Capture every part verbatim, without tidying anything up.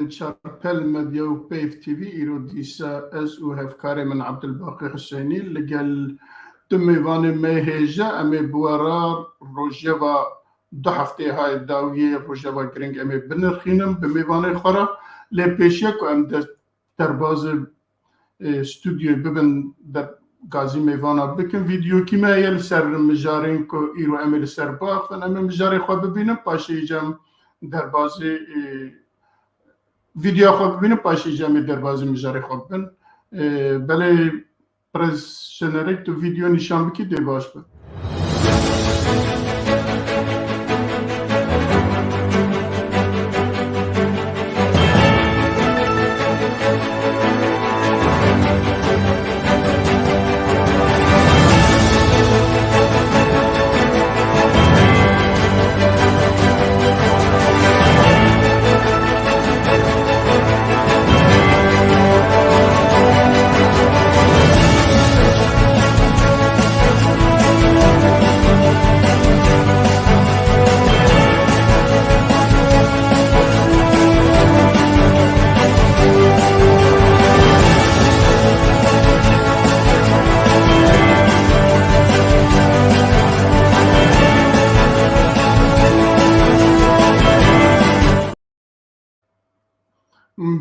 Çarpel Medya û Peyv T V, îro dîsa ez û hevkarê min Abdulbaqî Husênî li gel du mêvanê me hêja, em ê bi we re rojeva du heftê hayê dawiyê rojeva giring em ê binirxînin bi mêvanê xwe re. Lê pêşiya ku em de-, derbazê, e, stûdyoyê bibin der gazî mêvana bikin, vîdeokî me heye li ser mijarên ku îro em ê li ser biaxivin. Em ê mijarê xwe bibînin, paşê îca em derbazê, e, vîdeoya xwe bibînin, paşê îca em ê derbazê mijarê xwe bibin. E, belê Birêz Jenerek, tu vîdeo nîşan bikî dê baş be.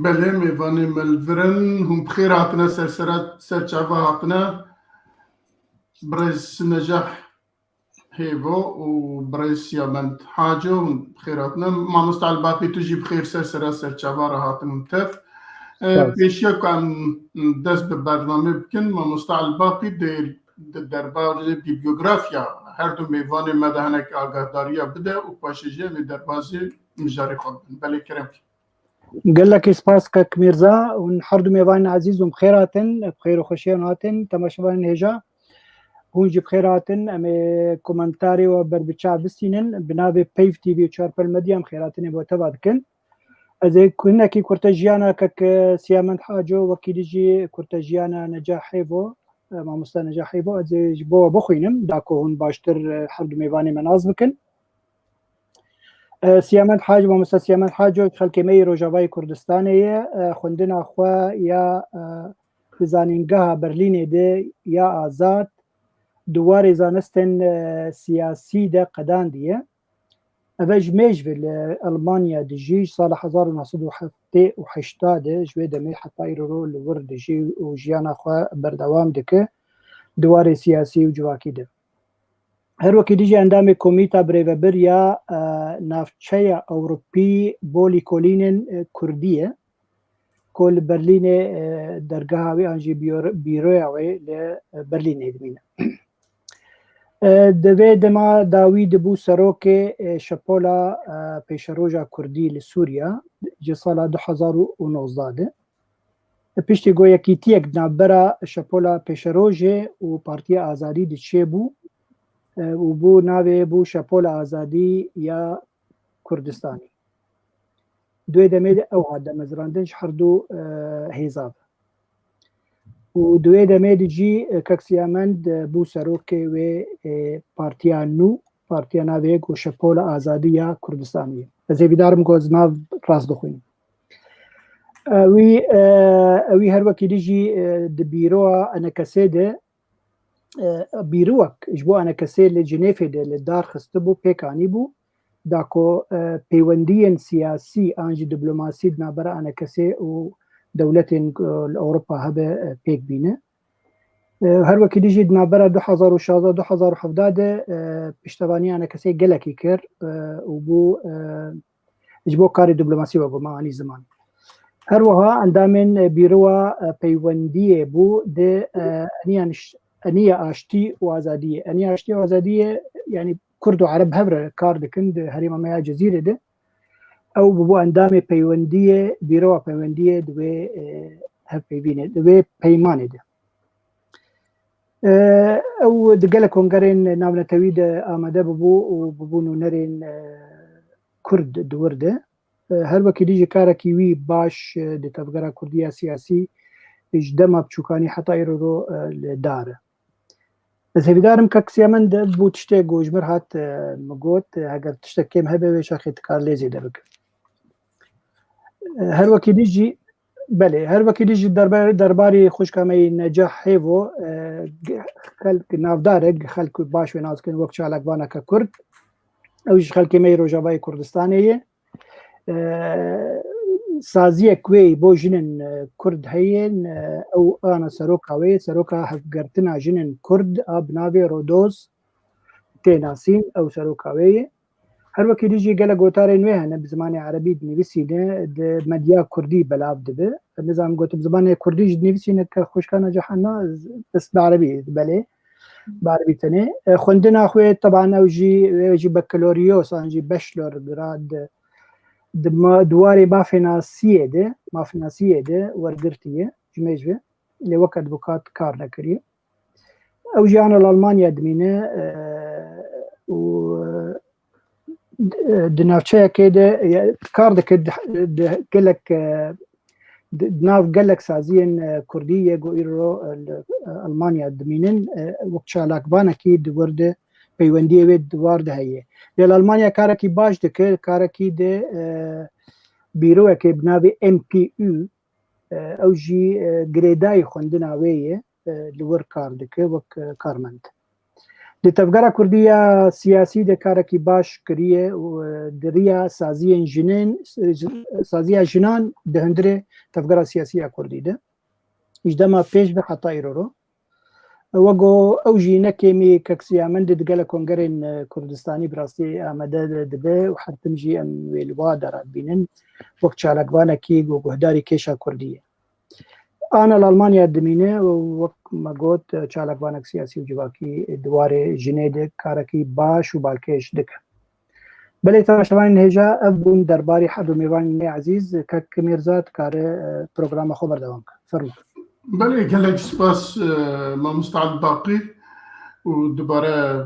Belê, mêvanê me li vir in. Hûn bi xêr hatine, ser sera, ser çava hatine. Birêz Necah Hêvo û birêz Siyamend Haco, hûn bi xêr hatine. Mamoste Elbaqî, tu jî bi xêr ser sera, ser çava re hatin hûn tev. E, Sağ ol. Pêşiya ku em dest bi bernamê bikin, Mamoste Elbaqî dê di derbarê bîblîografiya her du mêvanê me de hinek agahdariya bide û paşê jî em ê derbazê mijarê xwe bibin. Belê, kerem kî. Gelekî spas kek Mîrza, hûn her du mêvanên ezîz hûn bi xêr hatin, bi xêr û xweşiyê hûn hatin, temaşevanên hêja, hûn jî bi xêr hatin, em ê komentarê we berbiçav bistînin, bi navê Peyv T V û Çarpel Medya em xêrhatinê bo teva dikin. Ez ê hinekî kurte jiyana kek Siyamend Haco, wekî dî jî kurte jiyana Necah Hêvo, e, mamoste Necah Hêvo, ez ê ji bo we bixwînim, da ku hûn baştir, e, her du mêvanê me nas bikin. E, Siyamend Haco, mamoste Siyamend Haco, xelkê me yê Rojavayê Kurdistanê ye, e, xwendina xwe ya, e, di Zanîngeha Berlînê de ya azad, di warê zanistên, e, siyasî de qedandiye. Ev e ji mêj ve li Elmanya dijî, ji sala hezar û neh sed û heftê û heşt de, ji wê demê heta îro li wir dijî û jiyana xwe berdewam dike di warê siyasî û civakî de. Her wekî dî jî endamê Komîta Birêvebir ya, e, Navçeya Ewropî bo Lîkolînên, e, Kurdî ye, ku li Berlînê, e, dergeha wê an jî bîro-, bîroya wê li, e, Berlînê dimîne. E, di vê dema dawî dibû serokê, e, Şepola, e, Pêşeroja Kurdî li Sûriya, ji sala du hezar û nozdeh de. Piştî ku yekîtiyek di navbera Şepola Pêşerojê û Partiya Azadî diçêbû, e, û bû navê bû Şepola Azadî ya Kurdistanê. Di wê demê de ew hat damezrandin ji her du, e, hêza ve. Û di wê demê de jî, e, kek Siyamend, e, bû serokê wê, e, partiya nû, partiya navê ku Şepola Azadî ya Kurdistanê ye. Ez hêvîdar im ku ez nav rast dixwînim. E, wî, e, wî her wekî dî jî, e, di bîroya enekesê de, e, bîrowek ji bo enekesê li Cinêfê de li dar xistibû, pêk anîbû, da ku, e, peywendiyên siyasî an jî diplomasî di navbera enekesê û dewletên, e, li Ewropa hebe, e, pêk bîne. E, her wekî dî jî di navbera du hezar û şazdeh du hezar û hevdeh de, e, piştevaniya enekesê gelekî kir, e, û bû, e, ji bo karê diplomasî ve ku me anî ziman. Her wiha endamên, e, bîroya, e, peywendiyê bû di, e, eniya niş-, eniya aştî û azadiyê. Eniya aştî û azadiyê, yanî Kurd û Ereb hev re kar dikin di herêma me ya Cezîrê de. Ew bûbû endamê peywendiyê, bîroya peywendiyê di wê, e, hevpeyvînê, di wê peymanê de. E, ew di gelek kongerên navnetewî de amade bûbû û bûbû nûnerên, e, Kurd di wir de. E, her wekî dî jî karekî wî baş, e, di tevgera Kurdî ya siyasî ji dema biçûkanî heta îro ro, e, li dar e. Ez hêvîdar im kek Siyamend bû tiştê ku ji mir hat, e, min got, e, heger tiştek kêm hebe wê şaxê dikar lê zêde bike. Her wekî dî jî, belê, her wekî dî jî derbe-, derbarî xwişka me yî Necah Hêvo, e, ge-, xelk navdar e, xelk baş wê nas dikin wek çalakvaneke Kurd. Ew ji xelkê me yê Rojavayê Kurdistanê ye. E, saziyek wê bo jinên, e, Kurd heye, e, ew ana seroka wê, seroka hevgirtina jinên Kurd a bi navê Rodoz tê nasîn, ew seroka wê ye. Her wekî dî jî gelek gotarên wê hene, bi zimanê erebî dinivîsîne, di medya kurdî belav dibe. Nizanim gotim zimanê kurdî jî dinivîsîne ke xwişkana cihana, bes bi erebî, belê. Bi erebî tenê. E, xwendina xwe, teban ew jî, wê jî bakaloriyos an jî beşlor gira di, di ma-, di warê mafênasiyê de, mafênasiyê de wergirtiye, ji me ji ve. Lê wek advokat kar nekiriye. Ew jî ana li Almanya dimîne, e, û, e, di navçeyekê de, e, kar dike, di, di gelek, e, di, di nav gelek saziyên, e, kurdî yê ku îro, e, li, e, Almanya dimînin, e, wek çalakvanekî di wir de peywendiyê wê di war de heye. Lê li Almanya karekî baş dike, karekî de, e, bîroyekê bi navê M P U, e, ew jî, e, girêdayî xwendina wê ye, e, li wir kar dike wek, e, karmend. Di tevgera kurdî ya siyasî de karekî baş kiriye û, e, di riya saziyên jinên, e, ji-, saziya jinan di hundirê tevgera siyasî ya kurdî de. Ji dema pêş ve heta îro ro. Wego ew jî ne kêmî kek Siyamendî di gelek kongerên, e, Kurdistanî bi rastî amade de dibe û her tim jî em wê li wa de radibînin. Wek çalakvanekî û guhdarî kêşa kurdî ye. Ana li Almanya dimîne û wek me got, çalakvanek siyasî û civakî di warê jinê de karekî baş û balkêş dike. Belê, temaşevanên hêja, ev bûn derbarî her du mêvanên me ezîz. Kek Mîrza dikare, e, programa xwe berdewam ke. Fermo. Belê, gelek spas, e, mamosta Elî Baqî û dubare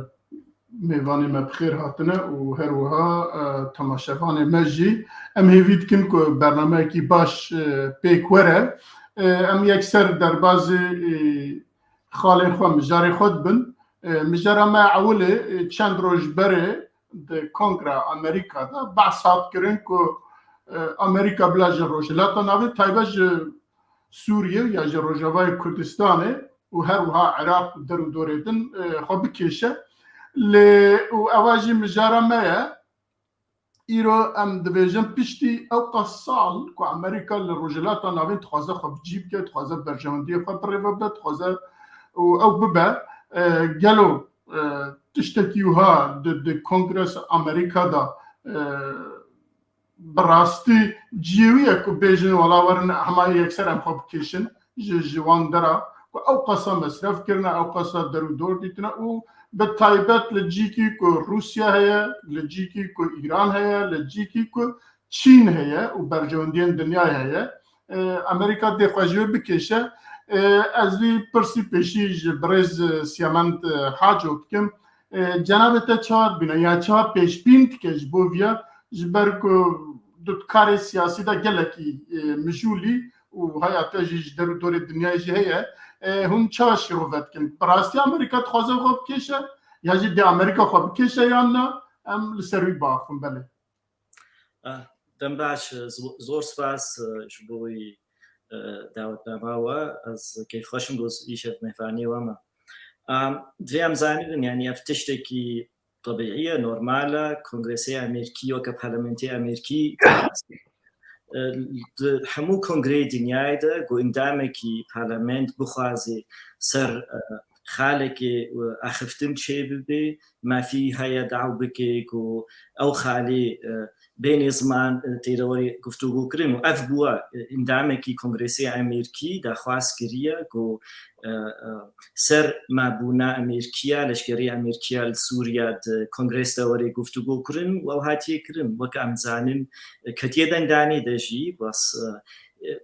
mêvanê me bi xêr hatine û her wiha, e, temaşevanê me jî. Em hêvî dikin ku bernameyekî baş, e, pêk were. E, em yekser derbazê, e, xalên xwe, mijarê xwe dibin. E, mijara me ewilê, e, çend roj berê di Kongra Amerîka de behs hat kirin ku, e, Amerîka bila ji Rojhilata Navîn, taybet ji Sûriye ya ji Rojavayê Kurdistanê û her wiha Iraq û der û dorê din, e, xwe bikêşe. Lê û eva jî mijara me ye. Îro em dibêjin piştî ewqas sal ku Amerîka li Rojhilata Navîn dixwaze xwe bi cî bike, dixwaze berjewendiyê xwe bi rê ve bibe, dixwaze û ew bibe. E, gelo, e, tiştekî wiha di, di Kongresa Amerîka de, e, bi rastî cihê wî ye ku bêjin wela werin hema yekser em xwe bikêşin ji, ji wan dera ku ew qasa mesref kirine, ew qasa der û dor dîtine û bi taybet li cîkî ku Rûsya heye, li cîkî ku Îran heye, li cîkî ku Çîn heye û berjewendiyên dinyayê heye. E, Amerîka dê xwe ji wê bikêşe. E, ez vî pirsî pêşî ji birêz, e, Siyamend, e, Haco dikim. E, cenabê te çawa dibîne? Ya çawa pêşbîn dike ji bo viya? Ji ber ku di karê siyasî de gelekî, e, mijûlî û haya te jî ji der û dorê dinyayê jî heye. E, hûn çawa şîrove dikin? Bi rastî Amerîka dixwaze xwe bikêşe? Ya jî dê Amerîka xwe bikêşe yan na? Em li ser wî biaxivin, belê. Ah, dem baş, zo-, zor spas, e, ji bo wî, e, dawetnama we. Ez keyfxweş im ku îşev mêvanê we me. Am, divê em zanibin, yanî ev tiştekî tebîî ye, normal e. Kongresê Amerîkî weke parlamentê Amerîkî, e, di hemû kongreyê dinyayê de ku endamekî parlament bixwaze ser, e, xalekê, e, axiftin çêbibe, mafî heye daw bike ku ew xalê, e, bênê ziman, e, têre were guftûgokirin û ev bûye, e, endamekî Kongresê Amerîkî daxwaz kiriye ku, e, e, ser mabûna Amerîkiya, leşkerê Amerîkiya li Sûriye di Kongres de were guftûgokirin û ew hatiye kirin. Wek em zanin, e, ketiye dengdanê de jî, bas, e, e,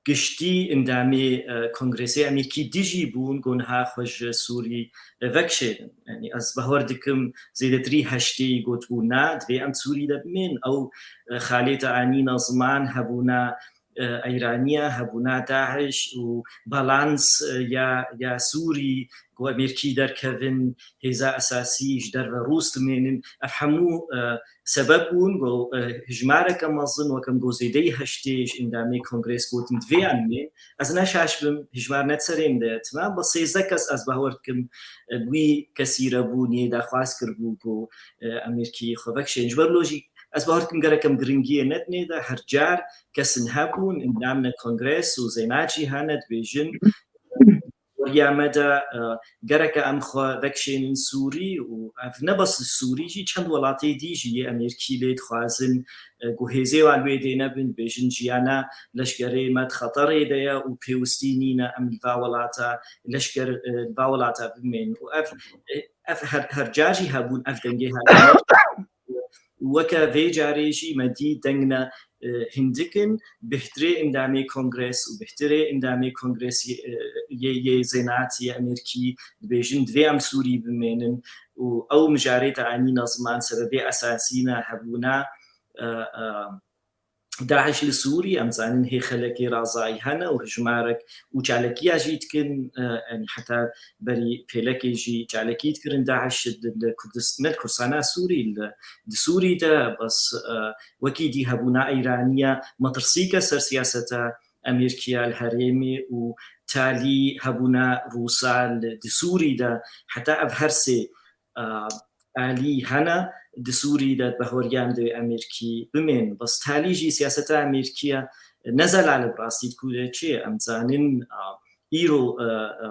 giştî endamê, e, Kongresê Amerîkî dijî bûn ku niha xwe ji Sûrî, e, vekişêrin. Yanî ez bawer dikim zêdetirî heştê gotibû na, divê em Sûrî de bimên. Ew, e, xalê te anîne ziman, hebûna, e, Îraniya, hebûna DAIŞ û balans, e, ya, ya Sûrî ku Amerîkî derkevin, hêza esasî ji derve Rûs dimênin. Ev hemû, e, sebeb bûn ku, e, hijmareke mezin, weke min got zêdeyî heştê ji endamê kongres gotin divê em bên. Ez ne şaş bim, hijmar ne di serê min de ye, tima, bi sêzdeh kes ez bawer dikim, e, bi wî kesî re bûn, yê daxwaz kiribû ku, e, Amerîkî xwe vekişên. Ji ber lo jî ez bawer dikim gerek em giringiyê nedinê de, her car kesin hebûn, endamine kongres û zênacî hene dibêjin, weriya me de, e, gereke em xwe vekişênin Sûrî û ev ne bes li Sûrî jî, çend welatê dî jî yê Amerîkî lê dixwazin, e, ku hêzê wan wê dê nebin, dibêjin jiyana leşkerê me di xeterê de ye û pêwistî nîne em li va welata leşker, e, li va welata bimên. Û ev, e, ev her, her car jî hebûn ev dengê hebûn. Weke vê carê jî me dî deng ne, e, hindik in, bihtirê endamê kongres û bihtirê endamê kongresê, e, yê, yê zênatî yê Amerîkî dibêjin, divê em Sûrî bimênin û ew mijarê te anîne ziman, sebebê esasî ne hebûna, e, e, DAIŞ li Sûrî. Em zanin hê xelekê razayî hene û hijmarek û çalekiya jî dikin, e, yanî heta berî pêlekê jî çalekî dikirin DAIŞ li, li Kurdist-, ne li Kurdistana Sûrî, li, di Sûrî de, bes, e, wekî dî hebûna Îraniya metirsîke ser siyaseta Amerîkiya li herêmê û talî hebûna Rûsa li, di Sûrî de, heta ev her sê, e, alî hene di Sûrî de, di bahweriyan de Amerîkî bimên. Bes talî jî siyaseta Amerîkiya ne zelal e bi rastî, di ku de çi ye? Em zanin, a, îro, e, e,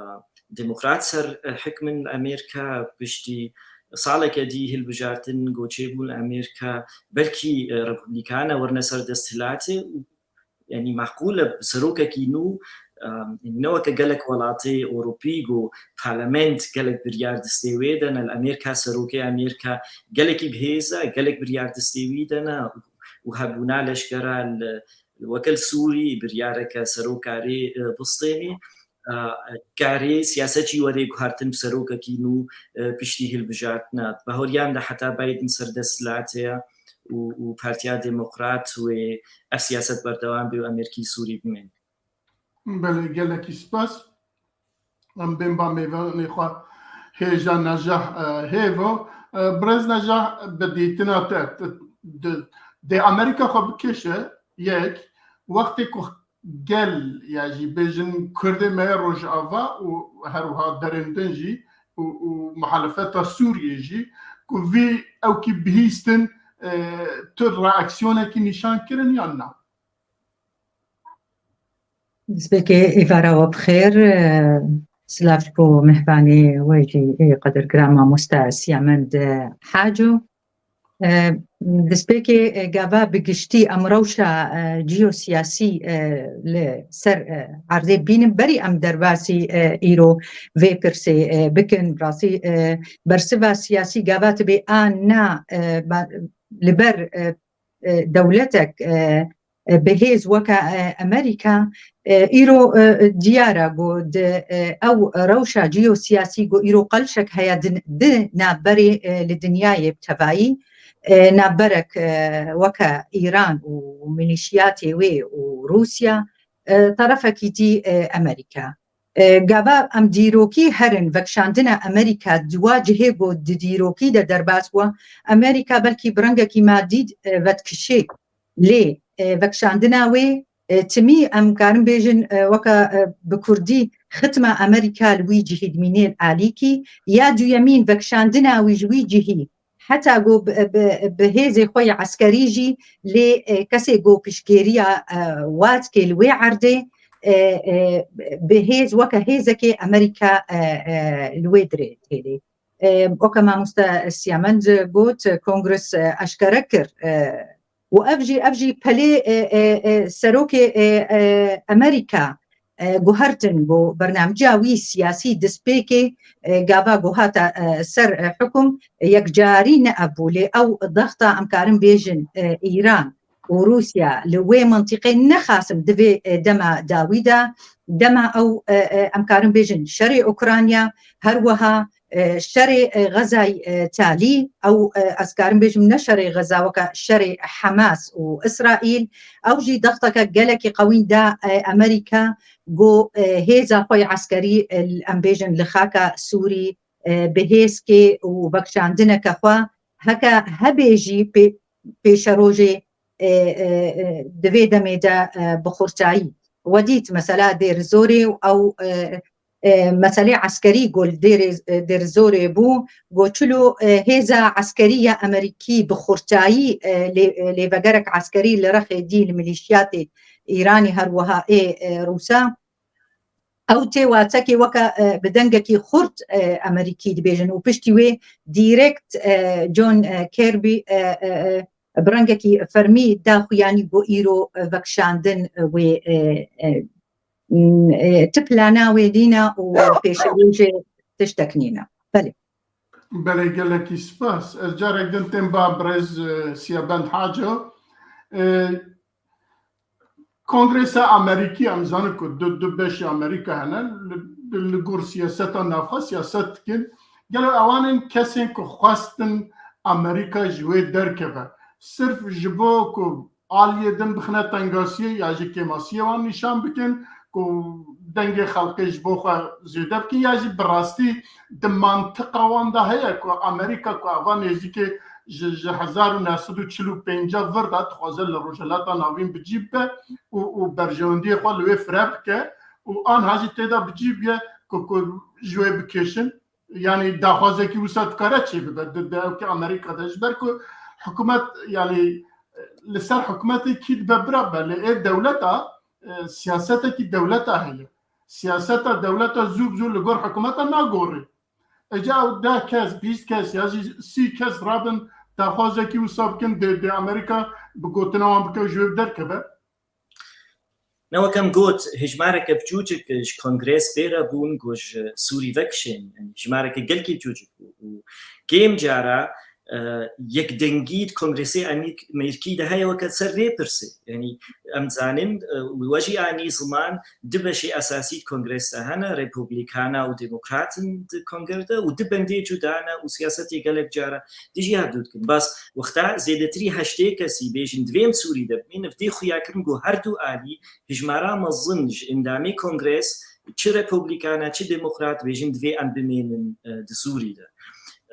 demokrat ser, e, hikmin li Amerîka, piştî saleke dî hilbijartin, goçê bûn li Amerîka, belkî, e, republikana werine ser desthilatê û yanî meqûl e serokekî nû, em, ne weke gelek welatê Ewropî ku parlament gelek biryar destê wê de ne, li Amerîka serokê Amerîka gelekî bihêz e, gelek biryar destê wî de ne û hebûna leşkera li, li weke li Sûrî biryareke serokarê, e, bistênê. E, karê siyaset jî werê guhartin bi serokekî nû, e, piştî hilbijartina. Bahoriyan de heta Biden ser desthilatê ye û, û Partiya Demokrat wê ev siyaset berdewam bê û Amerîkî Sûrî bimên. Belê, gelekî spas. Em bên ba mêvanê xwe hêja Necah, e, Hêvo. E, birêz Necah, bi dîtina te, te, di, dê Amerîka xwe bikêşe, yek, wextê ku gel, ya jî bêjin Kurdê me yê Rojava û her wiha derên din jî û, û muhalefeta Sûriyê jî ku vî ewkî bihîstin, e, tu reaksiyonekî nîşan kirin yan na? Destpêkê êvara we bi xêr, e, silav ji bo mehvanê we jî ê qedirgiran mamoste Siyamend Haco. E, destpêkê, e, gava bi giştî em rewşa, e, ciyosiyasî, e, li ser, e, erdê bînin. Berî em derbasî, e, îro vê pirsê, e, bikin. Rastî, e, bersiva siyasî gava tibê a na, e, ba-, li ber, e, e, dewletek, e, e, bi hêz weke, e, Amerîka, e, îro, e, diyar e ku di, e, ew rewşa ciyosiyasî ku îro qelşek heye di, di navberê, e, li dinyayê bi tevayî, e, navberek, e, weke Îran û milîşiyatê wê û Rûsya, e, terefekî dî, e, Amerîka. E, gava em dîrokî herin, vekişandina Amerîka di wa cihê ku di dîrokî de derbas bû, Amerîka belkî bi rengekî madî, e, vedikişê. Lê, e, vekişandina wê, e, timî em karin bêjin, e, weke, e, bi kurdî xitma Amerîka li wî cihî dimînê li alîkî, ya duyemîn vekişandina wî ji wî cihî heta ku bi, bi, bi hêzê xwe ya eskerî jî lê, e, kesê ku piştgêriya, e, wa dike li wê erdê, e, e, bi hêz weke hêzekê Amerîka, e, e, li wê dirê têlê. E, weke mamoste Siyamend got, Kongres, e, eşkere kir, e, û ev jî, ev jî pelê, e, e, e, serokê, e, e, Amerîka, e, guhertin ku bernamca wî siyasî destpêkê, e, gava ku hate, e, ser, e, hukum, e, yekcarî ne ev bû, lê ew dexta em karin bêjin, e, Îran û Rûsya li wê mintîqê nexasim di vê, e, dema dawî de, dema ew, e, e, em karin bêjin şerê Ukrayna, her wiha e, şerê, e, Xezayê, e, talî, ew, e, ez karim bêjim ne şerê Xeza, weke şerê Hamas û Îsraîl, ew jî dexteke gelekî qewîn da, e, Amerîka, ku, e, hêza xwe yê eskerî, e, em bêjin li xaka Sûrî, e, bi hêzkê û vekişandineke xwe, heke hebê jî pê-, pêşerojê, e, e, e, di vê demê de, e, bi xurtayî. We dît mesela Dêrizorê û ew, e, e, meselê eskerî ku li Dêrê, e, Dêrizorê bû, ku çilo, e, hêza eskerî ya Amerîkî bi xurtayî, e, lê-, e, lêvegerek eskerî li Rexê dî li milîşiyatê Îranî her wiha ê, e, Rûsa. Ew tê watekê weke, e, bi dengekî xurt, e, Amerîkî dibêjin û piştî wê direkt, e, John, e, Kirby, e, e, e, bi rengekî fermî da xuyanî ku îro, e, vekişandin, e, wê, e, e, m, e, ti plana wê nîne û pêşerojê tiştek nîne. Belê. Belê, gelekî spas. Ez carek din tên ba birêz, e, Siyabend Haco. E, Kongresa Amerîkî, em zanin ku du, du beşê Amerîka hene, li, li gor siyaseta navxwe siyaset dikin. Gelo ewan in kesên ku xwestin Amerîka ji wê derkeve, sirf ji bo ku aliyê din bixine tengasiyê ya jî kêmasiyê wan nîşan bikin, ku dengê xelkê ji bo xwe zêde bikin, ya jî bi rastî di mantiqa wan de heye ku Amerîka ku eva nêzîkê ji, ji hezar û neh sed û çil û pênc vir de dixwaze li Rojhilata Navîn bi cî bibe û, û berjewendiyê xwe li wê fire bike û anha jî tê de bi cî biye ku, ku ji wê bikêşin. Yanî daxwazekî wisa dikare çêbibe di, di dewkê Amerîka de, ji ber ku hikûmet, yanî li ser hikûmetê kî dibe bira be, lê ê dewleta, e, siyasetekî dewleta heye. Siyaseta dewleta zû bi zû li gor hikûmeta nagorê. Ece ew deh kes, bîst kes ya jî sî kes rabin daxwazekî wisa bikin, dê, dê Amerîka bi gotina wan bike û ji wê derkeve. Ne, wek em got, hejmareke biçûçik ji Kongres bê re bûn ku ji Sûrî vekişên. Yanî hejmareke gelkî biçûçik bû û kêm cara, e, yekdengî di Kongresê Amîk-, Amerîkî de heye weke ser vê pirsê. Yanî em dizanin, e, û we jî anî ziman, du beşê esasî di Kongres de hene, Republikana û Demokrat in di Kongre de û du bendê cuda ne û siyasetê gelek cara dijî hevdû dikin. Bas wexta zêdetirî heştê kesî bêjin divê em Sûrî de bimînin, ev tê xuyakirin ku her du alî hijmara mezin ji endamê Kongres, çi Republikana, çi Demokrat bêjin divê em bimênin, e, di Sûrî de.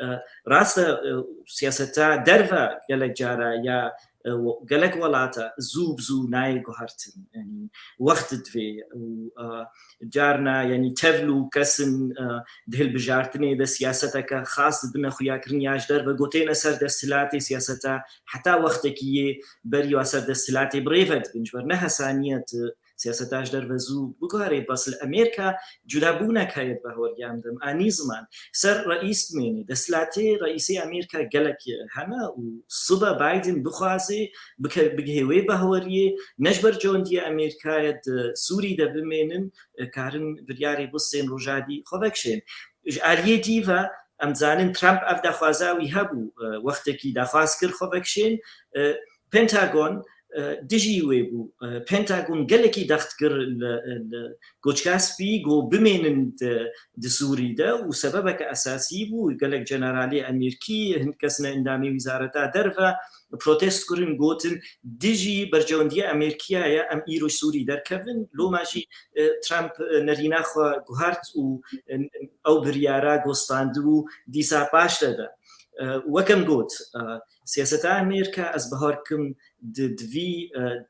E, rast e, e, siyaseta derve gelek cara ya, e, gelek welata zû bi zû nayê guhertin. Yanî wext divê û, e, carna, yanî tevl û kesin, e, di hilbijartinê de siyaseteke xas didine xuyakirin ya ji derve gotêne ser desthilatê siyaseta heta wextekî yê berî wa ser desthilatê bi rê ve dibin. Ji ber ne hesaniye tu siyaseta ji derve zû biguherê, bes li Amerîka cudabûnek heye di bahweriya min de. Em anî ziman. Ser reîs dimênê. Desthilatê reîsê Amerîka gelek hene û sibe Biden bixwaze bike-, bigihê wê bahweriyê, ne ji ber cewendiyê Amerîkayê di Sûrî de bimênin, e, karin biryarê bistên rojadî xwe vekişên. Ji aliyê dî ve em dizanin Trump ev daxwaza wî hebû, e, wextekî daxwaz kir xwe vekişên, e, Pentagon, e, dijî wê bû. E, Pentagon gelekî dext kir li, li Koçka Spî, got bimênin di, di Sûrî de û sebebeke esasî bû. Gelek generalê Amerîkî, hin kes ne endamê wizareta derve, protest kirin, gotin, dijî berjewendiya Amerîkiya ye, em îro ji Sûrî derkevin. Loma jî, e, Trump, e, nerîna xwe guhert û, e, ew biryara gostandibû dîsa paş de de. E, wek em got, e, siyaseta Amerîka, ez bahar kim di, di vî, e,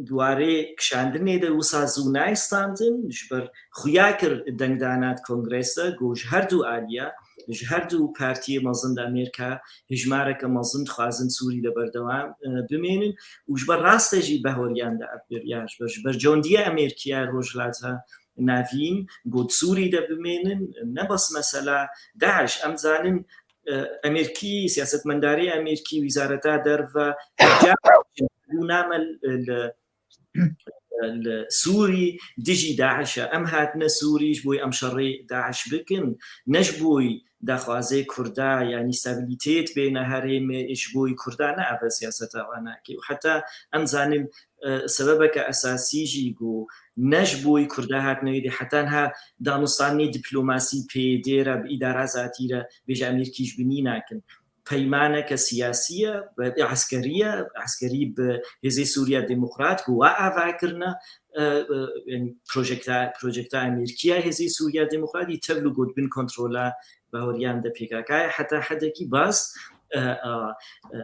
di warê kişandinê de wisa zû nayê standin, ji ber xuya kir dengdana di Kongresa, got ji her du aliya, ji her du partiyê mezin di Amerîka, hejmareke mezin dixwazin Sûrî de berdewam, e, bimênin û ji ber raste jî bahweriyan de ev biryar, ji ber, ji ber cewendiyê Amerîkiya Rojhilata Navîn, got Sûrî de bimênin, ne bes mesela DAIŞ, em zanin, e, Amerîkî, siyasetmendarê Amerîkî, wizareta derve, her car bûname li, li Sûrî dijî DAIŞ e. Em hatine Sûrî ji bo em şerê DAIŞ bikin, ne ji bo daxwazê Kurda, yanî stabilitêt bêne herêmê, ji bo Kurda ne, ev e siyaseta wan nake. Û heta em zanin, e, sebebeke esasî jî ku ne ji bo Kurda hatine wê dê, heta niha danûstanê diplomasî P Y D re bi îdara zatî re bêje Amerîkî ji binî nakin. Peymaneke siyasî ye, eskerî ye, eskerî bi Hêzê Sûriya Demokrat ku we ava kirine, e, e, yani projekta, projekta Amerîkî ya Hêzê Sûriya Demokrat yî tevlû got bin kontrola bahoriyan de P K K ye, heta hedekî baz, e, e, e,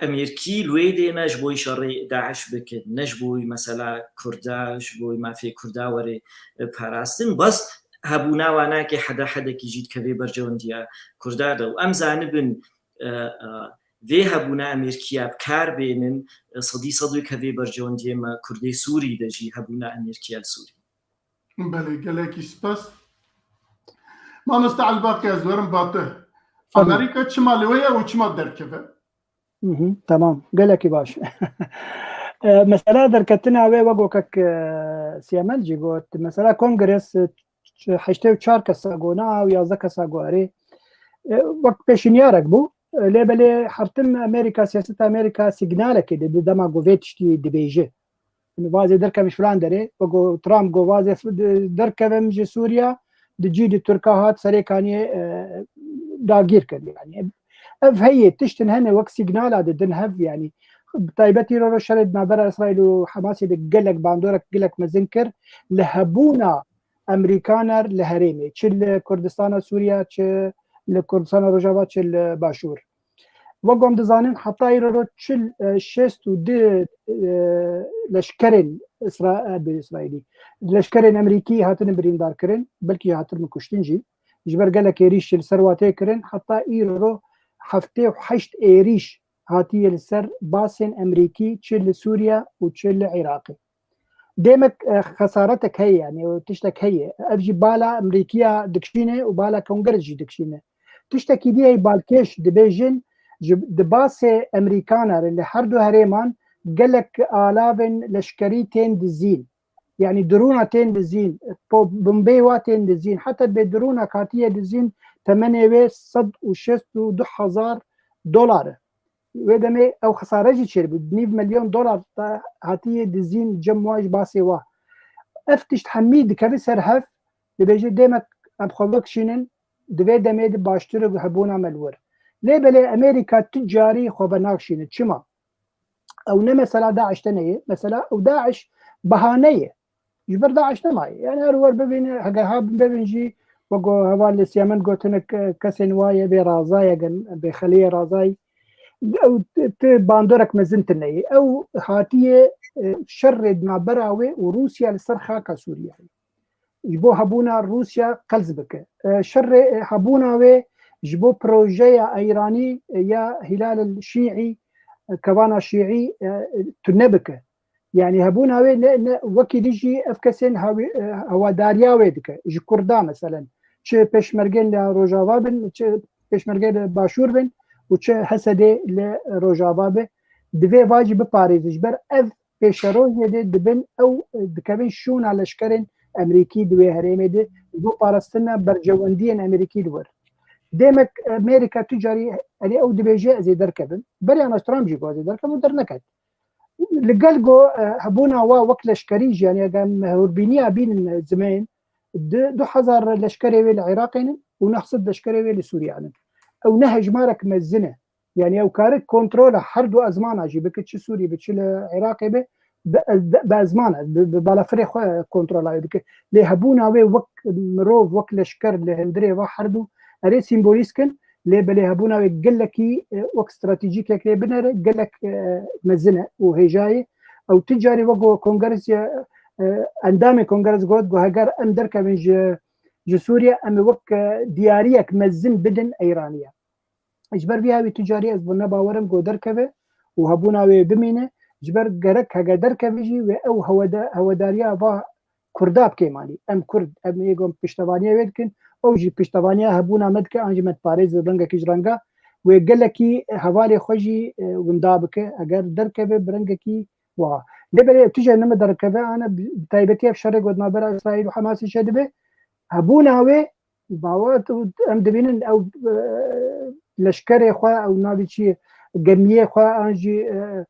Amerîkî li wê dê ne ji bo şerê DAIŞ bikin, ne ji bo mesela Kurda, ji bo mafê Kurda were, e, parastin. Bas hebûna wan nake hede hedekî jî dikeve berjewendiya Kurda de. Û em zanibin, e, e, vê hebûna Amerîkiya bi kar bênin, e, sedî sed wê kevê berjewendiyê me Kurdê Sûrî de jî hebûna Amerîkiya li Sûrî. Belê, gelekî spas. Mamoste Elbaqî, ez werim ba te. Tabii. Amerîka çima li we ye û çima derkeve? Hı hı, tamam. Gelekî baş. E, mesela derketina wê wek kek, e, Siyamel jî got. Mesela kongres, e, heştê û çar kesa gona û yazdeh kesa guharê. E, wek pêşinyarek bû. E, lê belê hertim Amerîka, siyaseta Amerîka signalekê dide dema ku vê tiştî dibêje. Vazê derkevin ji filan derê, wek ku Trump got, vazê f-, de-, derkevin ji Sûriya, di cî di Tirka hat, serê kaniyê, e, dagîr kir. Yani, ev heye, tiştin hene wek signala didin hev, yani, bi taybetî îro şerê di navbera Îsraîl û Hemasê de gelek bandorek, gelek mezin kir, li hebûna Amerîkaner li herêmê, çi li Kurdistana Sûriya, çi li Kurdistana Rojava, çi li Başûr. Wek em dizanin, heta îro çil, e, şêst û du, e, leşkerên Îsra-, e, bi Îsraîlî, leşkerên Amerîkî hatine birîndar kirin, belkî hatin kuştin jî. Ji ber gelek êrîş li ser wan tê kirin, heta îro heftê û heşt êrîş hatiye li ser basên Amerîkî, çi li Sûriye û çi li Iraqê. Demek, e, xesaretek heye, yani, o tiştek heye. Ev jî bala Amerîkiya dikişîne û bala Kongres jî dikişîne. Tiştekî dî heye balkêş dibêjin, ji, di basê Amerîkana re li her du herêman gelek alavên leşkerî tên dizîn. Yani, drona tên dizîn, po-, bombê wa tên dizîn. Heta bê drona hatiye dizîn, temenê wê sed û şêst û du hezar dolar e. Wê demê ew xesare jî çêbû. Nîv milyon dolar da hatiye dizîn cem wa ji basê wa. Ev tişt hemî dikeve ser hev, dibêje demek em xwe bikişînin, di vê demê de baştir û hebûna me li wir. Lê belê Amerîka tu carî xwe venakişîne. Çima? Ew ne mesela DAIŞ tenê ye. Mesela ew DAIŞ bahane ye. Ji ber DAIŞ nemaye. Yani her wer bibîne, heger ha bibin jî, wek ku heval li Siyamen gotine ke-, kesên wa ye bê razayê, gel bê xeliyê razayî. Ew ti, ti bandorek mezin tine ye. Ew hatiye, e, şerê di navbera wê û Rûsya li ser xaka Sûriyeyê. Ji bo hebûna Rûsya qels bike. E, şerê, e, hebûna wê ji bo projeya Îranî, e, ya Hilal el Şîî, e, kevana Şîî, e, tune bike. Yani hebûna wê ne, ne wekî dijî ev kesên hawî-, e, hewadariya wê dike. Ji Kurda meselen. Çi pêşmergên li Rojava bin, çi pêşmergên li Başûr bin û çi Hesedê li Rojava bi. Divê va jî biparêze. Ji ber ev pêşerojê de dibin ew, e, dikevin şûna leşkerên Amerîkî di wê herêmê de ji bo parastina berjewendiyên Amerîkî li wir. Demek, e, Amerîka tu carî, yani ew dibêje ez ê derkevim. Berê Donald Trump jî got ez ê derkevim û derneket. Li gel ku, e, hebûna wa wek leşkerî jî, yani eger em hûrbîniya bînin, e, zimên, di, du hezar leşkerê wê li Iraqê nin û neh sed leşkerê wê li Sûriye nin. Ew ne hejmarek mezin e. Yani ew kare kontrola her du ezmana jî bike, çi Sûrî be, çi li Iraqê be, bi, bi, bi ezmana, bi, bi balafirê xwe kontrola wê dike. Lê hebûna wê wek mirov, wek leşker li hundirê va her du erê sîmbolîsk in, lê belê hebûna wê gelekî, e, wek stratejîkek lê binere, gelek, e, mezin e û hêja ye. Ew tu carî wek ku kongres ye, e, endamê kongres got, got heger em derkevin ji, ji Sûriye, em ê wek, e, diyariyek mezin bidin Îraniye. Ji ber vî hawî tu carî ez bi ne bawer im ku derkeve û hebûna wê bimîne. Ji ber gerek hege derkeve jî wê ew hewede-, hewedariya va Kurda bi kêmanî. Em Kurd, em ê ku piştevaniya wê dikin, ew jî piştevaniya hebûna me dike, an jî me diparêz bi rengekî ji renga. Wê gelekî hevalê xwe jî, e, winda bike, eger derkeve bi rengekî wiha. Lê belê tu jî ne me derkeve, ane bi, bi taybetî ev şerê ku di navbera Îsraîl û Hemasê çêdibe, hebûna wê, bawer tu, em dibînin ew, e, leşkerê xwe, ew navê çi, gemiyê xwe, an jî, e,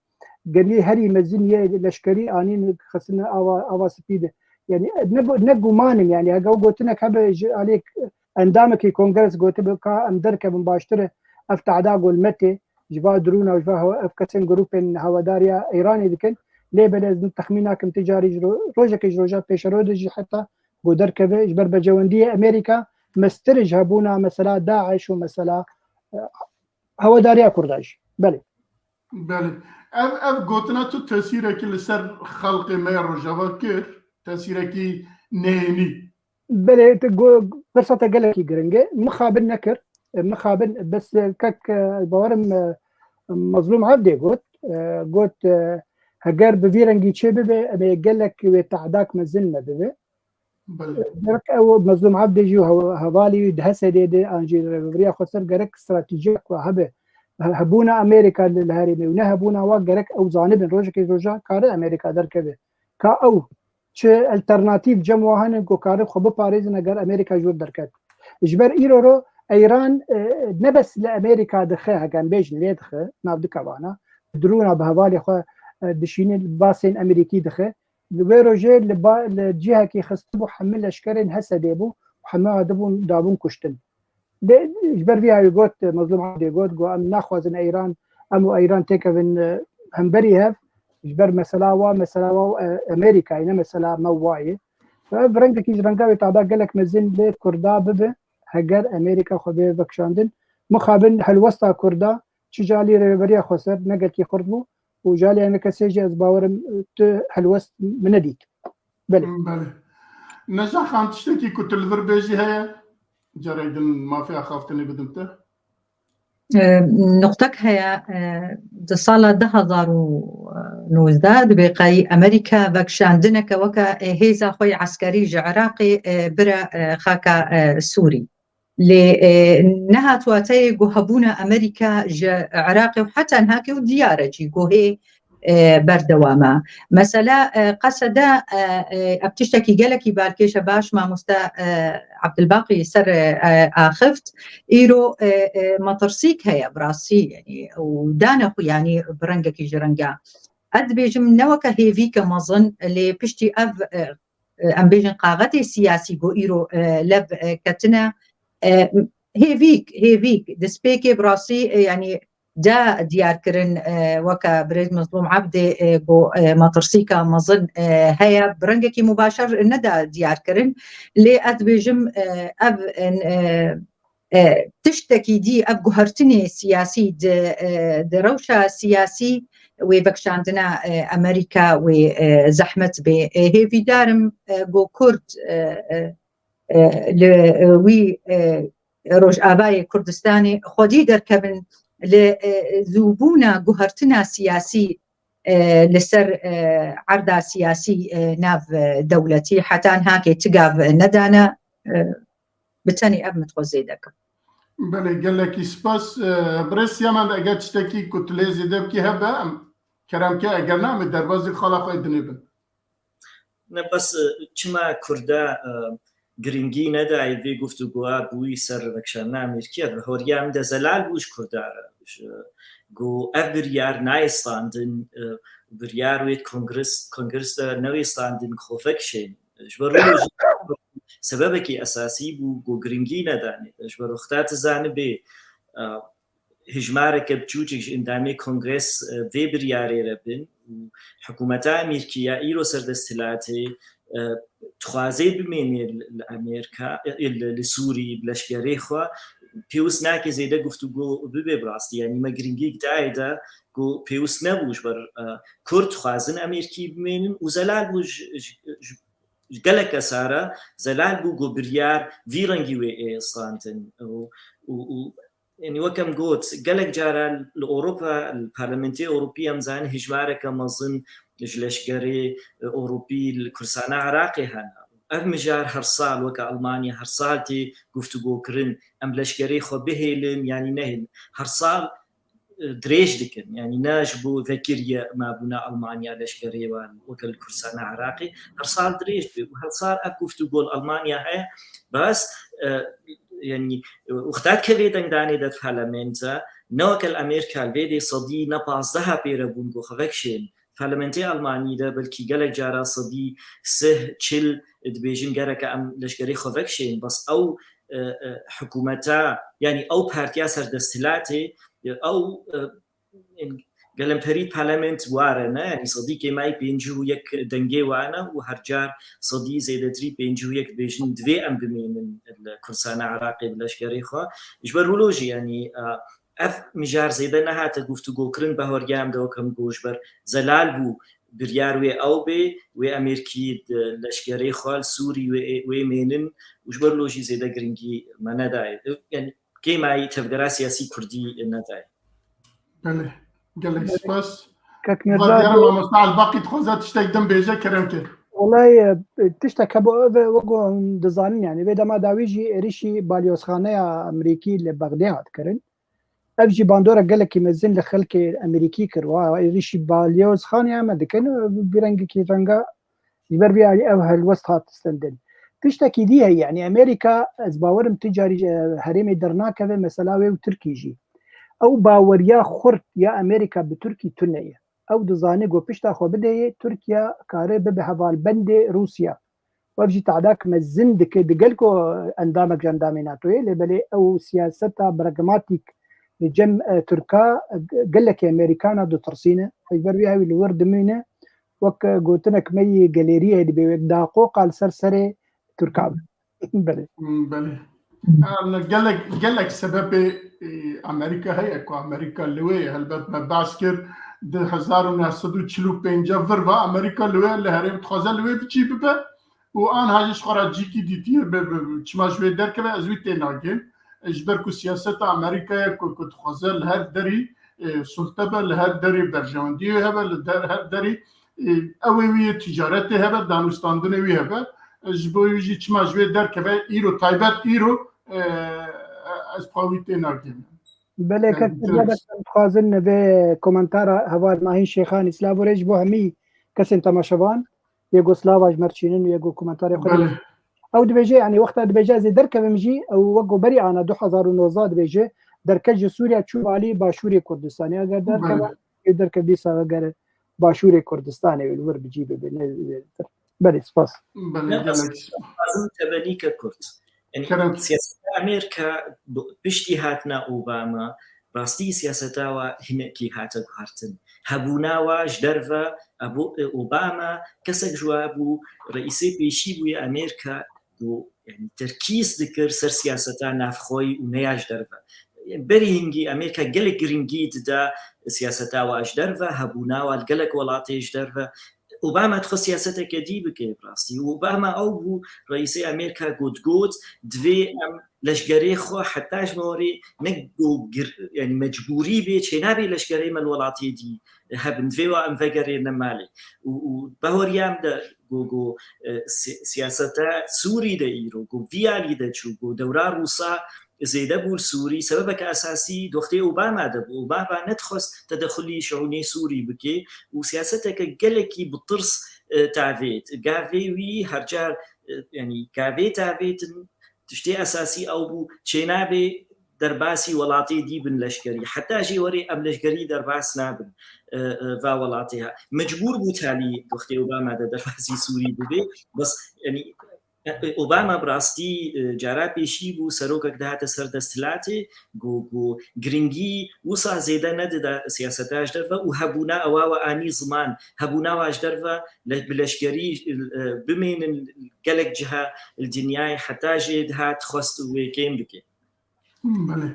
genî herî mezin yê leşkerî anîn xistine ava, ava spî de. Yani ne, ne guman in, yani hege ew gotinek hebe ji alî endamekî kongres gotibe ka em derkevin baştir e, ev tehda go li me tê, ji va drûna û ji va hewa, ev kesên grûpên hewedariya Îranê dikin. Lê belê ez texmîn nakim ti carî ji ro-, rojekê ji roja pêşerû de jî heta ku derkeve ji ber berjewendiyê Amerîka mestir ji hebûna mesela DAIŞ û mesela, e, hewedariya Kurda jî. Belê. Belê. Ev, ev gotina tu tesîrekî li ser xelkê me ya Rojava kir, tesîrekî neyênî. Belê, tu go-, pirsa te gelekî giring e. Mixabin nekir. E, mixabin, bes, e, kek, e, bawerim, e, Mazlûm Evdê got, e, got, e, heger bi vî rengî çê bibe, em ê gelek wê tehdak mezin me bibe. Belê. Gerek ew Mezlûm Evdê jî û hev-, hevalî wî di H S D'ê de an jî rêvebiriya xweser gerek stratejiyek wa hebe. He-, hebûna Amerîka li, li herêmê û nehebûna wa gerek ew zanibin. Rojekê ji roja kare Amerîka derkeve. Ka ew çi alternatîf cem wa hene ku karin xwe biparêzin eger Amerîka ji wir derket. Ji ber îro ro Îran, e, ne bes li Amerîka dixe, heke em bêjin lê dixe, nav dikevana. Drûna bi hevalê xwe, e, dişîne, basên Amerîkî dixe. Li wê rojê li ba-, li cihekî xistibû hemû leşkerên H S D'ê bû û hemû hatibûn dabûn kuştin. Lê ji ber vî yayê got, Mezlûm Evdê got, got, em naxwazin Îran, em û Îran têkevin, e, hemberî hev, ji ber mesela wa, mesela wa, e, Amerîkayê, ne mesela me wa ye. Ev rengekî ji renga wê tahda gelek mezin lê Kurda bibe, heger Amerîka xwe bê vekişandin. Mixabin helwesta Kurda, çi ji alî rêveberiya xweser, ne gelkî xurt bû û ji alî enê kesê jî ez bawerim, e, tu helwest min nedît. Belê. Belê. Neca Xan, tiştekî ku tu li vir bêjî heye? Carek din mafê axaftinê bidim te. E, nuqtek heye, e, di sala du hazar û nozdeh dibê qey Amerîka vekişandineke weke, e, hêza xwe yê eskerî ji Iraqê, e, bire, e, xaka, e, Sûrî. Lê, e, nehat wateyê ku hebûna Amerîka ji Iraqê û heta niha kê û diyar e jî ku hê, e, berdewam e. Mesela, e, Qesede, e, e, ev tiştekî gelekî balkêş e, baş mamoste, e, Ebdilbaqî ser, e, e, axift. Îro, e, e, metirsîk heye bi rastî, yanî, û dane xwe, yanî, bi rengekî ji renga. Ez dibêjim ne weke hêvîke mezin, lê piştî ev, e, e, em bêjin qaxetê siyasî ku îro, e, lev, e, ketine, e, hêvîk, hêvîk, destpêkê bi rastî, e, yanî da diyar kirin, e, weke birêz Mezlûm Ebdê, e, ku, e, metirsîka mezin, e, heye, bi rengekî mubaşer neda diyar kirin. Lê ez dibêjim, e, ev, e, e, tiştekî dî, ev guhertinê siyasî di, e, di rewşa siyasî wê vekişandina, e, Amerîka wê, e, zehmet bê. E, hêvîdar im, e, ku Kurd, e, e, e, li, e, wî, e, Rojavayê Kurdistanê xwedî derkevin li, e, zûbûna guhertina siyasî, e, li ser, e, erda siyasî, e, nav, e, dewletî heta niha kê ti gav nedane, e, bi tenê ev min dixwest zêde kim. Belê, gelekî spas. E, birêz Siyaman, eger tiştekî ku tu lê zêde bikî hebe, em kerem ke, eger na, em ê derbazî xala xwe dinê bin. Ne, bes, e, çima Kurda, e, giringî nedayê vê guftûgoya bûyî ser vekişandina Amerîkî? Bi horiya min de zelal bû ji Kurda re. Ji, got, ev biryar nayê standin, e, biryar wê kongres, kongres de newê standin, xwe vekişên. Ji ber wilo jî sebebekî esasî bû, got, giringî nedanê. Ji ber wexta tu zanibê, e, hejmareke biçûçik ji endamê kongres, e, vê biryarê re bin û hikûmeta Amerîkî ya îro ser desthilatê, e, dixwazê bimênê li, li Amerîka, e, li, li Sûrî bi leşkerê xwe, pêwist nake zêde guftûgo bibe bi rastî. Yanî me giringî dayê de ku pêwist nebû ji ber, e, Kurd dixwazin Amerîkî bimênin û zelal bû ji, ji, ji, ji gelek kesa re, zelal bû ku biryar vî rengî wê ê standin û, û, û Yanî wek em got, gelek cara li Ewropa, li Parlamentê Ewropî em zanin hejmareke mezin ji leşkerê Ewropî li Kurdistana Iraqê hene. Ev mijar her sal, weke Almanya her sal tê guftûgokirin, em leşkerê xwe bihêlin, yanî nehêlin. Her sal, e, dirêj dikin. Yanî ne ji bo vekirî ye mabûna Almanya leşkerê wan weke li Kurdistana Iraqê. Her sal dirêj dibe û her sal ev guftûgo li Almanya heye. Bes, e, Yanî, wexta dikeve dengdanê de di parlamenta, ne weke li Amerîka li vê dê sedî ne pazdeha pê re bûn ku xwe vekişên. Parlamentê Almanî de belkî gelek cara sedî sih, çil dibêjin gereke em leşkerê xwe vekişên. Bes ew, e, e, hikûmeta, yanî ew partiya ser desthilatê, e, ew, e, Gelemperî parlament ware ne, yanî sedî kêmayî pêncî û yek dengê wane û her car sedî zêdetirî pêncî û yek dibêjin divê em bimînin li Kurdistana Iraqê bi leşkerê xwe. Ji ber wilo jî, yanî, e, ev mijar zêde nehate guftûgokirin, bahorgehê em de wek em got ji ber zelal bû biryar wê ew bê, wê Amerîkî di leşkerê xwe li Sûrî wê, wê mênin û ji ber wilo jî zêde giringî me nedaye. Yanî kêmayî tevgera siyasî kurdî nedaye. Belê. Gelek spas. Kek Mirza, Diyara mamosta Elbaqî dixwaze tiştek din bêje, kerem ke. Olay, e, tiştek hebû ev e, wek hûn dizanin, yani, vê dema dawî jî êrişî balyozxaneya Amerîkî li Bexdê hat kirin. Ev jî bandora gelekî mezin li xelkê Amerîkî kir. Wa êrişî balyozxaneya me dikin, bi rengekî renga Ji ber vê alî ev helwest hat stendin. Tiştekî dî heye, yanî Amerîka, ez bawerim tu carî, e, herêmê dernakeve, mesela wê û Tirkî jî. Ew baweriya xurt ya Amerîka bi Tirkî tune ye. Ew dizane ku pişta xwe bideyê, Tirkiye kare bibe hevalbendê Rûsya. Ev jî tehdek mezin dike, digel ku endamek ji endamê NATOyê, lê belê ew siyaseta pragmatîk li cem, e, Tirka, e, gelekî Amerîkana ditirsîne. Ji ber vê ew li wir dimîne. Wek gotinek me yê gelêriyê dibe, wek daqoqa li ser serê Tirka be. Belê. Hmm, belê. Em, gelek, gelek sebebê, e, Amerîka heye ku Amerîka li wê ye. Helbet me behs kir, di hezar û neh sed û çil û pênc vir ve Amerîka li wê, li herêm dixwaze li wê bi cî bibe û anha jî ji xwe re cîkî dîtiye, bi, bi, bi, çima ji wê derkeve, ez wî tê nagêm. Ji ber ku siyaseta Amerîkayê ku, ku dixwaze li her derî, e, sulte be, li her derî berjewendiyê hebe, li der, her derî, e, ew ê wî yê ticaretê hebe, danûstandinê wî hebe. E, ji bo wî jî çima ji wê derkeve, îro, taybet îro, e, ez xwe wî tê nagêm. Belê, Yani, kek direkt. Dixwazin vê komentara heval Mahîn Şêxanî, silav û rêz ji bo hemî kesên temaşevan, yê ku silava ji me re çînin û yê ku komentarê xwe Belê. Ew dibêje, yani, wexta dibêje ez ê derkevim jî, ew wek ku berî ana du hezar û nozdeh dibêje, derket ji Sûriye çû alî Başûrê Kurdistanê. Eger derkeve, Belê. Ê derkev dîsa eger Başûrê Kurdistanê wê li wir bi cî bibe, ne zêdetir. Belê, spas. Belê, Ne, gelek. Lazim tebenîke kurt. Yani, Kerem. Siyaseta Amerîka bi-, piştî hatina Obama, rastî siyaseta wa hinekî hate guhertin. Hebûna wa ji derve, ebu-, e, Obama kesek ji wa bû, reîsê pêşî bûye Amerîka, ku, yani, terkîz dikir ser siyaseta navxweyî û ne ya ji derve. Berî hingî Amerîka gelek giringî dida siyaseta wa ji derve, hebûna wa li gelek welatê ji derve. Obama dixwest siyaseteke dî bike, bi rastî. Û Obama ew bû, reîsê Amerîka, ku digot, divê em leşgerê xwe heta ji me werê ne ku gir-, yani mecbûrî bê, çênabê leşgerê me li welatê dî hebin, divê wa em vegerêne malê. Û, û bahoriyê em de ku, ku, e, si-, siyaseta Sûrî de îro, ku vî alî de çû, ku dewra Rûsa zêde bû li Sûrî, sebebeke esasî di wextê Obama de bû. Obama nedixwest tedexulî şiûnê Sûrî bike û siyaseteke gelekî bi tirs, e, tavêt. Gavê wî her car, e, yanî gavê tavêtin, tiştê esasî ew bû, çênabê derbasî welatê dî bin leşkerî. Heta jê werê em leşkerî derbas nabin, e, e, va welatê ha. Mecbûr bû talî wextê Obama de derbasî Sûrî bibe. Bes, yanî, e, Obama bi rastî, e, cara pêşî bû, serokek dihate ser desthilatê, ku, ku giringî wisa zêde nedida siyaseta ji derve û hebûna ewa we anî ziman, hebûna wa ji derve le-, bi leşkerî, e, bimênin gelek ciha li dinyayê heta jê dihat xwest wê kêm bike. Belê.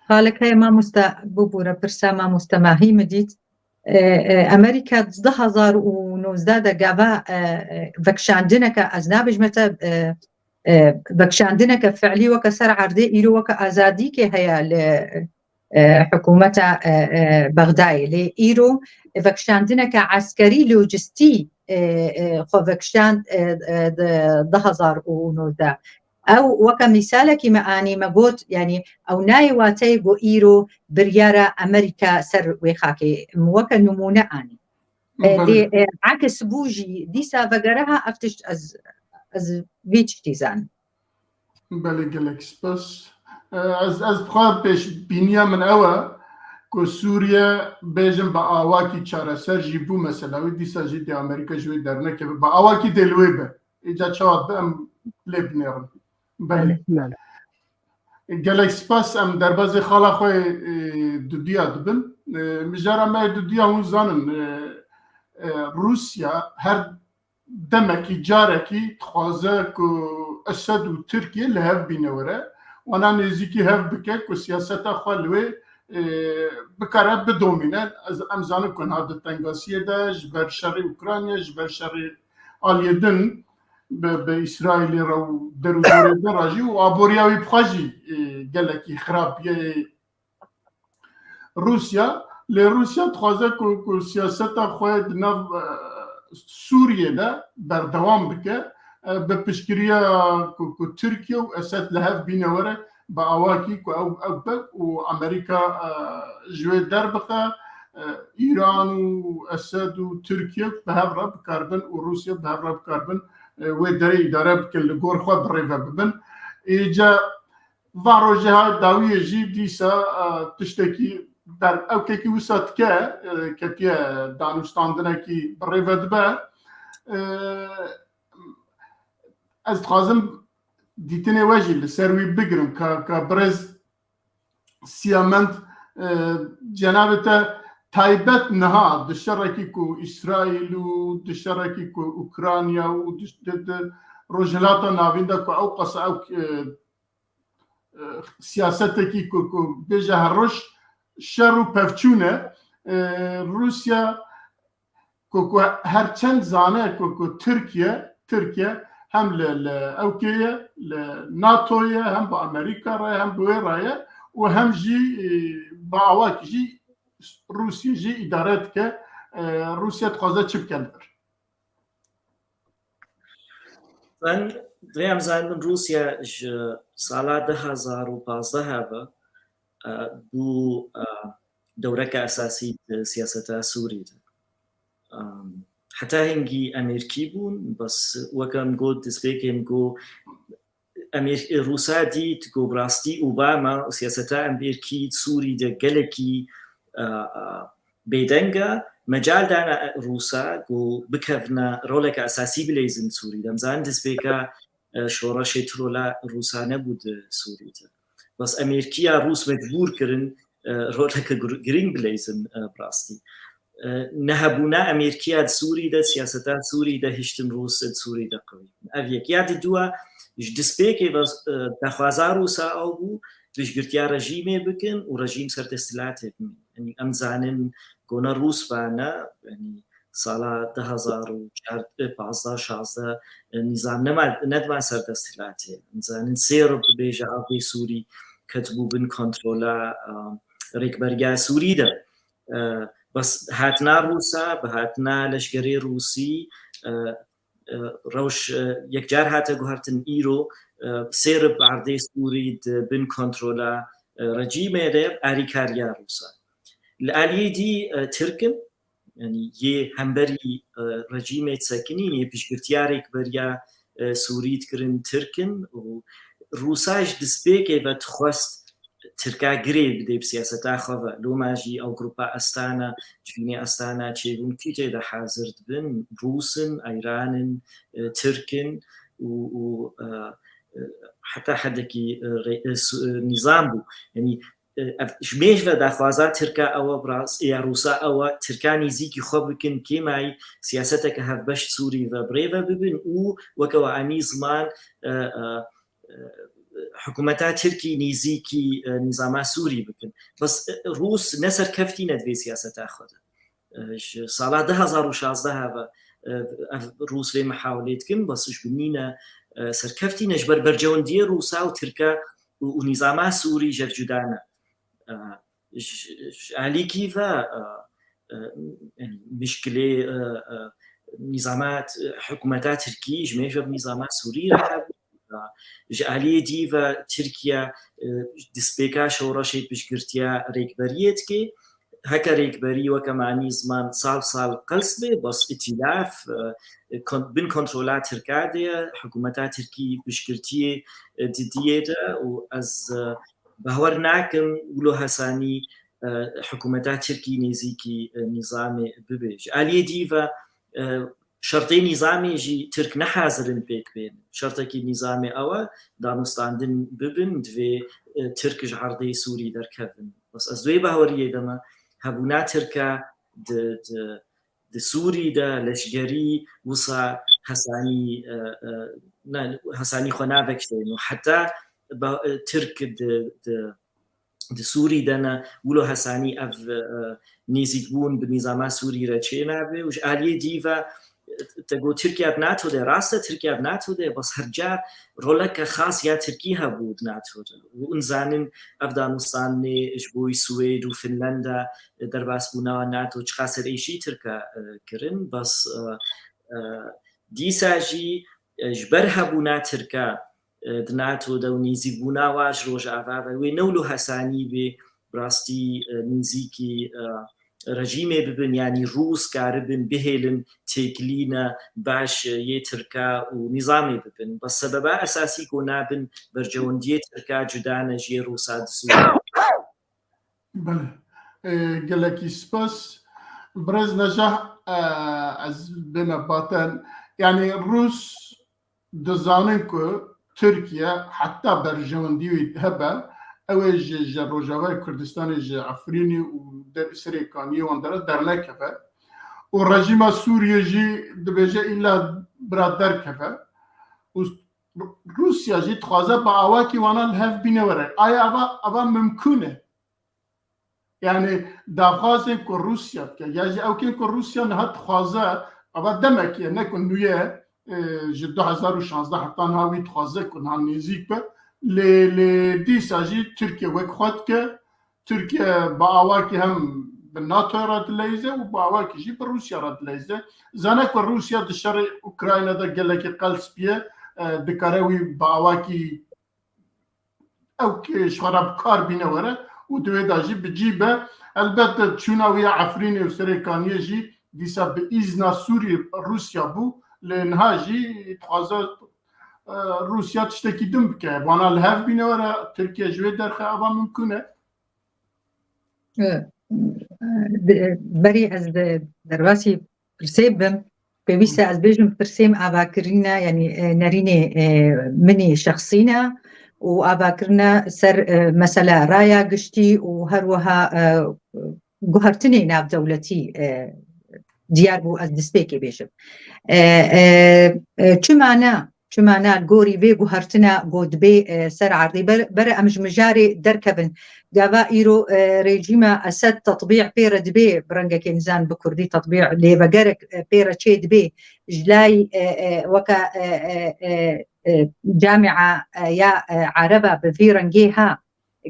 Xalek heye mamoste, bibûre pirsa mamoste Mahî min dît. E, e, Amerîka di du hezar û nozdeh de gava, e, e, vekişandineke, ez nabêjme te, e, e, vekişandineke fiilî weke ser erdê îro weke azadîkê heye li, e, hikûmeta, e, e, Bexdayê. Lê îro vekişandineke eskerî, lojistî, e, e, xwe vekişand, e, e, di du hezar û nozdeh. Ew weke mîsalekî me anî, me got, yanî ew nayê wateyê ku îro biryara Amerîka ser wê xakê, min weke nimûne anî. E, Belê. Lê, e, ekis bû jî, dîsa vegere ha ev tişt ez, ez vî tiştî zanim. Belê, gelek spas. Ez, ez dixwazim pêşbîniya min ew e ku Sûriye bêjin bi awakî çareser jî bû mesela wî dîsa jî dê Amerîka ji wê dernekeve. Bi awakî dê li wê be. Îca çawa dibe em lê binêrin. Belê. Belê. Gelek spas, em derbazê xala xwe, e, duduya dibin. E, mijara me duduya hûn zanin, e, e, Rûsya her demekî, carekî dixwaze ku Esed û Tirkiye li hev bîne were. Wana nêzîkî hev bike ku siyaseta xwe li wê, e, bikare bidomîne. Ez, em zanin ku niha di tengasiyê de ji ber şerê Ukrayna, ji ber şerê aliyê din bi, bi Îsraîlê re û der û dorê din re jî û aboriya wî bi xwe jî, e, gelekî xirab ye. Rûsya, lê Rûsya dixwaze ku, ku siyaseta xwe di nav, e, Sûriyê de berdewam bike, e, bi piştgiriya ku, ku Tirkiye û Esed li hev bîne were, bi awakî ku ew, ew be û Amerîka, e, ji wê derbixe, e, Îran û Esed û Tirkiye bi hev re bikaribin û Rûsya bi hev re bikaribin, e, wê derê îdare bikin, li gor xwe bi rê ve bibin. Êca van rojê ha dawiyê jî dîsa, e, tiştekî ber-, ewkekî wisa dike, e, ketiye danûstandinekî bi rê ve dibe. E, ez dixwazim dîtinê we jî li ser wî bigirim ka, ka birêz Siyamend, e, cenabê te taybet niha di şerekî ku Îsraîl û di şerekî ku Ukrayna û di, di, di Rojhilata Navîn de ku ew qasa ew, e, e, siyasetekî ku, ku bêje her roj şer û pevçûn e, e, Rûsya ku, ku her çend zane ku, ku Tirkiye, Tirkiye hem li, li ewkê ye, li NATO ye, hem bi Amerîka re, hem bi wê re ye û hem jî, e, bi awakî jî Rûsya jî îdare dike. E, Rûsya dixwaze çi bike li vir? Zanin, divê em zanin Rûsya ji sala du hazar û pazdeh ve, e, bû, e, dewreke esasî di siyaseta Sûrî de. Em, heta hingî em êrkî bûn, bes weke em got, destpêkê em got, em êr-, Rûsa dît ku bi rastî Obama û siyaseta em êrkî Sûrî de gelekî, e, e, bêdeng e, mecal dane Rûsa ku bikevne roleke esasî bileyzin Sûrî de. Em zanin destpêka, e, şoreşê tu rola Rûsa nebû di Sûrî de. Bes Amerîkiya Rûs mecbûr kirin, e, roleke gir-, girîng bileyzin, e, bi rastî. E, nehebûna Amerîkiya di Sûrî de, siyaseta Sûrî de, hiştin Rûs di Sûrî de qewî. Ev yek. Ya di dua, ji destpêkê ve, e, daxwaza Rûsa ew bû, piştgirtiya rejîmê bikin û rejîm ser desthilatê bimîne. Yanî em zanin ku ne Rûs ve ne, yanî sala du hazar û çardeh, pazdeh, şazdeh, e, nîzam nema, nedima ser desthilatê. Em zanin sê rib bêje erdê Sûrî ketibû bin kontrola, e, rêkberiya Sûrî de. E, bes hatina Rûsa, bi hatina leşkerê Rûsî, e, e, rewş, e, yekcar hate guhertin îro, e, sê rib erdê Sûrî di bin kontrola, e, rejîmê de alîkariya Rûsa. Li aliyê dî, e, Tirk in, yanî yê hemberî, e, rejîmê disekinîn, yê piştgirtiya rêkberiya, e, Sûrî dikirin Tirk in û Rûsa ji destpêkê ve dixwest Tirka girê bidê bi siyaseta xwe ve. Loma jî ew grupa Astana, civînê Astana çêbûn kî tê de hazir dibin? Rûs in, Eyran in, e, Tirk in û, û, e, e, heta hedekî, e, rê-, e, su-, e, nîzam bû. Yanî, e, ev, ji mêj ve daxwaza Tirka ew e, bi rast-, ya Rûsa ew e, Tirka nîzîkî xwe bikin, kêmayî siyaseteke hevbeş Sûrî ve bi rê ve bibin û weke we anî ziman, e, e, e, hikûmeta Tirkî nîzîkî, e, nîzama Sûrî bikin. Bes, e, Rûs ne serkeftî ne di vê siyaseta xwe de. E, ji sala du hazar û şazdeh ve, e, ev Rûs vê mihawilê dikin, bes ji binî ne, e, serkeftî ne ji ber bercewendiyê Rûsa û Tirka û, û nîzama Sûrî ji hev cuda ne. E, ji, ji alîkî ve, e, e, yanî mişkilê, e, e, nîzama t-, hikûmeta Tirkî ji mêj ve bi nîzama Sûrî re hebû. Ji aliyê dî ve Tirkiye, e, destpêka şoreşê piştgirtiya rêkberiyê dike. heke rêkberî weke manî ziman sal sal qels bê, bes îtîlaf, e, kon-, bin kontrola Tirka de ye, hikûmeta Tirkî piştgirtiyê, e, didiyê de û ez, e, bawer nakim wilo hesanî, e, hikûmeta Tirkî nêzîkî, e, nîzamê bibe. Ji aliyê dî ve, e, şertê nîzamê jî Tirk ne hazir in pêk bên. Şertekî nîzamê ew e, danûstandin bibin, divê, e, Tirk ji erdê Sûrî derkevin. Bes ez wê baweriyê de me, hebûna Tirka di, di, di Sûrî de leşgerî wisa hesanî, e, e, ne, hesanî xwe navekişînin û heta ba-, e, Tirk di, di, di Sûrî de ne, wilo hesanî ev, e, nêzîkbûn bi nîzama Sûrî re çênabe û ji aliyê dî ve, e, te got Tirkiye di NATO de, rast e, Tirkiye di NATO de, bes her car roleke xas ya Tirkî hebû di NATO de. Û hûn zanin ev danûstanê ji bo Swêd û Finlanda, e, derbasbûna NATO çiqas serêşî Tirka, e, kirin, bes, e, e, dîsa jî, e, ji ber hebûna Tirka, e, di NATO de û nêzîkbûna wa ji Rojava ve wê ne wilo hesanî bê, bi rastî, e, nêzîkî, e, rejîmê bibin, yanî Rûs karibin bihêlin têkilîna baş, e, yê Tirka û nîzamê bibin. Bes sebeba esasî ku nabin berjewendiyê Tirka cuda ne ji yê Rûsa di Sûriyê. Belê. E, gelekî spas. Birêz Necah, e, ez bême baten. Yanî Rûs dizanin ku Tirkiye heta berjewendî wî hebe, ew ê ji, ji Rojavayê Kurdistanê, ji Efrînê û der-, Serê Kaniyê wan dere dernekeve. Û rejîma Sûriyê jî dibêje îlla bira derkeve. Û Rû-, Rûsya jî dixwaze bi awakî wana li hev bîne were. Aya ava, ava mimkûn e? Yanî daxwazên ku Rûsya dike, ya jî ew kên ku Rûsya niha dixwaze, ava demekî ye, ne ku nû ye, e, ji du hezar û şazdeh heta niha wî dixwaze ku niha nêzîk be. Lê, lê dîsa jî Tirkiye wek xwe dike. Tirkiye bi awakî hem bi NATO re dileyze û bi awakî jî bi Rûsya re dileyze. Zane ku Rûsya di şerê Ukrayna de gelekî qels bûye, e, dikare wî bi awakî ew ki ji xwe re bi kar bîne were û di wê de jî bi cî be. Elbet çûna wî ya Efrînê û Serê Kaniyê jî dîsa bi îzna Sûrî Rûsya bû, lê niha jî dixwaze, e, Rûsya tiştekî din bike. Wana li hev bîne were, Tirkiye ji wê derxe ava mimkûn e? E, e, de-, berî ez de-, derbasî pirsê bim, pêwîst e ez bêjim pirsê min avakirî ne, yanî, e, nerînê, e, min î şexsî ne û avakirine ser, e, mesela raya giştî û her wiha, e, guhertinê navdewletî, e, diyar bû, ez destpêkê bêjim. E, e, e, çima ne? Çima ne, li gorî vê guhertina ku dibê, e, ser erdê ber-, bere em ji mijarê derkevin. Gava îro, e, rejîma Esed tetbî pê re dibê, bi rengekê nizan bi kurdî tetbî lêvegerek, e, pê re çê dibê. Ji lay, e, e, weke, e, e, e, e, camia, e, ya, e, ereba bi vî rengê ha.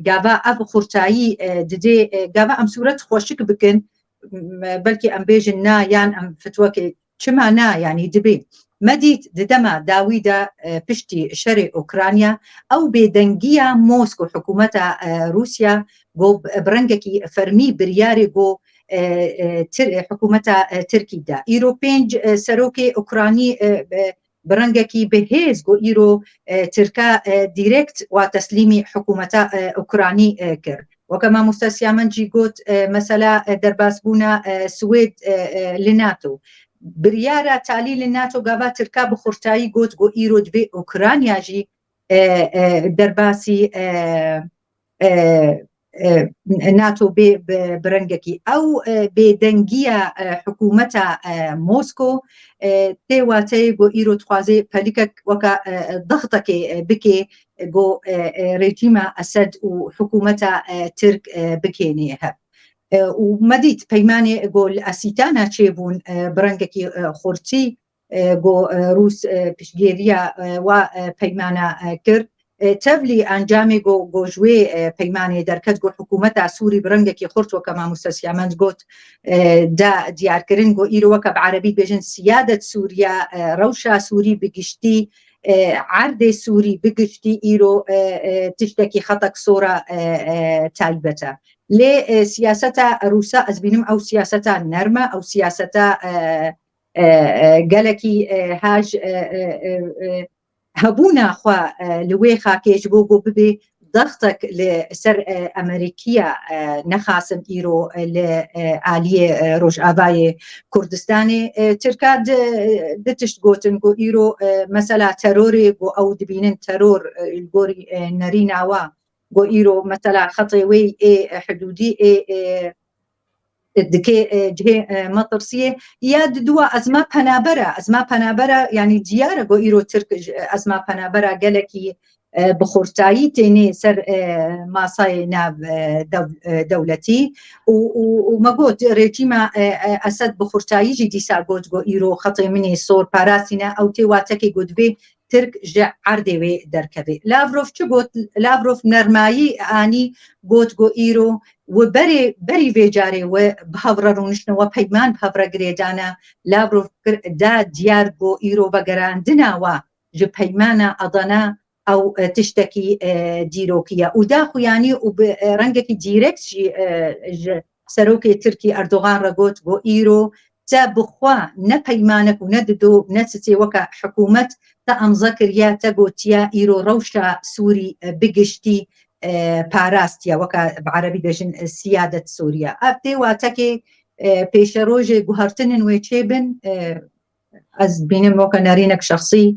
Gava ev xurtayî, e, didê, e, gava em sûret xweşik bikin, m-, belkî em bêjin na, yan em fitwekê çima na, yanî dibê. Me dît di dema dawî de, e, piştî şerê Ukrayna, ew bêdengiya Mosko, hikûmeta, e, Rûsya, ku bi, bi rengekî fermî biryarê ku, e, e, Tir-, hikûmeta, e, Tirkî de. Îro pênc, e, serokê Ukranî, e, e, bi rengekî bi hêz ku îro, e, Tirka, e, direkt wa teslîmî hikûmeta, e, Ukranî, e, kir. Weke mamoste Siyamen jî got, e, mesela, e, derbasbûna, e, Swêd, e, e, li NATO. Biryara talî li NATO gava Tirka bi xurtayî got ku îro divê Ukrayna jî, e, e, derbasî, e, e, e, NATO bê bi, bi rengekî. Ew, e, bêdengiya, e, hikûmeta, e, Mosko, e, tê wateyê ku îro dixwaze pelikek weke, e, dextekê, e, bikê, e, ku, e, e, rejîma Esed û hikûmeta, e, Tirk, e, bikênê hev. E, û me dît peymanê ku li Esîtana çêbûn, e, bi rengekî, e, xurtî, e, ku, e, Rûs, e, piştgêriya, e, wa, e, peymana, e, kir. E, tevlî encamê ku, ku ji wê, e, peymanê derket, ku hikûmeta Sûrî bi rengekî xurt, weke mamoste Siyamend got, e, da diyarkirin, ku îro weke bi erebî dibêjin siyadet Sûriya, e, rewşa Sûrî bi giştî, e, erdê Sûrî bi giştî îro, e, e, tiştekî xetek sor e, e, taybet e. Lê, e, siyaseta Rûsa, ez bînim ew siyaseta nerm e, ew siyaseta, e, e, e, gelekî, e, haj, e, e, e, e, hebûna xwe, e, li wê xakê ji bo ku bibê dextek li ser, e, Amerîkiya, e, nexasim îro, e, li, e, aliyê, e, Rojavayê Kurdistanê. E, Tirka di, di tişt gotin ku îro, e, mesela terorê ku ew dibînin teror, e, li gorî, e, nerîna wa, ku îro mesela xetê wê ê, e, hidûdî ê, e, dikê, e, cihê, e, metirsiyê ya diduwa ezma penabera, ezma penabera, yanî diyar e ku îro Tirk ji ezma penabera gelekî, e, bi xurtayî tênê ser, e, masayê nav, e, dew-, e, dewletî û, û, û me got rejîma, e, e, Esed bi xurtayî jî dîsa got ku îro xetê min ê sor parastîne, ew tê watekê ku divê Tirk ji erdê wê derkeve. Lavrov çi got? Lavrov nermayî anî, got ku îro wi berê, berî vê carê wi bi hev re rûniştine, we peyman bi hev re girêdane. Lavrov kir, da diyar ku îro vegerandina wa ji peymana Adana ew, e, tiştekî, e, dîrokî ye. Û da xuyanî û bi, e, rengekî dîrekt jî, e, ji serokê Tirkî Erdogan re got ku îro te bi xwe ne peymanek û ne dido ne çitê weke hikûmet te emze kiriye, te gotiye îro rewşa Sûrî, e, bi giştî, e, parastiye, weke bi erebî bêjin, e, siyadet Sûriye. Ev tê watekê, e, pêşerojê guhertinin wê çêbin, e, ez bînim weke nerînek şexsî.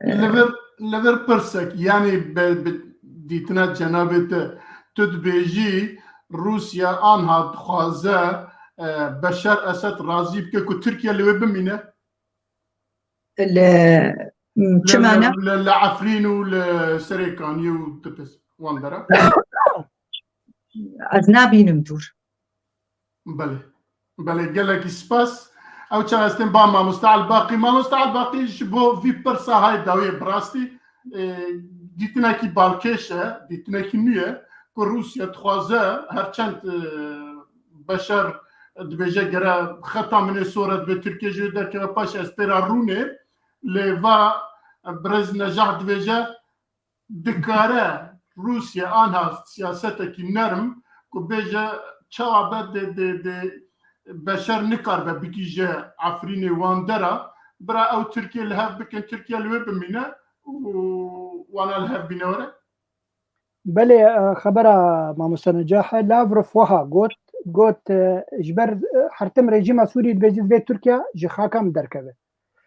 Li vir, li vir pirsek, yanî bi, bi dîtina cenabê te, tu dibêjî Rûsya anha dixwaze, e, Beşar Esed razî bike ku Tirkiye li wê bimîne? Li, m, Li, çi li, mane? Li, li Efrîn û li Serêkaniyê û Tipis wan dera? Ez nabînim dûr. Belê. Belê, gelekî spas. Ew çaxê ez tên ba Mamoste Elbaqî. Mamoste Elbaqî, ji bo vî pirsa hay dawiyê bi rastî, e, dîtinekî balkêş e, dîtinekî nû ye ku Rûsya dixwaze her çend, e, Beşar dibêje gere xeta min ê sor e, dibê Tirkiye ji wê derkeve, paşê ez pê re rûnê, lê va birêz Necah dibêje, dikare Rûsya anha siyasetekî nerm ku bêje çawa be dê, dê, dê Beşer nikaribe bigihîje Efrînê wan dera, bira ew Tirkiye li hev bikin, Tirkiye li wê bimîne û wana li hev bîne were? Belê, e, xebera mamoste Necah e. Lavrov wiha got, got, e, ji ber, e, her tim rejîma Sûrî dibêje divê Tirkiye ji xaka min derkeve.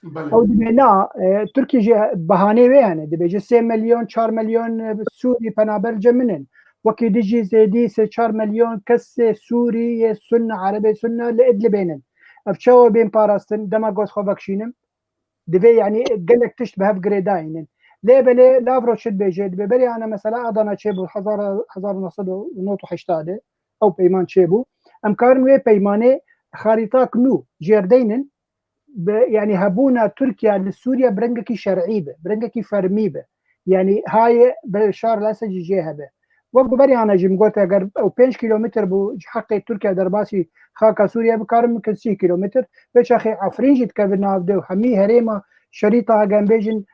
Belê. Ew dibê na, e, Tirkî jî behanê wê hene. Dibêje sê milyon, çar milyon, e, Sûrî penaber li cem min in. Wekî dijî zêdî sê çar milyon kesê Sûrî yê Sunne, Erebê Sunne li Idlibê nin. Ev çawa bên parastin? Dema got xwe vekişînim. Divê, yanî, gelek tişt bi hev girêdayînin. Lê belê Lavrov çi dibêje? Dibê berê ana mesela Adana çêbû hezar, hezar û neh sed û nod û heştadê ew peyman çêbû. Em karin wê peymanê xarîtak nû jêr deynin. Bi, yanî hebûna Tirkiye li Sûriye bi rengekî şer'î be, bi rengekî fermî be. Yanî hayê Beşar Esed jî jê hebe. Wek ku berî ana jî min got, eger ew pênc kîlometr bû, ji heqê Tirkiye derbasî xaka Sûriye bikarin, bikin sî kîlometr. Vê çaxê Efrîn jî dikeve nav de û hemî herêma şerîta, eger em bêjin,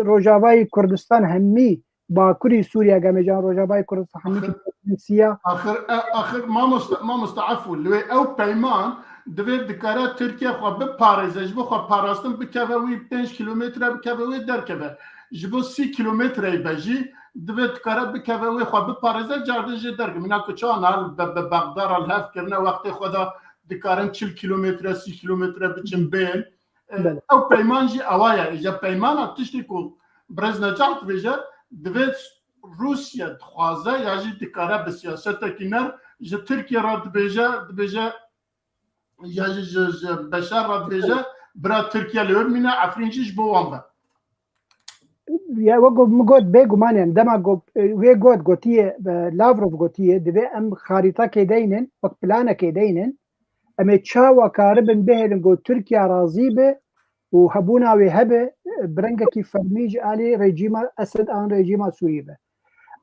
Rojavayê Kurdistan hemî Bakurî Sûriye, eger em bêjin Rojavayê Kurdistan hemî Axir, jî siya. Axir, e, axir mamoste, mamoste, efû, li wê ew peyman divê dikare Tirkiye xwe biparêze, ji bo xwe parastin bikeve wî pênc kîlometre, bikeve wê derkeve. Ji bo sî kîlometreyê be jî divê dikare bikeve wê xwe biparêze, cardin jê derkeve. Mîna ku çawa niha li be, be Bexda re li hev kirine, wextê xwe de dikarin çil kîlometre, sî kîlometre biçin bên. E, Belê. Ew peyman jî ewa ye. Îja peymana tiştê ku birêz Necah dibêje, divê Rûsya dixwaze ya jî dikare bi siyasetekî nerm ji Tirkiye re dibêje, dibêje ya jî ji, ji Beşar re dibêje, bira Tirkiye li wir bimîne, Efrîn jî ji bo wan be. Ya wek min got, bêguman, yani dema got, wê got, gotiye, e, Lavrov gotiye, divê em xarîtakê deynin, wek planekê deynin, em ê çawa karibin bihêlin ku Tirkiye razî be û hebûna wê hebe, bi rengekî fermî ji alî rejîma Esed an rejîma Sûrî be.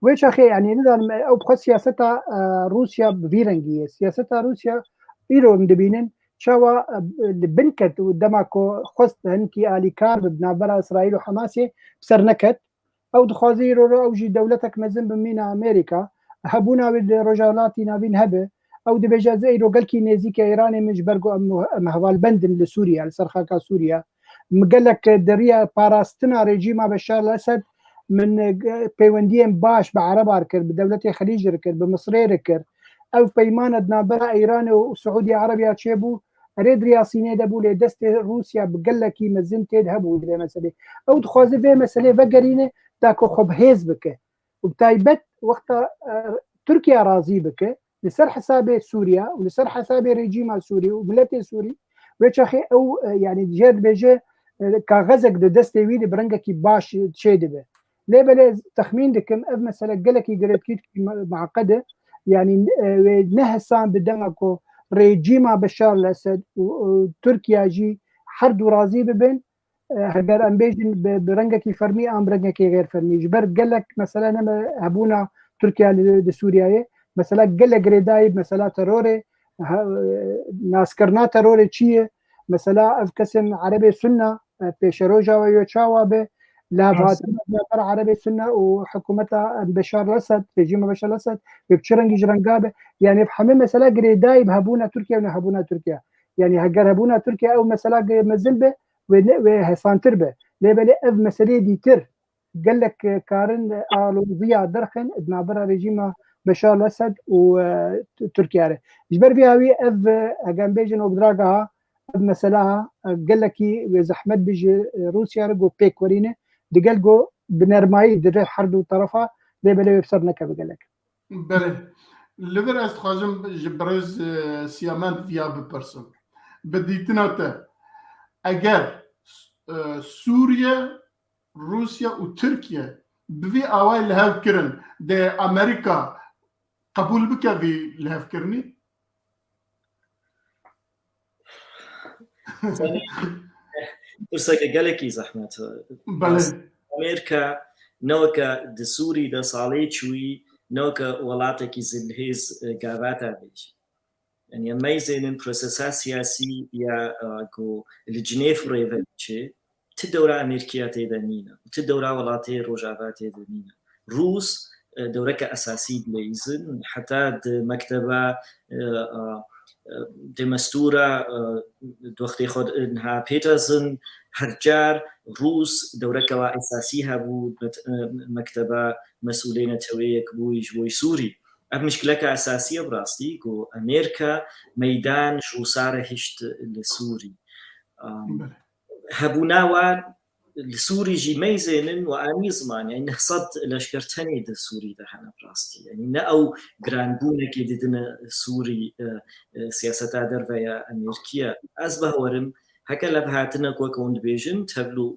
Wê çaxê, yanî nizanim, ew bi xwe siyaseta, e, Rûsya bi vî rengî ye. Siyaseta Rûsya îro em dibînin, çawa, e, li bin ket û dema ku xwest hinkî alîkar bi navbera Îsraîl û Hamasê bi ser neket. Ew dixwaze îro re ew jî dewletek mezin bi mîna Amerîka, hebûna wê li Rojhilatî Navîn hebe. Ew dibêje, ez îro gelkî nêzîkê Îranê, min ji ber ku em, em hevalbend in li Sûriye, li ser xaka Sûriye. Min gelek di riya parastina rejîma Beşar el Esed, min, e, peywendiyên baş bi Erebar kir, bi dewletê Xelîc re kir, bi Misrê re kir. Ev peymana di navbera Îranê û Siûdiya Erebiya çêbû, erê di riya Sînê de bû, lê destê Rûsya bi gelekî mezin tê de hebû di vê meselê. Ew dixwaze vê meselê vegerîne, da ku xwe bi hêz bike. Û bi taybet wexta, e, Tirkiye razî bike, li ser hesabê Sûriya û li ser hesabê rejîma Sûrî û miletê Sûrî, wê çaxê ew, e, yanî jê dibêje, e, kaxezek di destê wî de bi rengekî baş çê dibe. Lê belê ez texmîn dikim, ev mesele gelekî girêdayî, muaqed e. Yanî, e, wê ne hesan bi dema ku rejîma Beşar el Esed û, û Tirkiye jî her du razî bibin, e, heger em bêjin bi, bi rengekî fermî an bi rengekî xêr fermî. Ji ber gelek mesele ne me hebûna Tirkiye li, li Sûriyeyê. Mesela gelek girêdayî, mesela terorê, ha, e, naskirina terorê çi ye? Mesela ev kesên Erebê Sunna, e, pêşeroja we yo çawa be? Levhatina navbera Erebê Sunna û hikûmeta Beşar el-Esed, rejîma Beşar el-Esed, bi çi rengî ji renga be? Yani hemî mesela girêdayî bi hebûna Tirkiye û nehebûna Tirkiye. Yani heger hebûna Tirkiye ew mesela ge-, mezin be, wê ne, wê hesantir be. Lê belê ev meseleyê dîtir gelek, e, karin, e, aloziya derxin di navbera rejîma Beşar el-Esed û, e, T-, Tirkiye re. Ji ber vî hawî ev, e, hege em bêjin, ew bi diraga ha, ev mesela ha, e, gelekî wê zehmet bi ji, e, Rûsya re ku pêk werîne, digel ku bi nermayî dire her du terefa, lê belê wê bi ser nekeve gelek. Belê. Li vir ez dixwazim ji birêz, e, Siyamend viya bipirsim. Bi dîtina te, eger, e, Sûriye, Rûsya û Tirkiye bi vî awayî li hev kirin, dê Amerîka qebûl bike vî lihevkirinî? Pirseke gelekî zehmet e. Belê. Amerîka ne weke di Sûrî de salê çûyî, ne weke welatekî zilhêz, e, gavata vê jî. Yani em meyzênin prosesa siyasî ya, e, ku li Cinêv rêve diçe, ti dewra Amerîkiya tê de nîne, ti dewra welatê Rojava tê de nîne. Rûs, e, dewreke esasî dileyizin, heta di mekteba, e, e, e, demestûra, e, di wextê xwe de niha Peterson, her car Rûs dewreke wa esasî hebû, met-, e, mekteba mesûlê netewê yekbûyî ji bo Sûrî. Ev mişkileke esasî ye bi rastî, ku Amerîka meydan ji Rûsa re hişt li Sûrî. Um, Belê. Hebûna wan li Sûrî jî meyzênin û anî ziman, yani neh sed leşker tenê di Sûrî de hene bi rastî. Yani ne ew giranbûnekê didine Sûrî, e, e, siyaseta derve ya Amerîkiye. Ez bawerim, heke levhatinek weke hûn dibêjin, tevlû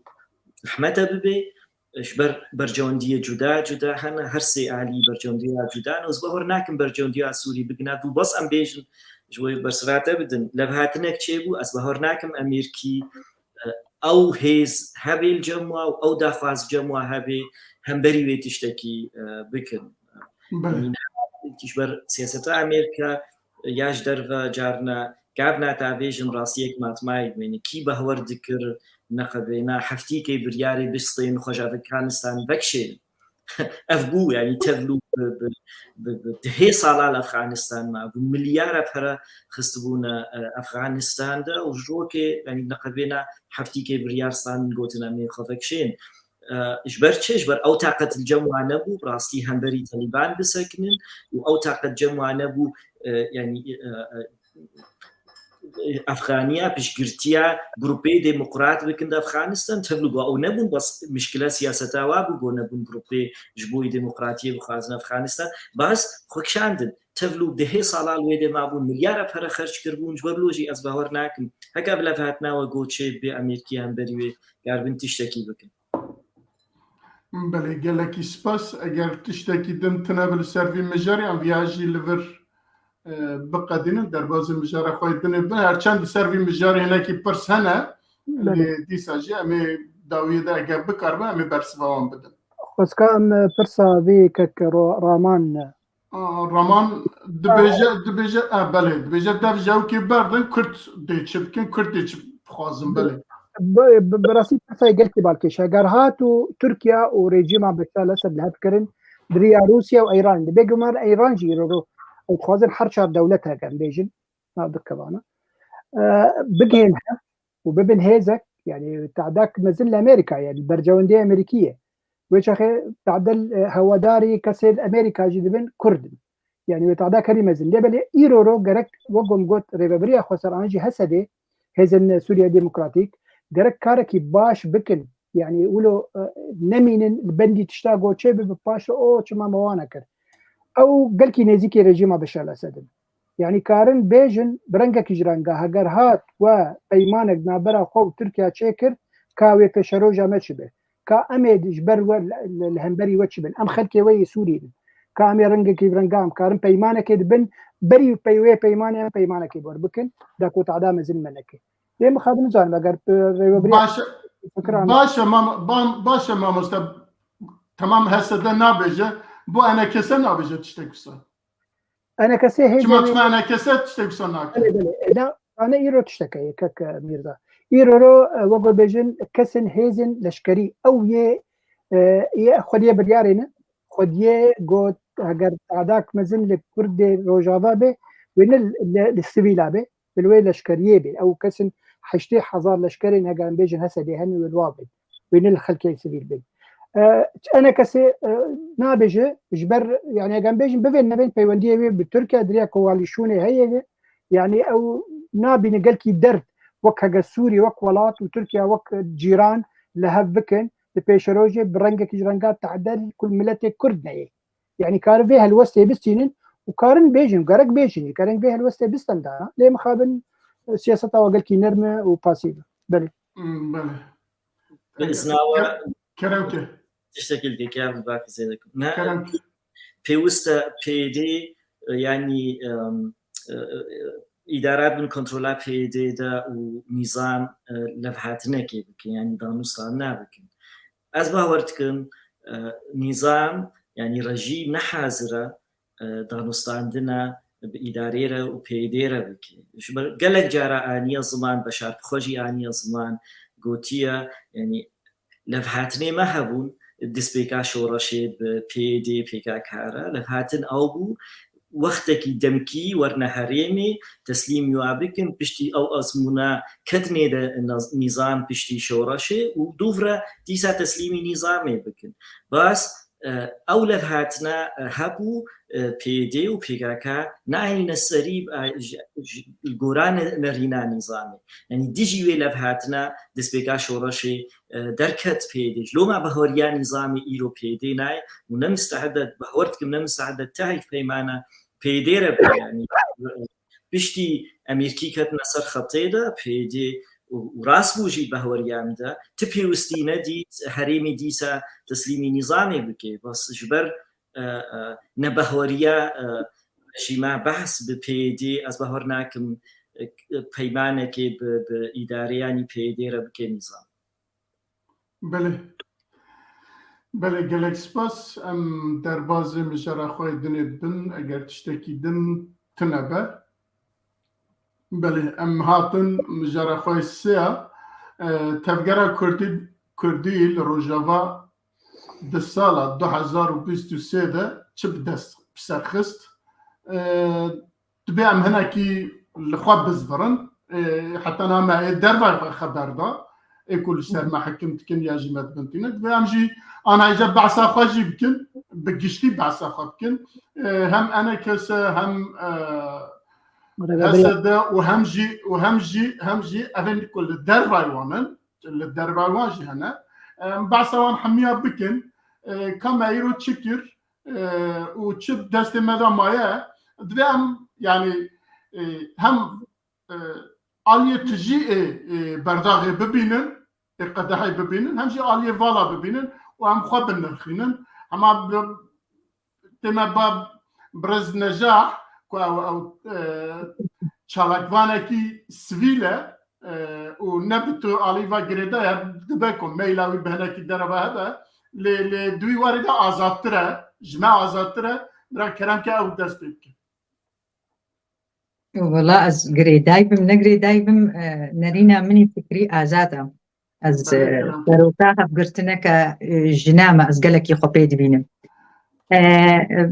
zehmete bibe, ji ber berjewendiyê cuda cuda hene, her sê alî berjewendiya cuda ne. Ez bawer nakim berjewendiya Sûrî bigina, dû bes em bêjin, ji bo bersiva te bidin. Levhatinek çêbû, ez bawer nakim Amerîkî, e, ew hêz hebê li cem wa û ew daxwaz cem wa hebê, hemberî wê tiştekî, e, bikin. Belê. Yanî, ji ber siyaseta Amerîka ya ji derve carna gavna tavêjin rastiyek matmayê dimêne. Kî behwer dikir neqebêna heftîkê biryarê bistên xwe ji Afganistan vekişênin. Ev bû, yani tevlû bi, bi, bi, bi dehê sala li Afganistan mabû. Milyara pere xistibûne, e, Afganistan de û ji rokê, yani neqebêna heftîkê biryar stan gotin em ê xwe vekişên. E, ji ber çi? Ji ber ew taqet li cem wan nebû, bi rastî hemberî Talîban bisekinin û ew taqet cem wan nebû, e, yani, e, e, Afganiya, piştgirtiya grûpê demokrat bikin di Afganistan, tevlû ba ew nebûn, bas mişkila siyaseta wa bû, ku nebûn grûpê ji bo demokratiyê bixwazin Afganistan. Bas xwe kişandin, tevlû dehê sala li wê dê mabûn, milyara pere xerc kiribûn, ji ber lo jî ez bawer nakim. Heke ev levhatina we goçê bê Amerîkî hemberî wê karbin tiştekî bikin. Belê, gelekî spas. Eger tiştekî din tine bi li ser vî mijarê, yan viya jî li vir, e, biqedînin, derbazî mijara xwe yê dinê bin. Her çend li ser vî mijarê hinekî pirs hene, Belê. lê dîsa jî em ê dawiyê de eger bikaribin, em ê bersiva wan bidin. Xwezka em pirsa vê kek Ro-, Raman Raman dibêje, dibêje, e, belê, dibêje dev jewkê berdin, Kurd dê çi bikin, Kurd dê çi bixwazin, belê. Bi, bi, bi rastî pirsayê gelkî balkêş. Heger hat û Tirkiye û rejîma Beşar Esed li hev kirin, di riya Rûsya û Îran de. Bêguman Îran jî îro ro ew dixwazin her çar dewlet heger bêjin, nav dikevana. E, bigihên hev û bibin hêzek, yani te'dak mezin li Amerîka ye, li berjewendiyê Amerîkî ye. Wê çaxê te'del, e, hewadarî kesê li Amerîka jî dibin Kurd in. Yani wê te'dak herî mezin. Lê belê îro ro gerek, wek ku min got, rêvebiriya xweser an jî Hesedê, Hêzên Sûriya Demokratîk, gerek karekî baş bikin. Yani wilo, e, nemînin li bendî tişta go çê bibe, paş re o çima me wana kir. Ew gelkî nêzîkî rejîma Beşar Esed in. Yani karin bêjin bi rengekî ji renga heger hat we peymanek navbera xwe û Tirkiya çêkir, ka wê pêşeroja me çi be. Ka em ê ji ber we li, li, li hemberî we çi bin. Em xelkê we yê Sûriyê bin. Ka em ê rengekî bi renga em karin peymanekê dibin, berî pey-, wê peymanê em peymanekê bi wer bikin, da ku te'da mezin me neke. Lê mixabin nizanim eger, e, rêvebiriya Baş e, fikran baş e, mam-, bam-, baş e, mamoste. Temam H S D nabêje, bo E N K S nabêje tiştek wisa. E N K S hê Çima, çima E N K S tiştek wisa nake? Belê, belê. E, da, dane îro tiştek heye, kek, e, Mîrza. Îro ro, e, wek bêjin, kesên hêzên leşkerî, ew yê, e, yê xwediyê biryarê ne, xwediyê got, heger te'dak mezin li Kurdê Rojava be, wê ne li, li, li sivîla be, bi li wê leşkeriyê bê. Ew kesin heştê hezar leşkerên, heger em bêjin Hesedê hene, wê li wa bên. Wê ne li xelkê sivîl bên. E, E N K S, e, nabêje, ji ber, yani, heger em bêjin, bivên nebên peywendiyê wê bi Tirkiye, di riya koalîsyonê heye wê. Yani, ew nabîne gelkî derd, wek hege Sûrî, wek welat û Tirkiye, wek cîran li hev bikin, di pêşerojê bi rengekî ji renga te'del kul miletê Kurd neyê. Yani karin vê helwestê bistînin û karin bêjin, gerek bêjin, gerek vê helwestê bistendana. Lê mixabin, e, siyaseta we gelkî nerm e û pasîv e. Belê. Hmm, belê. Bi izna we Kerem ke. Tiştekî li kar bi bakî zêde kim. Ne, Kerem ke. Pêwist e P Y D, e, yani, em, e, e, îdara bin kontrola P Y D de û nîzam, e, levhatinekê bikin, yani danûstandina bikin. Ez bawer dikim, e, nîzam, yani rejîm ne hazir e, e, danûstandina bi îdarê re û P Y D re bike. Ji ber gelek cara aniye ziman, Beşar bi xwe jî aniye ziman, gotiye, yani levhatinê me hebûn, destpêka şoreşê bi P Y D, P K K re, levhatin ew bû, wextekî demkî werne herêmê, teslîmî wa bikin, piştî ew ezmûna ketinê de naz-, nîzam piştî şoreşê û dûv re dîsa teslîmî nîzamê bikin. Bas, e, ew levhatina, e, hebû, e, P Y D û P K K nayêne serî, e, ji, ji, li gora ne-, nerîna nîzamê. Yani dijî wê levhatina destpêka şoreşê, e, derket P Y D. Ji loma bahweriya nîzamê îro P Y D nayê û ne mistehide, bahwer dikim ne mistehide tehîf peymana P Y D re bike. Yani, e, piştî Amerîkî ketine ser xetê de, P Y D û, û rast bû jî behweriya min de, ti pêwistî nedît herêmê dîsa teslîmî nîzamê bike. Bes ji ber, e, e, nebehweriya, e, rejîma behs bi P Y D, ez behwer nakim, e, peymanekê bi, bi îdareyanî P Y D re bike nîzam. Belê. Belê, gelek spas. Em derbazê mijara xwe yê dinê dibin, eger tiştekî din tune be. Belê, em hatin mijara xwe yê sê ya. E, Tevgera Kurdî, Kurdî li Rojava di sala du hezar û bîst û sê de çi bi dest bi ser xist? E, Divê em hinekî li xwe bizvirin. Ê, heta niha me ê dervay xwe xeber da. Ê ku li ser me hekim dikin ya jî me dibintînin. Divê em jî anayîca behsa xwe jî bikin. Bi giştî behsa xwe bikin. Ê, hem E N K S, hem, e, H S D û hem jî, û hem jî, hem jî evên ku li dervay wan in, li dervay wan jî hene. Em behsa wan hemiya bikin. Ê, ka me îro çi kir? E, û çi destê me de maye, divê em, yani, e, hem, e, aliyê tijî ê, ê berdaxê bibînin, ê qedehê bibînin, hem jî aliyê vala bibînin û em xwe binirxînin. Hema bi, tê me ba birêz Necah, ku ew, ew, e, çalakvanekî sivîl e, e, û ne bi tu alî va girêdayî, dibe ku meyla wî bi hinekî derve hebe, lê, lê di wî warî de azadtir e, ji me azadtir e, Bira kerem ke ew dest pê bike. Wala ez girêday bim, ne girêday bim, e, nerîna min î fikrî azad e. Ez, e, seroka hevgirtineke, e, jina me, ez gelekî xwe pê dibînim. E, e,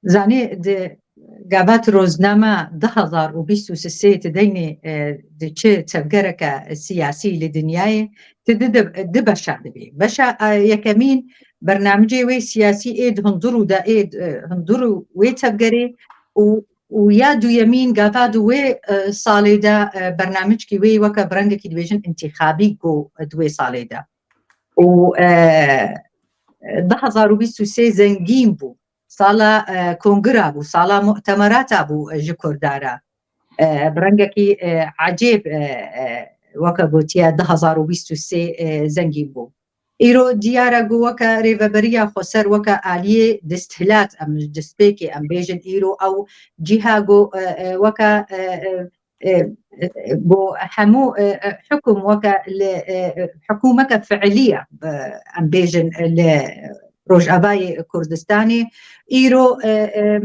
zanî di gavat roznama du hazar û bîst û sê ti deynê, e, di çi tevgereke siyasî li dinyayê ti di, di, di beşa dibî. Beşa, e, yekemîn bernamicê wê siyasî ê di hundur û de ê, e, hundur û wê tevgerê û û ya duyemîn gava di wê, e, salê de, e, bernamicekî wê weke bi rengekî dibêjin întîxabî ku di wê salê de. Û, e, du hazar û bîst û sê zengîn bû. Sala, e, kongira bû, sala mu'temerata bû, e, ji Kurda re. E, bi rengekî, e, ecêb, e, e, weke gotiye du hazar û bîst û sê, e, zengîn bû. Îro diyar e ku weke rêveberiya xweser, weke aliyê desthilat, em ji destpêkê em bêjin îro ew cîha ku, e, e, weke, e, e, e, e, ku hemû, e, e, hukum weke li, e, e, hikûmeke fiilî ye, e, em bêjin, e, li Rojavayê Kurdistanê. Îro, e, e,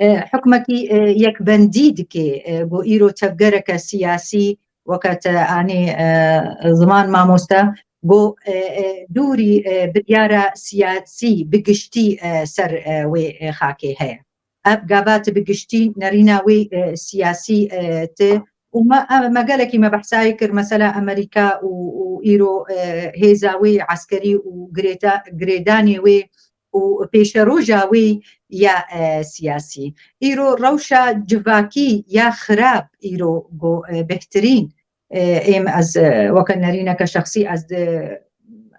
e, hikmekî, e, yekbendî dike, e, ku îro tevgereke siyasî weke te anî, e, ziman mamoste, ku, e, e, dûrî, e, biryara siyasî bi giştî, e, ser, e, wê, e, xakê heye. Ev gava ti bi giştî nerîna wê, e, siyasî, e, ti û me, e, me gelekî me behsayê kir, mesela Amerîka û, û îro, e, hêza wê eskerî û girêta-, girêdanê wê û pêşeroja wê ya, e, siyasî. Îro rewşa civakî ya xirab îro ku, e, bêhtirîn, e, êm ez, e, weke nerîneke şexsî ez di,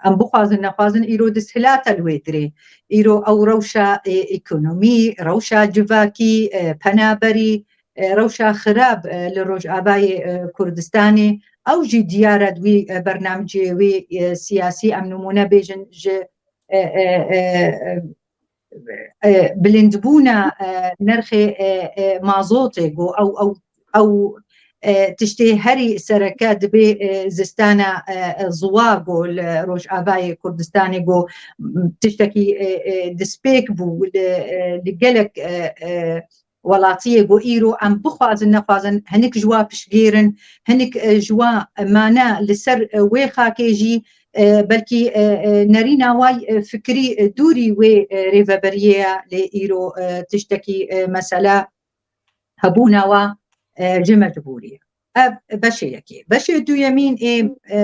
em bixwazin nexwazin îro desthilat e li wê dirê. Îro ew rewşa, e, ekonomî, rewşa civakî, e, penaberî, e, rewşa xirab, e, li Rojavayê, e, Kurdistanê, ew jî diyar e di wî, e, bernamicê wî, e, siyasî em nimûne bêjin ji, e, e, e, e, e, bilindbûna, e, nirxê, e, e, mazotê ku ew, ew, ew, e, tiştê herî sereke dibê, e, zistana, e, e, ziwa ku li Rojavayê Kurdistanê ku, m, tiştekî, e, e, destpêk bû li, e, li gelek, e, e, welatiyê ku îro em bixwazin nexwazin hinik ji wa piştgêr in, hinik, e, ji wa mane li ser, e, wê xakê jî, e, belkî, e, e, nerîna way, e, fikrî, e, dûrî wê, e, rêveberiyê ye, lê îro, e, tiştekî, e, mesela hebûna wa, e, ji mecbûrî ye. Ev beşê yekê. Beşê duyemîn ê, e,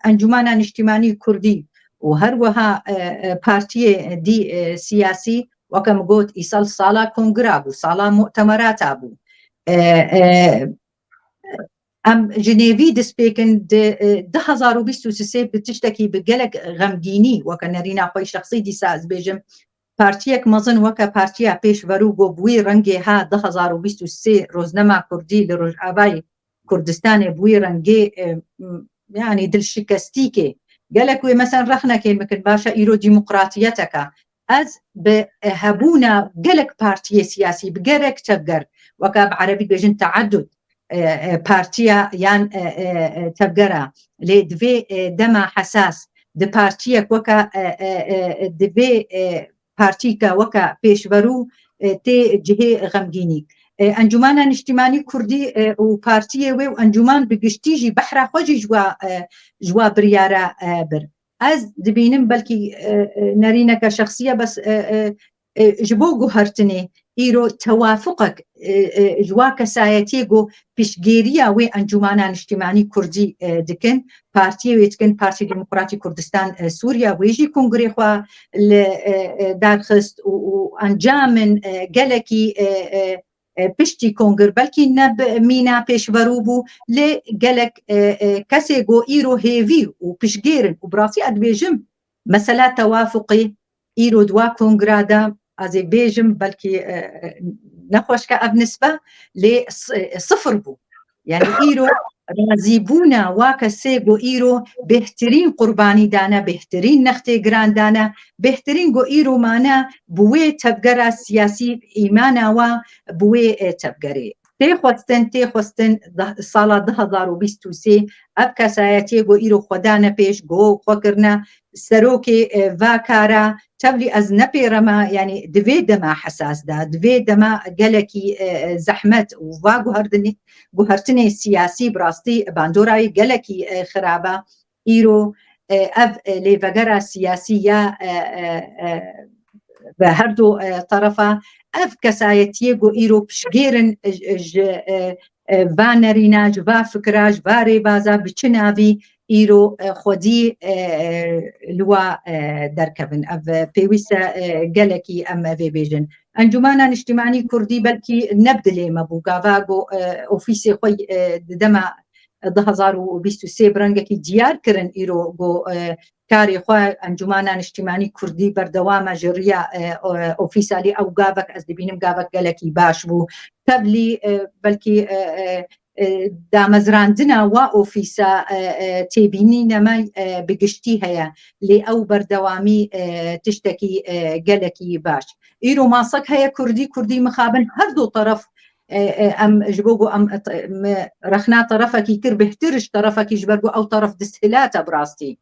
Encûmena Niştîmanî Kurdî û her wiha, e, e, partiyê dî, e, siyasî, weke min got, îsal sala kongira bû, sala mu'temerata bû. E, e, em ji nêvî destpêkin di, e, du hazar û bîst û sê bi tiştekî bi gelek xemgînî, weke nerîna xwe şexsî dîsa ez bêjim, partiyek mezin weke Partiya Pêşverû ku bi wî rengê ha du hazar û bîst û sê roznema Kurdî li Rojavayê Kurdistanê bi wî rengê, e, m, yanî dilşikestîkê. Gelek wê mesela rexnekê bikin, baş e îro demokratiyeteke. Ez bi, e, hebûna gelek partiyê siyasî, bi gelek tevger, weke bi erebî dibêjin teaddud, e, e, partiya yan, e, e, e, tevgera, lê di vê, e, dema hesas di partiyek weke, e, e, e, di vê, e, partîke weke pêşverû, e, tê cihê xemgînî. E, Encûmena Niştîmanî Kurdî, e, û partiyê wê û encûman bi giştî jî behra xwe jî ji wa, e, ji wa biryara, e, bir. Ez dibînim belkî, e, e, nerîneke şexsî ye, bes, e, e, e, ji bo guhertinê îro tewafuqek, e, e, ji wa kesayetiyê ku piştgêriya wê Encûmena Niştîmanî Kurdî, e, dikin, partiyê wê dikin, Partî Demokratî Kurdistan, e, Sûriya, wê jî kongrê xwe li, e, e, darxist û, û encamên, e, gelekî, e, e, e, piştî kongir, belkî ne bi mîna pêşverû bû, lê gelek, e, e, kesê ku îro hêvî û piştgêr in û bi rastî ez dibêjim, mesela tewafuqê îro di wa kongira de, ez ê bêjim, belkî, e, e, nexweş ke ev nisbe, lê s-, e, sifir bû. Yani îro razîbûna wa kesê ku îro bêhtirîn qurbanî dane, bêhtirîn nextê giran dane, bêhtirîn ku îro mane bi wê tevgera siyasî, îmana wa bi wê, e, tevgerê. Tê xwestin, tê xwestin da-, sala du hazar û bîst û sê ev kesayetiyê ku îro xwe dane pêş, ku xwe kirine serokê, e, va kara, Tevlî ez nepêreme, yanî di vê dema hesas de, di vê dema gelekî, e, e, zehmet û va guherdinê-, guhertinê siyasî bi rastî bandora wê gelekî, e, xirab e. Îro, e, ev, e, lêvegera siyasî ya, e, e, e, bi her du, e, terefa ev kesayetiyê ku îro piştgêr in, e, ji, e, e, va nerîna, ji va fikira, ji va rêbaza bi çi navî îro, e, xwedî, e, e, li wa, e, derkevin. Ev, e, pêwîst e, e, gelekî em vê bêjin. Encûmana Niştimanî Kurdî belkî ne bi dilê me bû, gava ku, e, ofîsê xwe, e, di dema du hezar û bîst û sê bi rengekî diyar kirin îro ku, e, karê xwe Encûmana Niştimanî Kurdî berdewam e ji riya, e, o-, ofîsa lê ew gavek ez dibînim gavek gelekî baş bû. Tevlî, e, belkî, e, e, e, damezrandina wa ofîsa, e, e, têbînîne me, e, bi giştî heye. Lê ew berdewamî, e, tiştekî, e, gelekî baş. Îro masek heye Kurdî, Kurdî mixabin her du teref, e, e, em ji bo ku em, e, me rexna terefekî kir bêhtir ji terefekî ji ber ku ew teref desthilat e bi rastî.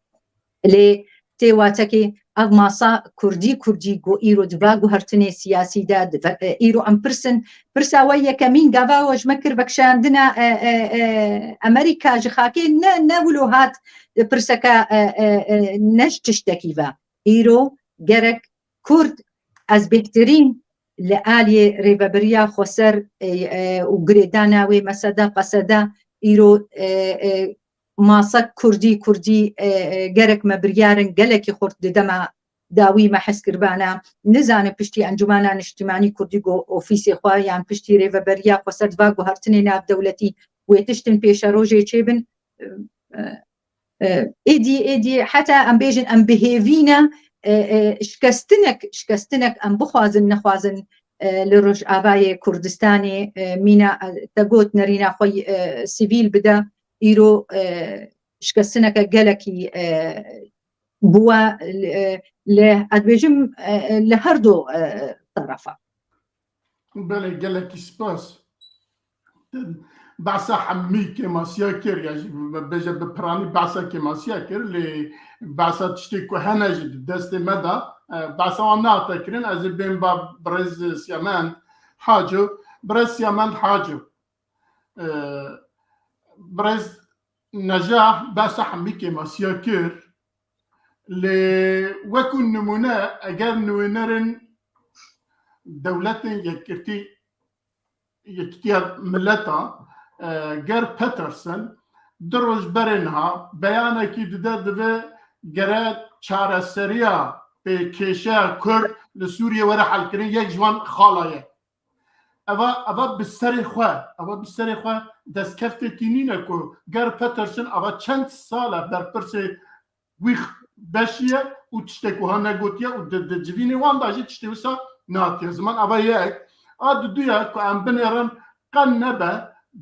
Lê tê watekê ev masa Kurdî, Kurdî ku îro di va guhertinê siyasî de, di ve-, e, îro em pirsin, pirsa we yekemîn gava we ji me kir vekişandina, e, e, e, Amerîka ji xakê ne, ne wilo hat pirseke, e, e, e, ne ji tiştekî ve. Îro gerek Kurd ez bêhtirîn li aliyê rêveberiya xweser, e, e, û girêdana wê mesede, qesede, îro, e, e, masek Kurdî, Kurdî, e, e, gerek me biryar in gelekî xurt di dema dawî me hez kiribana. Nizanim piştî Encûmana Niştimanî Kurdî ku ofîsê xwe yan piştî rêveberiya xweser di va guhertinê navdewletî wê tiştin pêşerojê çêbin. E, e, e, êdî, êdî heta em bêjin em bi hêvî ne, e, e, şikestinek, şikestinek em bixwazin, nexwazin, e, li Rojavayê Kurdistanê, e, mîna, e, te got nerîna xwe, e, sivîl bide, îro, e, şikestineke gelekî, e, bûwe, e, li, ez dibêjim, e, li her du, e, terefa. Belê, gelekî spas. Behsa hemî kêmasiya kir, ya jî bêje bi piranî behsa kêmasiya kir, lê behsa tiştê ku hene jî di destê me de, e, behsa wan nehate kirin, ez ê bên ba birêz Siyamend Haco, birêz Siyamend Haco. E, birêz Necah behsa hemî kêmasiya kir, lê wekû nimûne eger nûnerên dewletên yekgirtî, yekîtiya mileta, e, Gerd Petersen du roj berê niha beyanekî dide, divê gere çareseriya pê kêşeya Kurd li Sûriyê were helkirin, yek ji wan xala ye. Eva, eva bi serê xwe, eva bi serê xwe destkeftekî nîne ku Gerd Petersen eva çend sal e berpirsê wî beşî ye û tiştek wiha negotiye û di, di civînê wan de jî tiştê wisa nehatiye ziman. Eva yek. A diduya ku em binêrin qe nebe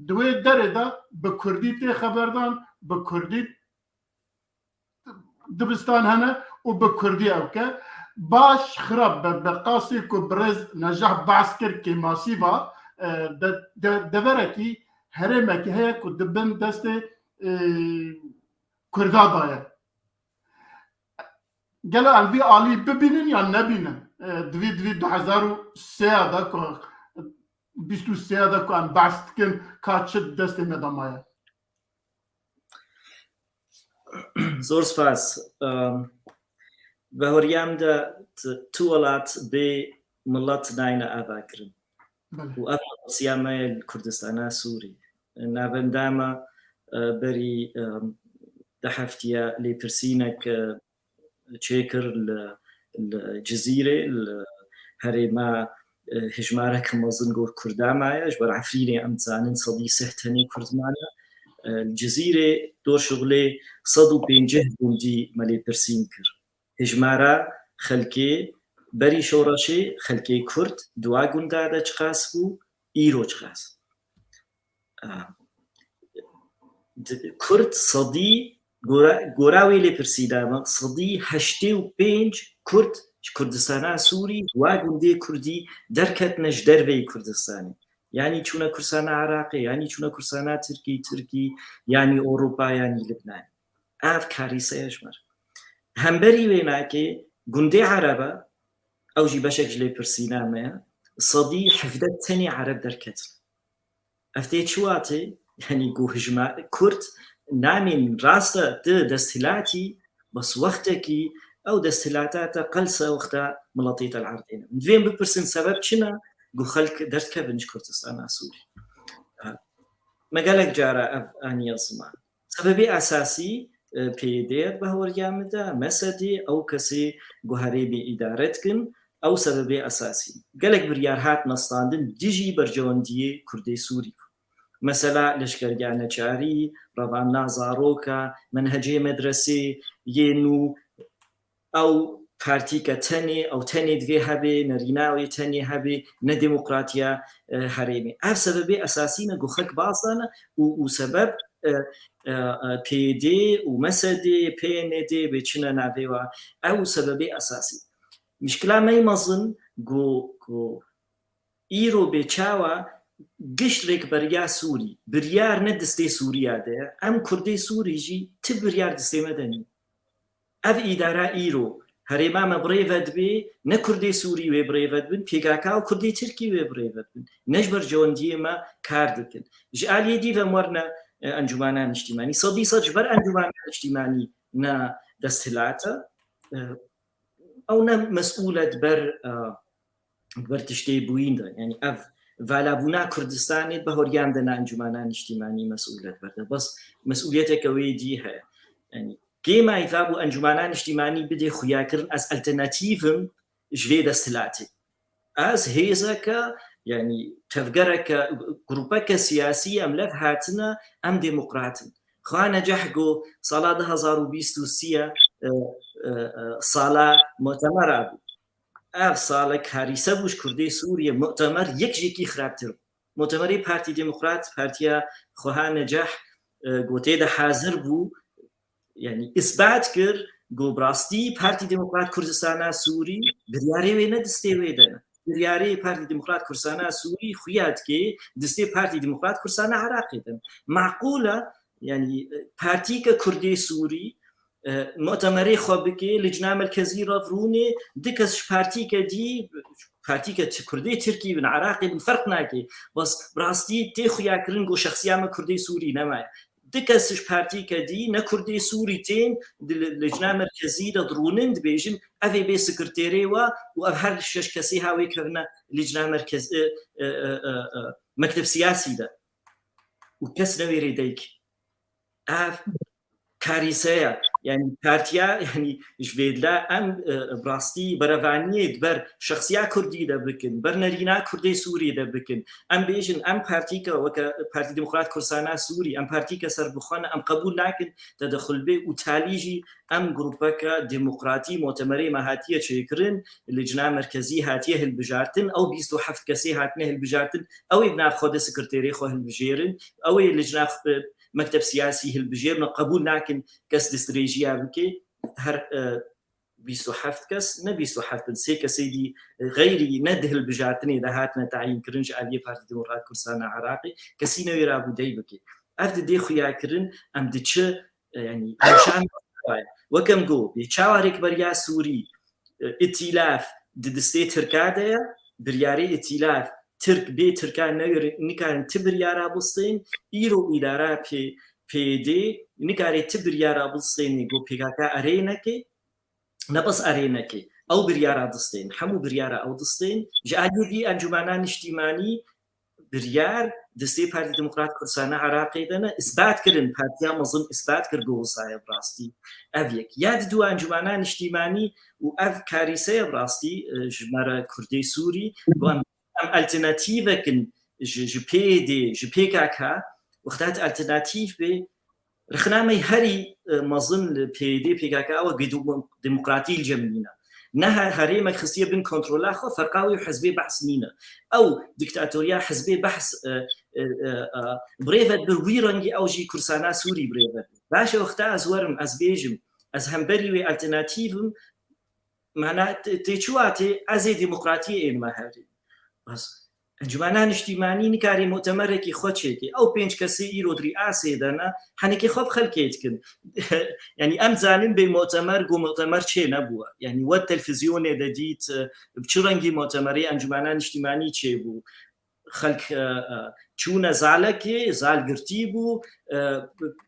di wê derê de bi kurdî tê xeberdan, bi kurdî dibistan hene û bi kurdî ew ke. Baş, xirab be, bi qasî ku birêz Necah behs kir kêmasî va, e, de, de, deverekî herêmekî heye ku di bin destê, e, Kurda de ye. Gelo em vî alî bibînin yan nebînin? E, di vî, di vî du hezar û sê ya de ku, bîst û sê ya de ku em behs dikin, ka çi di destê me de maye? Zor spas. Em, vehoriyam de t-, tu welat bê milet nayne ava kirin. Belê. Û ev metirsîya me ye li Kurdistana Sûrî. Navenda me, e, berî, em, du heftiya lêpirsînek, e, çêkir li, li Cizîrê, li herêma, e, hejmarek mezin gor Kurda maye. Ji ber Efrînê em dizanin sedî sih tenê Kurd mane. E, li Cizîrê dor şixulê sed û pêncî gundî me lêpirsîn kir. Hejmara xelkê berî şoreşê, xelkê Kurd di wa gunda de çiqas bû, îro çiqas? A, di, Kurd sedî, gora, gora wê lêpirsîna me, sedî heştê û pênc Kurd ji Kurdistana Sûrî, wa gundê Kurdî derketine ji derveyî Kurdistanê. Yanî çûne Kurdistana Iraqê, yanî çûne Kurdistana Tirkî, Tirkî, yanî Ewropa, yanî Libnanê. Ev karîse ye ji me re. Hemberî wê nakê gundê Ereba Ew jî beşek ji lêpirsîna me ye. Sedî hevdeh tenê Ereb derketin. Ev tê çi watê? Yanî ku hijma-, Kurd namên rast e di desthilatî, bes wextekî ew desthilata te qelse wexta miletê te li erdê ne. Divê bipirsin sebeb çi ne ku xelk derdkevin ji Kurdistana Sûrî? Me gelek cara ev aniye ziman. Sebebê esasî, e, P Y D ye di bahweriya min de, M S D, ew kesê ku herêmê îdare dikin, ew sebebê esasî. Gelek biryar hatine standin dijî berjewendiyê Kurdê Sûrî. Mesela leşkeriya neçarî, revandina zaroka, menhecê medresê yê nû, ew partîke tenê, ew tenê divê hebe, nerîna wê tenê hebe, ne demokratiya, e, herêmê. Ev sebebê esasî ne ku xelk baz dane û, û sebeb, e, e, e, P Y D û M S D, P N D bê çine navê wa. Ew sebebê esasî. Mişkila me yê mezin ku, ku îro bê çawa gişt rêkberiya Sûrî, biryar ne distê Sûriya de ye, em Kurdê Sûrî jî ti biryar distê me de nîn. Ev îdara îro herêma me birêve dibê, ne Kurdê Sûrî wê birêve dibin, P K K û Kurdê Tirkî wê birêve dibin. Ne ji berjewendiyê me kar dikin. Ji aliyê dî ve werine, e, encûmena niştîmanî. Sedî sed ji ber encûmena niştîmanî ne desthilat e. E, ew ne mesûl e di ber, e, di ber tiştê bûyîn de. Yanî ev valabûna Kurdistanê di bahweriya min de ne encûmena niştîmanî mesûl e di ber de. Bes mesûliyeteke wê dî heye. Yanî kêmayî va bû encûmena niştîmanî bidê xuyakirin, ez alternatîv im ji vê desthilatê. Ez hêzeke, yanî tevgereke, grûpeke siyasî em lev hatine, em demokrat in. Xwe Neceh got, sala du hezar û bîst û sê ye, e, e, e, sala mu'temera bû. Ev sale karîse bû ji Kurdê Sûriyê, mu'temer yek ji yekî xirabtir bû. Mu'temerê Partî Demokrat, partiya Xweha Neceh, e, gotê de hazir bû, yanî îsbat kir, got bi rastî Partî Demokrat Kurdistana Sûrî biryarê wê ne distê wê de ne. Biryarê Partî Demokrat Kurdistana Sûrî xuya dike distê Partî Demokrat Kurdistana Iraqê de ne. Maqûl e, yanî, e, partîke Kurdê Sûrî, e, mu'temerê xwe bike, Licna Merkezî re rûnê, du kes ji partîke dî, partîke ti-, Kurdê Tirkî bin, Iraqê bin, ferq nake. Bes bi rastî tê xuyakirin ku şexsiya me Kurdê Sûrî nemaye. Du kes ji partîke dî, ne Kurdê Sûrî tên, di li-, Licna Merkezî de dirûnin, dibêjin, ev ê bê sekreterê we û ev her şeş kesê ha wê kevine Licna Merkez-, e, e, e, e, e, Mekteb Siyasî de. Û kes newêrê deyk. Ev karîse ye. Yanî partiya, yanî ji vê dila em, e, bi rastî berevaniyê di ber şexsiya Kurdî de bikin, ber nerîna Kurdê Sûrî de bikin. Em bêjin, em partîke weke Partî Demokrat Kurdistana Sûrî, em partîke serbixwe ne, em qebûl nakin tedexul bê û talî jî em grûpeke demokratî, mu'temerê me hatiye çêkirin, Licna Merkezî hatiye hilbijartin, ew bîst û heft kesê hatine hilbijartin, ew ê bi nav xwe de sekreterê xwe hilbijêrin, ew ê Licna, e, Mekteb Siyasî hilbijêrin, qebûl nakin kes destdirêjiya bike. Her, e, bîst û heft kes, ne bîst û heft bin, sê kesê dî, e, xeyrî ne di hilbijartinê de hatine tayîn kirin ji aliyê Partî Demokrat Kurdistana Iraqê, kesî newêrabû dey bike. Ev didê xuyakirin, em di çi, e, yanî, nîşan weke em got, bê çawa rêkberiya Sûrî, e, îtîlaf di distê Tirka de ye, biryarê îtîlaf Tirk bê Tirka newêrin, nikarin ti biryara bistên, îro îdara P-, P Y D nikarê ti biryara bistênê ku P K K erê neke, ne bes erê neke, ew biryara distên, hemû biryara ew distên. Ji aliyê dî Encûmena Niştîmanî biryar distê Partî Demokrat Kurdistana Iraqê de ne, îsbat kirin, partiya mezin îsbat kir ku wisa ye bi rastî. Ev yek. Ya didu Encûmena Niştîmanî û ev karîse ye bi rastî, e, ji me re Kurdê Sûrî, ku em em alternatîvek in ji, ji P Y D, ji P K K, wexta tu alternatîv bê, rixna me herî, e, mezin li P Y D, P K K ew e ku demo-, demokratî li cem nîne. Ne he-, herêmek xistiye bin kontrola xwe, ferqa wî û Hizbê Behs nîne. Ew diktatoriya Hizbê Behs, e, e, e, e, birêve dibir wî rengî ew jî Kurdistana Sûrî birêve dibir. Baş e, wexta ez werim, ez bêjim, ez hemberî wê alternatîv im, Mana tê, tê çi watê? Ez ê demokratiyê ênime herî. Bas. Encûmena Niştîmanî nikarî mutemerekî xwe çêkê. Ew pênc kesê îro di rîasê de ne, henekê xwe bi xelkê dikin. Yanî em zanin bê mutemer, ku mutemer çê nebûye. Yanî we televîzyonê de dît, e, bi çi rengî mutemerê Encûmena Niştîmanî çêbû. Xelk, e, e, çûne zalekê, zal girtî bû, e,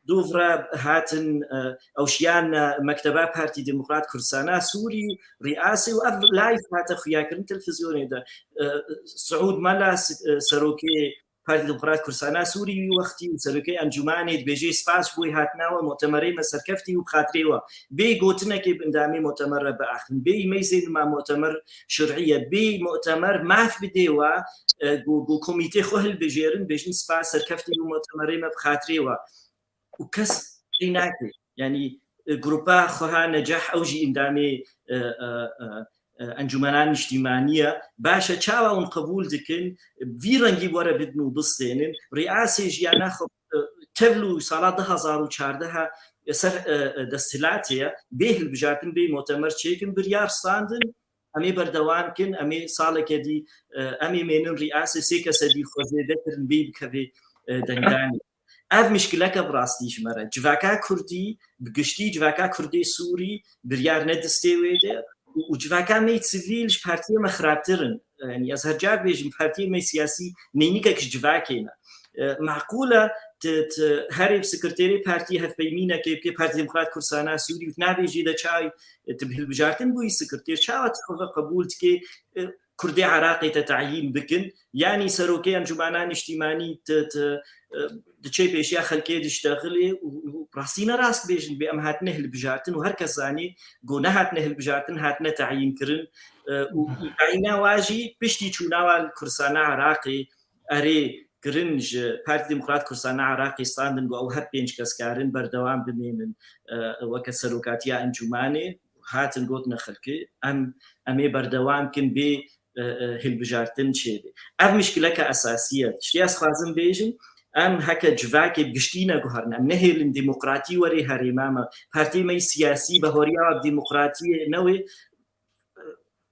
dûv re hatin, e, ew şiyane mekteba Partî Demokrat Kurdistana Sûrî, rîasê û ev live hate xuyakirin televîzyonê de. E, Siûd Mela, s-, e, serokê Partî Demokrat Kurdistana Sûrî wî wextî û serokê encûmanê dibêje spas ji bo hatina we, mutemerê me serkeftî û bi xatirê we. Bê gotinekê bi endamê mutemer re biaxivin. Bê îmeyzê nima mutemer şerî ye. Bê mutemer maf bidê we, e, ku, ku komîtê xwe hilbijêrin, bêjin spas serkeftî û mutemerê me bi xatirê we. Û kes qey nake. Yanî, e, grupa Xweha Necah ew jî endamê, e, e, e, e, Encûmena Niştîmanî ye. Baş e, çawa hûn qebûl dikin, vî rengî were bidin û bistênin? Rîasê jiyana xwe, e, tevlû sala du hezar û çardeh e ser, e, e, desthilatê ye. Bê hilbijartin, bê mutemer çêkin, biryar standin. Em ê berdewam kin, em ê saleke dî, e, em ê mênin rîasê, sê kese dî xwe zêde kirin, bê bikevê, e, dengdanê. Ev mişkileke bi rastî ji me re. Civaka Kurdî, bi giştî civaka Kurdê Sûrî biryar ne distê wê de û, û civaka me yê sivîl ji partiyê me xirabtir in. Yanî ez her car bêjim, partiyê me siyasî neynikek ji civakê ne. E, meqûl e, tu, tu herê bi sekreterê partiyê hevpeymînekê bikê, Partî Demokrat Kurdistana Sûrî, û tu nabêjî de çay, e, tu bi hilbijartin bûyî sekreter, çawa tu xwe qebûl dikê, e, Kurdê Iraqê te teyîn bikin? Yanî serokê Encûmena Niştîmanî ti, ti, e, diçê pêşiya xelkê diştexilê û, û rastî ne rast bêjin bê em hatine hilbijartin û her kes zanî ku nehatine hilbijartin, hatine teyîn kirin, e, û, û teyîna wa jî piştî çûna wa li Kurdistana Iraqê erê kirin ji Partî Demokrat Kurdistana Iraqê standin ku ew her pênc kes karin berdewam bimênin, e, weke serokatiya encûmanê. Hatin gotine xelkê, em, em ê berdewam kin bê, e, e, hilbijartin çêbe. Ev mişkileke esasî ye. Tiştê ez xwazim bêjim, em heke civakê bi giştî neguherin, em nehêlin demokratî were herêma me, partiyê me yê siyasî behoriya demokratiyê newê,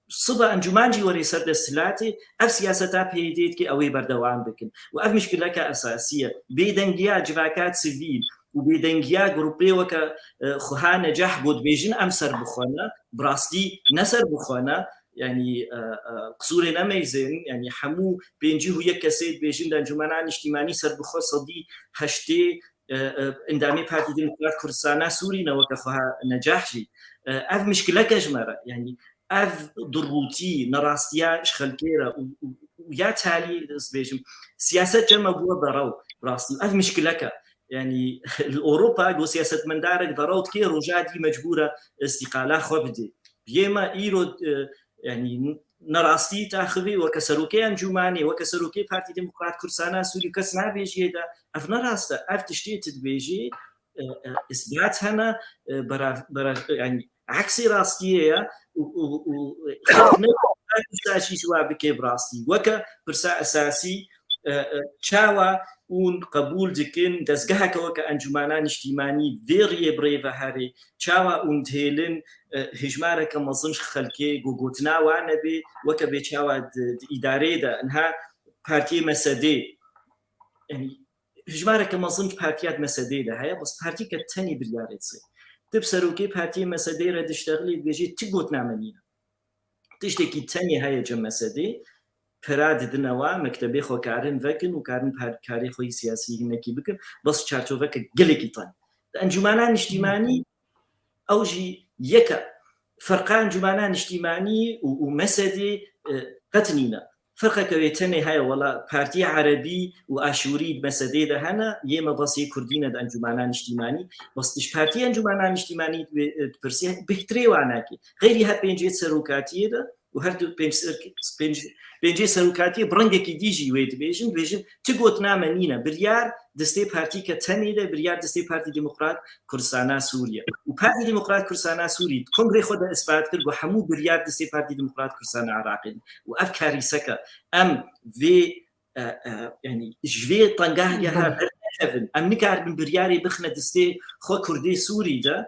siba encûman jî were ser desthilatê, ev siyaseta P Y D dike ew ê berdewam bikin. Û ev mişkileke esasî ye. Bêdengiya civaka sivîl û bêdengiya grûpê weke, e, Xweha Necah ku dibêjin em serbixwe ne, bi rastî ne serbixwe ne, yanî, e, e, qisûrê nemeyzên, yanî hemû pêncî û yek kesê dibêjin di Encûmena Niştîmanî serbixwe sedî heştê, e, e, endamê Partî Demokrat Kurdistana Sûrî ne weke Xweha Necah jî. E, ev mişkileke ji me re, yanî ev durûtî, nerastiya ji xelkê re û, û, û ya talî, ez bêjim, siyaset cem me bûye derew, rastî. Ev mişkileke. Yanî li Ewropa go siyasetmendarek derew dike, roja dî mecbûr e îstîqala xwe bidê. Yê me îro, e, yanî nerastî taxivî weke serokê encûmanê, weke serokê Partî Demokrat Kurdistana Sûrî kes nabêjiyê de, ev ne rast e. Ev tiştê tu dibêjî, e, e, îsbat hene, e, bera-, bera-, yanî eksê rastiyê ye û, û, û xelk ne pirsa jî ji we bike bi rastî. Weke pirsa esasî, e, e, çawa hûn qebûl dikin dezgeheke weke Encûmena Niştîmanî vê riyê bi rê ve herê? Çawa hûn dihêlin, e, hejmareke mezin ji xelkê ku gotina wan nebe, weke bê çawa di, di îdareyê de, niha partiyê M S D, yanî hejmareke mezin ji partiya di M S D de heye, bes partîke tenê biryarê dise. Tu bi serokê partiyê M S D re diştexilî, dibêjî tu gotina me nîne. Tiştekî tenê heye cem M S D, pera didine we, mektebê xwe karin vekin û karin par-, karê xwe yî siyasî hinekî bikin, bes çarçoveke gelekî teng. Di Encûmena Niştîmanî ew jî yek e. Ferqa Encûmena Niştîmanî û, û M S D, e, qet nîne. Ferqeke wê tenê heye, wela partiyê erebî û aşûrî di M S D de hene, yê me bes yê kurdî ne di Encûmena Niştîmanî. Bes tu ji partiyê Encûmena Niştîmanî wê, e, dipirsî, bêhtirê wan nake. Xeyrî her pêncê serokatiyê de û her du pênc ser-, pênc, pêncê serokatiyê bi rengekî dî jî wê dibêjin, dibêjin tu gotina me nîne. Biryar destê partîke tenê de, biryar destê Partî Demokrat Kurdistana Sûriye. Û Partî Demokrat Kurdistana Sûrî di kongrê xwe de îspat kir ku hemû biryar destê Partî Demokrat Kurdistana Iraqê ne. Û ev karîseke em vê, e, e, yanî ji vê tengahgeha bernekevin. Em nikaribin biryarê bixine destê xwe Kurdê Sûrî de.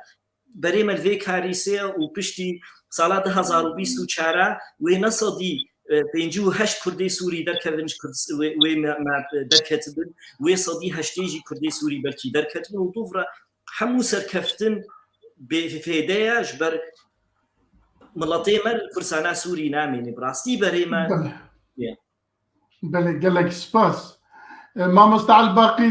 Berê me li vê karîsê ye û piştî sala du hezar û bîst û çar wê ne sedî, e, pêncî û heşt Kurdê Sûrî derkevin ji Kurd-, wê, wê me, me derketibin, wê sedî heştê jî Kurdê Sûrî belkî derketibin û dûv re hemû serkeftin bêfêde ye ji ber miletê me li Kurdistana Sûrî namîne. Bi rastî berê me Belê. Belê, gelek spas. E, Mamoste Elbaqî,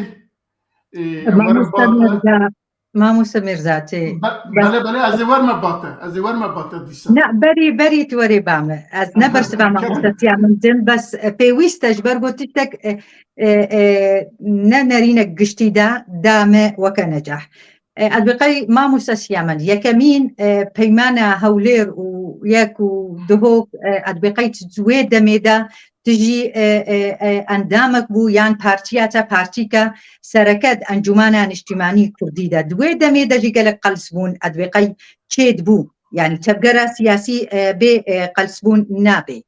e, Mamoste werin bate. Mirza, Mamoste Mirza, tê. Be-, belê, belê, ez ê werme bate. Ez ê werme bate dîsa. Na, berî, berî tu werê ba me. Ez ne bersiva Mamoste Siyamin dim, bes, e, pêwîst e ji ber got tiştek, e, e, e, ne nerînek giştî da, da me weke necah. E, ez bi qey Mamoste Siyamin, yekemîn, e, peymana Hewlêr û yek û Duhok, e, ez bi qey tu wê demê de tu jî, e, e, e, endamek bû yan partiya te partîka sereke di Encûmana Niştîmanî Kurdî de. Di wê demê de jî gelek qels bûn, ez bi qey çêdibû. Yani tevgera siyasî, e, bê, e, qelsbûn nabê.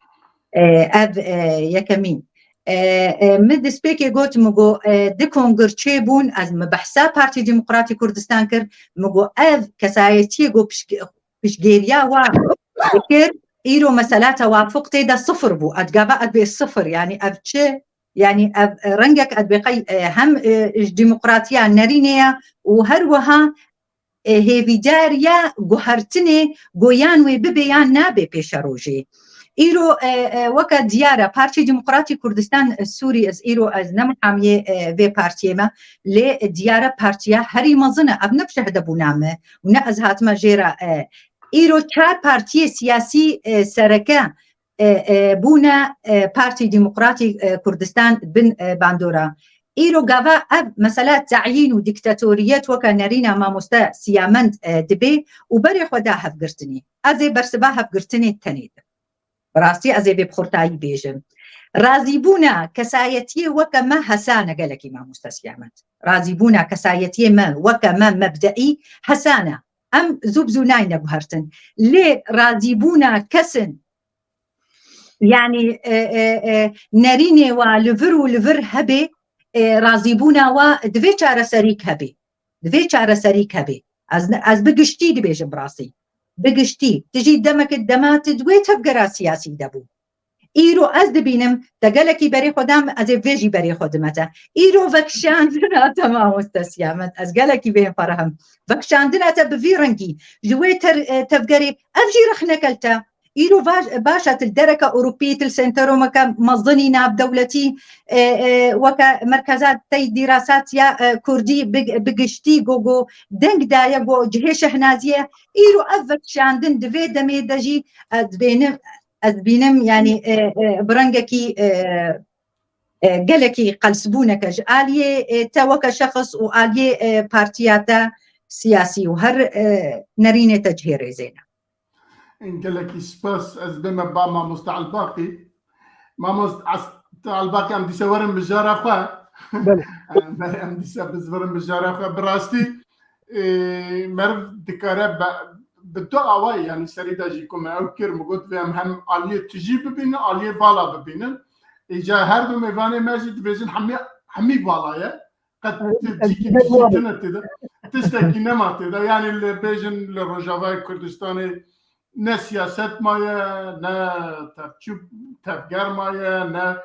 E, ev, e, yekemîn. E, e, min destpêkê got, min got, e, di kongir çêbûn, ez min behsa Partî Demokratî Kurdistan kir, min got, ev kesayetiyê got pişk-, piştgêriya wa dikir, îro mesela tewafuq tê de sifir bû. Edgava edbê sifir, yani ev çi? Yani ev, e, rengek edbê qey, e, hem, e, ji demokratiya nerînê ye û her wiha e, hêvîdar ya guhertinê, go yan wê bibe yan nabe pêşerojê. Îro, e, e, weke diyar e, Partî Demokratî Kurdistan, e, Sûrî, ez îro ez ne muhamiyê, e, vê partiyê me, lê diyar e partiya herî mezin e. Ev ne bi şehdebûna me û ne ez hatime jê re, e, îro çar partiyê siyasî, e, sereke, e, e, bûne, e, Partî Demokratî, e, Kurdistan bin, e, bandora. Îro gava ev mesela teyîn û dîktatoriyet weke nerîna mamoste Siyamend, e, dibe û berê xwe da hevgirtinê. Ez ê bersiva hevgirtinê tenê dim. Bi rastî ez ê vê bi xurtayî bêjim. Razîbûna kesayetiyê weke me hesane gelekî mamoste Siyamend. Razîbûna kesayetiyê me weke me mebdeî hesane. Em zû bi zû nayne guhertin. Lê razîbûna kesin, yani, e, e, e, nerînê wa li vir û li vir hebê, e, razîbûna wa divê çareserîk hebê. Divê çareserîk hebê. Ez, ez bi giştî dibêjim bi rastî. Bi giştî. Tu jî demeke dema tu di wê tevgera siyasî de bû. Îro ez dibînim, te gelekî berê xwe dam, ez ê vê jî berê xwe dime te. Îro vekişandina te mamoste Siyamet, ez gelekî vê ferhim. Vekişandina te bi vî rengî, ji wê ter-, e, tevgerê, ev jî rexneke li te. Îro vaj-, baş e, tu li dereke Ewropî, tu li senteromeke mezinî navdewletî, e, e, weke merkeza tey dîrasat ya, e, kurdî bi, bi giştî go, go deng daye, go cihê şehnaziyê. Îro ev vekişandin di vê demê de jî, e, dibênim, ez dibînim, yani, e, e, bi rengekî, e, e, gelekî qelsbûneke ji aliyê, e, te weke şexs û aliyê, e, partiya te siyasî û her, e, nerînê te cihê rêzê ne. Gelekî spas, ez bême ba mamoste Elbaqî. Mamoste As-, te Elbaqî, em dîse werin mijara xwe. Belê. Em, em dîse biz werin mijara xwe. Bi rastî, e, meriv dikare be-, bi du awayî, yani serî de jî ku me ew kir, min got vê em hem aliyê tijî bibînin, aliyê vala bibînin. Îca her du mêvanê me jî dibêjin hemî, hemî vala ye. Qet Evet, ti-, ez cîkî, güzel cîkî var. Tune tê de. Tiştekî nema tê de. Yani li, bêjin li Rojavayê Kurdistanê ne siyaset maye, ne tevçû-, tevger maye, ne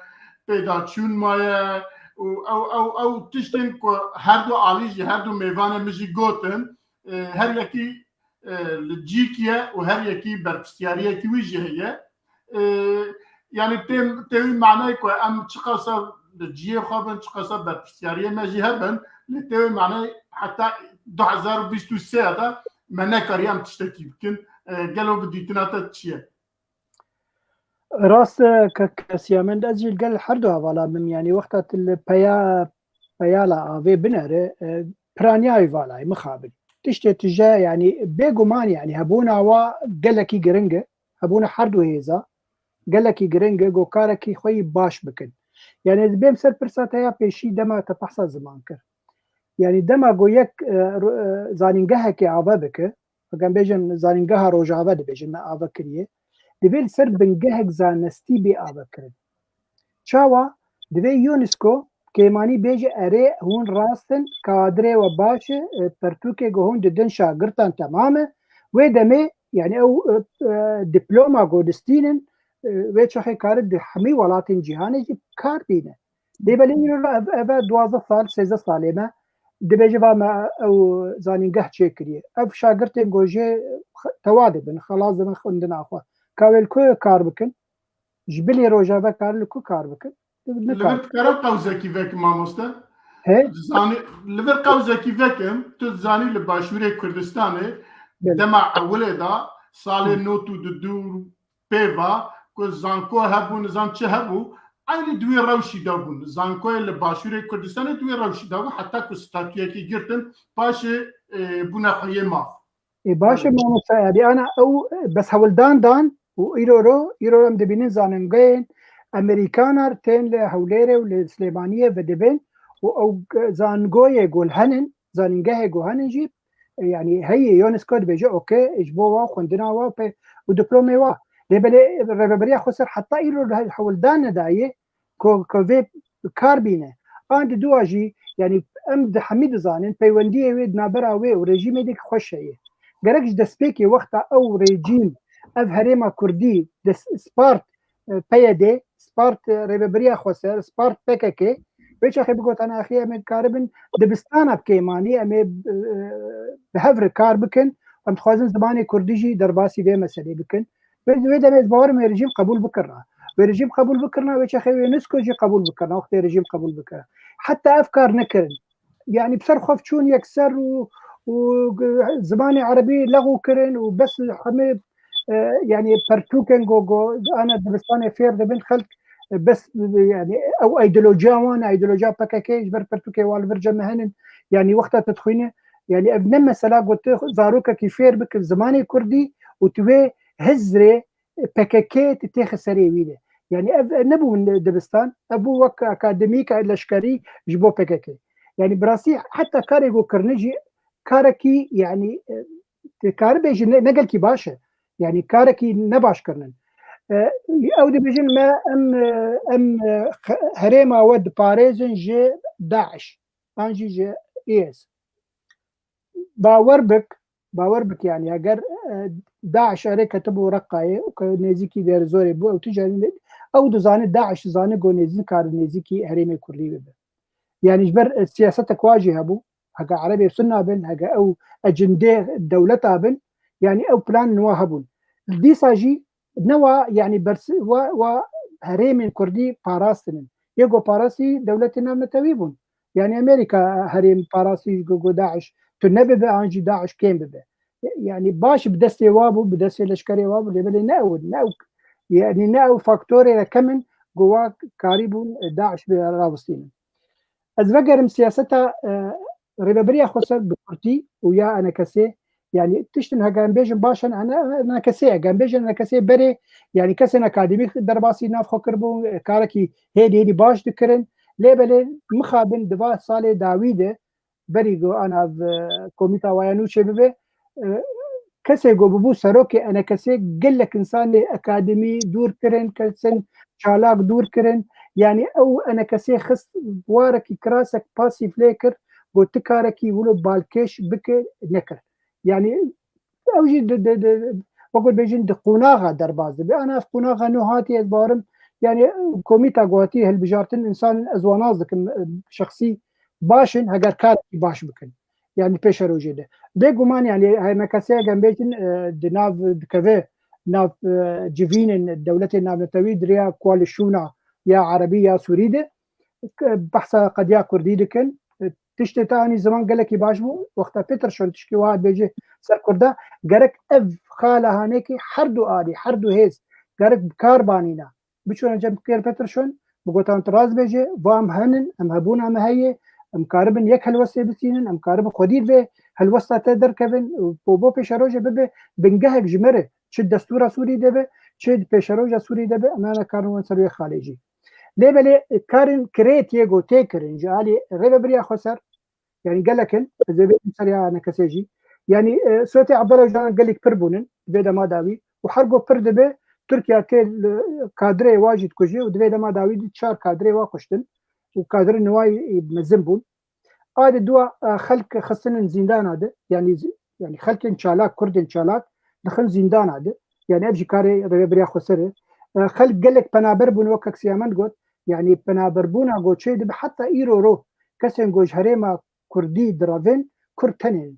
pêdaçûn maye. Û ew, ew, ew tiştên ku her du alî jî, her du mêvanê min jî gotin, e, her yekî, e, li cîkî ye û her yekî berpirsiyariyekî wî jî heye. E, yani tê, tê wî manayê ku em çiqasa li cihê xwe bin, çiqasa berpirsiyariyê me jî hebin, lê tê wî manayê heta du hezar û bîst û sê de me nekariye em tiştekî bikin. E, gelo bi dîtina te çi ye? Rast e, kek Siyamen, ez jî li gel her du hevala bim, yani wexta tu li peya, peyala avê binere, e, piraniya wî vala ye, mixabin. Tiştê tije, yani bêguman, yani hebûna wa gelekî giring e, hebûna her du hêza gelekî giring e, go karekî xwe yî baş bikin. Yani ez bêm ser pirsa te ya pêşî dema te behsa ziman kir. Yani dema go yek, e, ro-, e, zanîngehekê ava bike, Eger em bêjin zanîngeha Rojava dibêjin me ava kiriye, divê li ser bingehek zanistî bê ava kirin. Çawa? Divê UNESCO kêmanî bêje erê hûn rast in, kadrê we baş e, e, pertûkê ku hûn didin şagirtan temam e. Wê demê, yani ew, e, e, diploma ku distînin, e, wê çaxê kare di hemî welatên cîhanê jî kar bîne. Lê belê îro re ev, ev e duwazdeh sal, sêzdeh salê me dibêje va me ew zanîngeh çêkiriye. Ev şagirtên ku jê tewa dibin, xelas dibin xwendina xwe. Ka wê li ku kar bikin? Ji bilî rojeve kar li ku kar bikin? Li vir dikare qewzekî vekim mamoste. He? Tu dizanî, li vir qewzekî vekim, tu dizanî li Başûrê Kurdistanê Belê. dema ewilê de salê Hı. nod û du dû pêva ku zanko hebû, nizam çi hebû, eynî di wê rewşî de bûn. Zankoyê li Başûrê Kurdistanê di wê rewşî de bû, heta ku statuyekî girtin, paşê, e, bûne xweyê maf. Ê, baş e, Evet. mamoste, yanî ana ew, e, bes hewldan dan û îro ro, îro em dibînin zanîngehên Amerîkana tên li Hewlêrê û li Silêmaniyê vedibin û ew, e, zangoyê ku henin, zanîngehê ku henin jî, e, yanî heyî UNESCO dibêje, okey, ji bo wa xwendina wa pe-, û diplomê wa. Lê belê Rêveberiya Xweser heta îro li hewldan nedayê ku, ku vê kar bîne. An di dua jî, yanî em di hemî dizanin peywendiyê wê di navbera wê û rejîmê de xweş heye. Gerek ji destpêkê wexta ew rejîm, ev herêma Kurdî des-, spart, e, P Y D, spart, e, Rêveberiya Xweser, spart P K K, wê çaxê bigotana axê em ê karibin dibistana bikeymanî, em ê, e, bi hev re kar bikin, em dixwazin zimanê Kurdî jî derbasî vê meselê bikin. Wê, wê demê ez bawerim wê rejîm qebûl bikirina. Wê rejîm qebûl bikirina, wê çaxê wê UNESCO jî qebûl bikirina, wextê rejîm qebûl bikira. Heta ev kar nekirin. Yanî bi ser xwe çûn yekser û, û g-, zimanê erebî lexû kirin û bes hemê, e, yanî pertûkên go, go, ana dibistanê fêr dibin xelk, e, bes, e, yanî ew îdeolojiya wan, îdeolojiya P K K ji ber pertûkê wan li vir cem me henin. Yanî wexta tu dixwîne, yanî ev ne mesela ku tu zarokekî fêr bikir zimanê Kurdî û tu wê hizrê P K K tu têxi serê wî de. Yanî ev, ev nebû dibistan, ev bû wek akademîk, leşkerî ji bo P K K. Yanî bi rastî heta karê ku kirine jî karekî, yanî, e, tu karî bêjî ne, ne gelkî baş e. Yanî karekî ne baş kirinin. E, ew dibêjin me em, e, em, e, xe-, herêma we diparêzin ji DAIŞ an jî ji I S. Bawer bik, bawer bik, yanî eger, e, DAIŞ erê ketibû Reqayê û ke nêzîkî Dêrizorê bû, ew tu carî ne-, ew dizane DAIŞ dizane ku nêzî-, kar nêzîkî herêmê Kurdî bibe. Yanî ji ber, e, siyasetek wa jî hebû, heke Erebê Sunna bin, heke ew ecindê dewleta bin, yanî ew plan niwa hebûn. Dîsa jî newa, yanî bers-, wa, wa herêmên Kurdî parastinin. Yê ku parastî dewletên navnetewî bûn. Yanî Amerîka herêm parastî ji ku, ku DAIŞ tu nebibe, an jî DAIŞ kêm bibe. Yanî baş bi destê wa bû, bi destê leşkerê wa bû, lê belê ne ew in, ne ew, yanî ne ew faktorê re kem in, ku wa karîbûn DAIŞ bi rawistînin. Ez vegerim siyaseta, e, Rêveberiya Xweser bi kurtî û ya enekesê, yanî tiştin heke em bêjin baş in, ene-, enekesê, heke em bêjin enekesê berê, yanî kesên akademîk derbasî nav xwe kiribûn, karekî hêdî hêdî baş dikirin. Lê belê mixabin di va salê dawî de, berî ku ana, e, komîta waya nû çêbibe, e, kesê ku bibû serokê enekesê gelek insanê akademî dûr kirin, kesên çalak dûr kirin. Yanî ew enekesê xist warekî kirasek pasîf lê kir, ku ti karekî wilo balkêş bike nekir. Yanî ew jî di, di, di, wekû dibêjin di qonaxa derbas dibe. Ana ev qonaxa nû hatiye, ez bawerim, yanî komîta ku hatiye hilbijartin, însan ez wan nas dikim, e, şexsî baş in, heger karekî baş bikin. Yanî pêşerojê de. Bêguman, yanî her nekesê, eger em bêjin, e, di nav dikeve, nav, e, civînên dewletên navnetewî di rêya koalîsyona ya erebî ya sûrî de, e, behsa qediya kurdî dikin. E, tiştê te anî ziman gelekî baş bû. Wexta Peterson tişkî wiha dibêje ser kurda, gerek ev xala hanekî her du alî, her du hêz gerek bi kar banîna. Biçûna cem Pierre Peterson, bi gotan tu rast bêje, va em henin, em hebûna me heye, em karibin yek helwestê bistînin, em karibin xwedî vê helwesta te derkevin, bo, bo pêşerojê bibe bingehek ji me re, çi destûra Sûrî de be, çi pêşeroja Sûrî de be, em nekarin wan ser wê xalê jî. Lê belê karên kirêt yê ku tê kirin ji alî Rêveberiya Xweser, yanî gelek in, ez ê bêjim ser ya nekesê jî. Yanî, e, Sûretê Abdullah Ocalan gelek pir bûnin, di vê dema dawî. Û her ku pir dibe, Tirkiye tê li kadrê wa jî dikuje û di vê dema dawî di çar kadrê wa kuştin. Û kadrê niwayî mezin bûn. A di dua, e, xelk xistinin zîndana de, yanî zi-, yanî xelkên çalak, Kurdên çalak dixin zîndana de. Yanî ev jî karê Rêveberiya Xweser e. Xelk gelek penaber bûn, wek kek Siyamend got, yanî penaberbûna ku çê dibe heta îro ro kesên ku ji herêma Kurdî direvên Kurd tenê ne.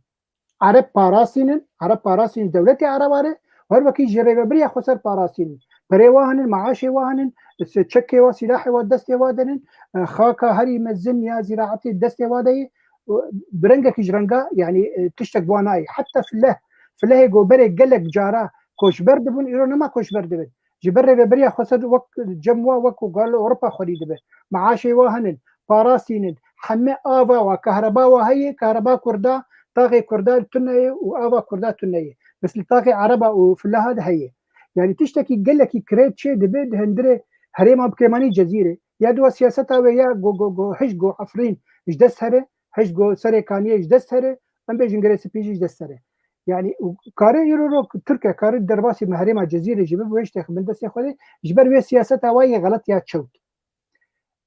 Ereb parastînin, Ereb parastînin dewletê Ereba re, her wekî ji rêvebiriya xweser parastînin. Perê wa hinin, maaşê wa hinin, se-, çekê wa, silahê wa destê wa denin, e, xaka herî mezin ya zîraetê destê wa de ye, û bi rengekî ji renga, yanî, e, tiştek bi wa nayê. Heta fileh, filehê ku berê gelek cara koçber dibûn, îro nema koçber dibin. Ji ber rêveberiya xweser wek cem wa wek ku gel Ewropa xwedî dibe. Maaşê wa hinin, parastînin, heme ava wa, kahreba wa heye, kahreba Kurda, taxê Kurda tune ye û ava Kurda tune ye. Mislî taxê Ereba û fileha de heye. Yanî tiştekî gelekî kirêt çê dibe di hundirê herêma bi kêmanî Cezîrê. Ya diwa siyaseta wê ya go, go, go, hişk go Efrîn ji dest here, hişk go Serê Kaniyê ji dest here, em bêjin Girê Spî jî ji dest here. Yanî û kare îro ro Tirkiye kare derbasî me herêma Cezîrê jî bibe, wê ji têxibin destê xwe de, ji ber wê siyaseta wa yê xelet ya çewt.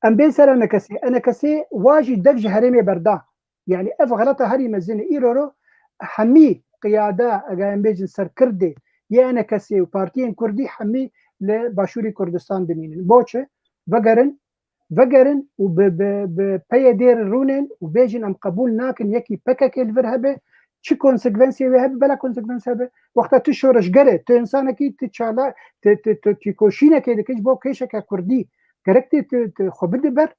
Em bên ser enekesê. Enekesê wa jî dev ji herêmê berda. Yanî ev xeleta herî mezin e. Îro ro hemî qiyada, eger em bêjin serkirdê, yê enekesê û partiyên kurdî hemî li Başûrî Kurdistan dimînin. Boçi? Vegerin, vegerin û bi, bi, bi P Y D'ê re rûnên û bêjin em qebûl nakin yekî P K K li vir hebe, çi konsekvensê wê hebe, bela konsekvens hebe. Wexta tu şoreşger e, tu însanekî, tu çala, tu, tu, tu, tu koşînekê dike ji bo kêşeke kurdî. Gerek tu, tu, tu xwe bide ber,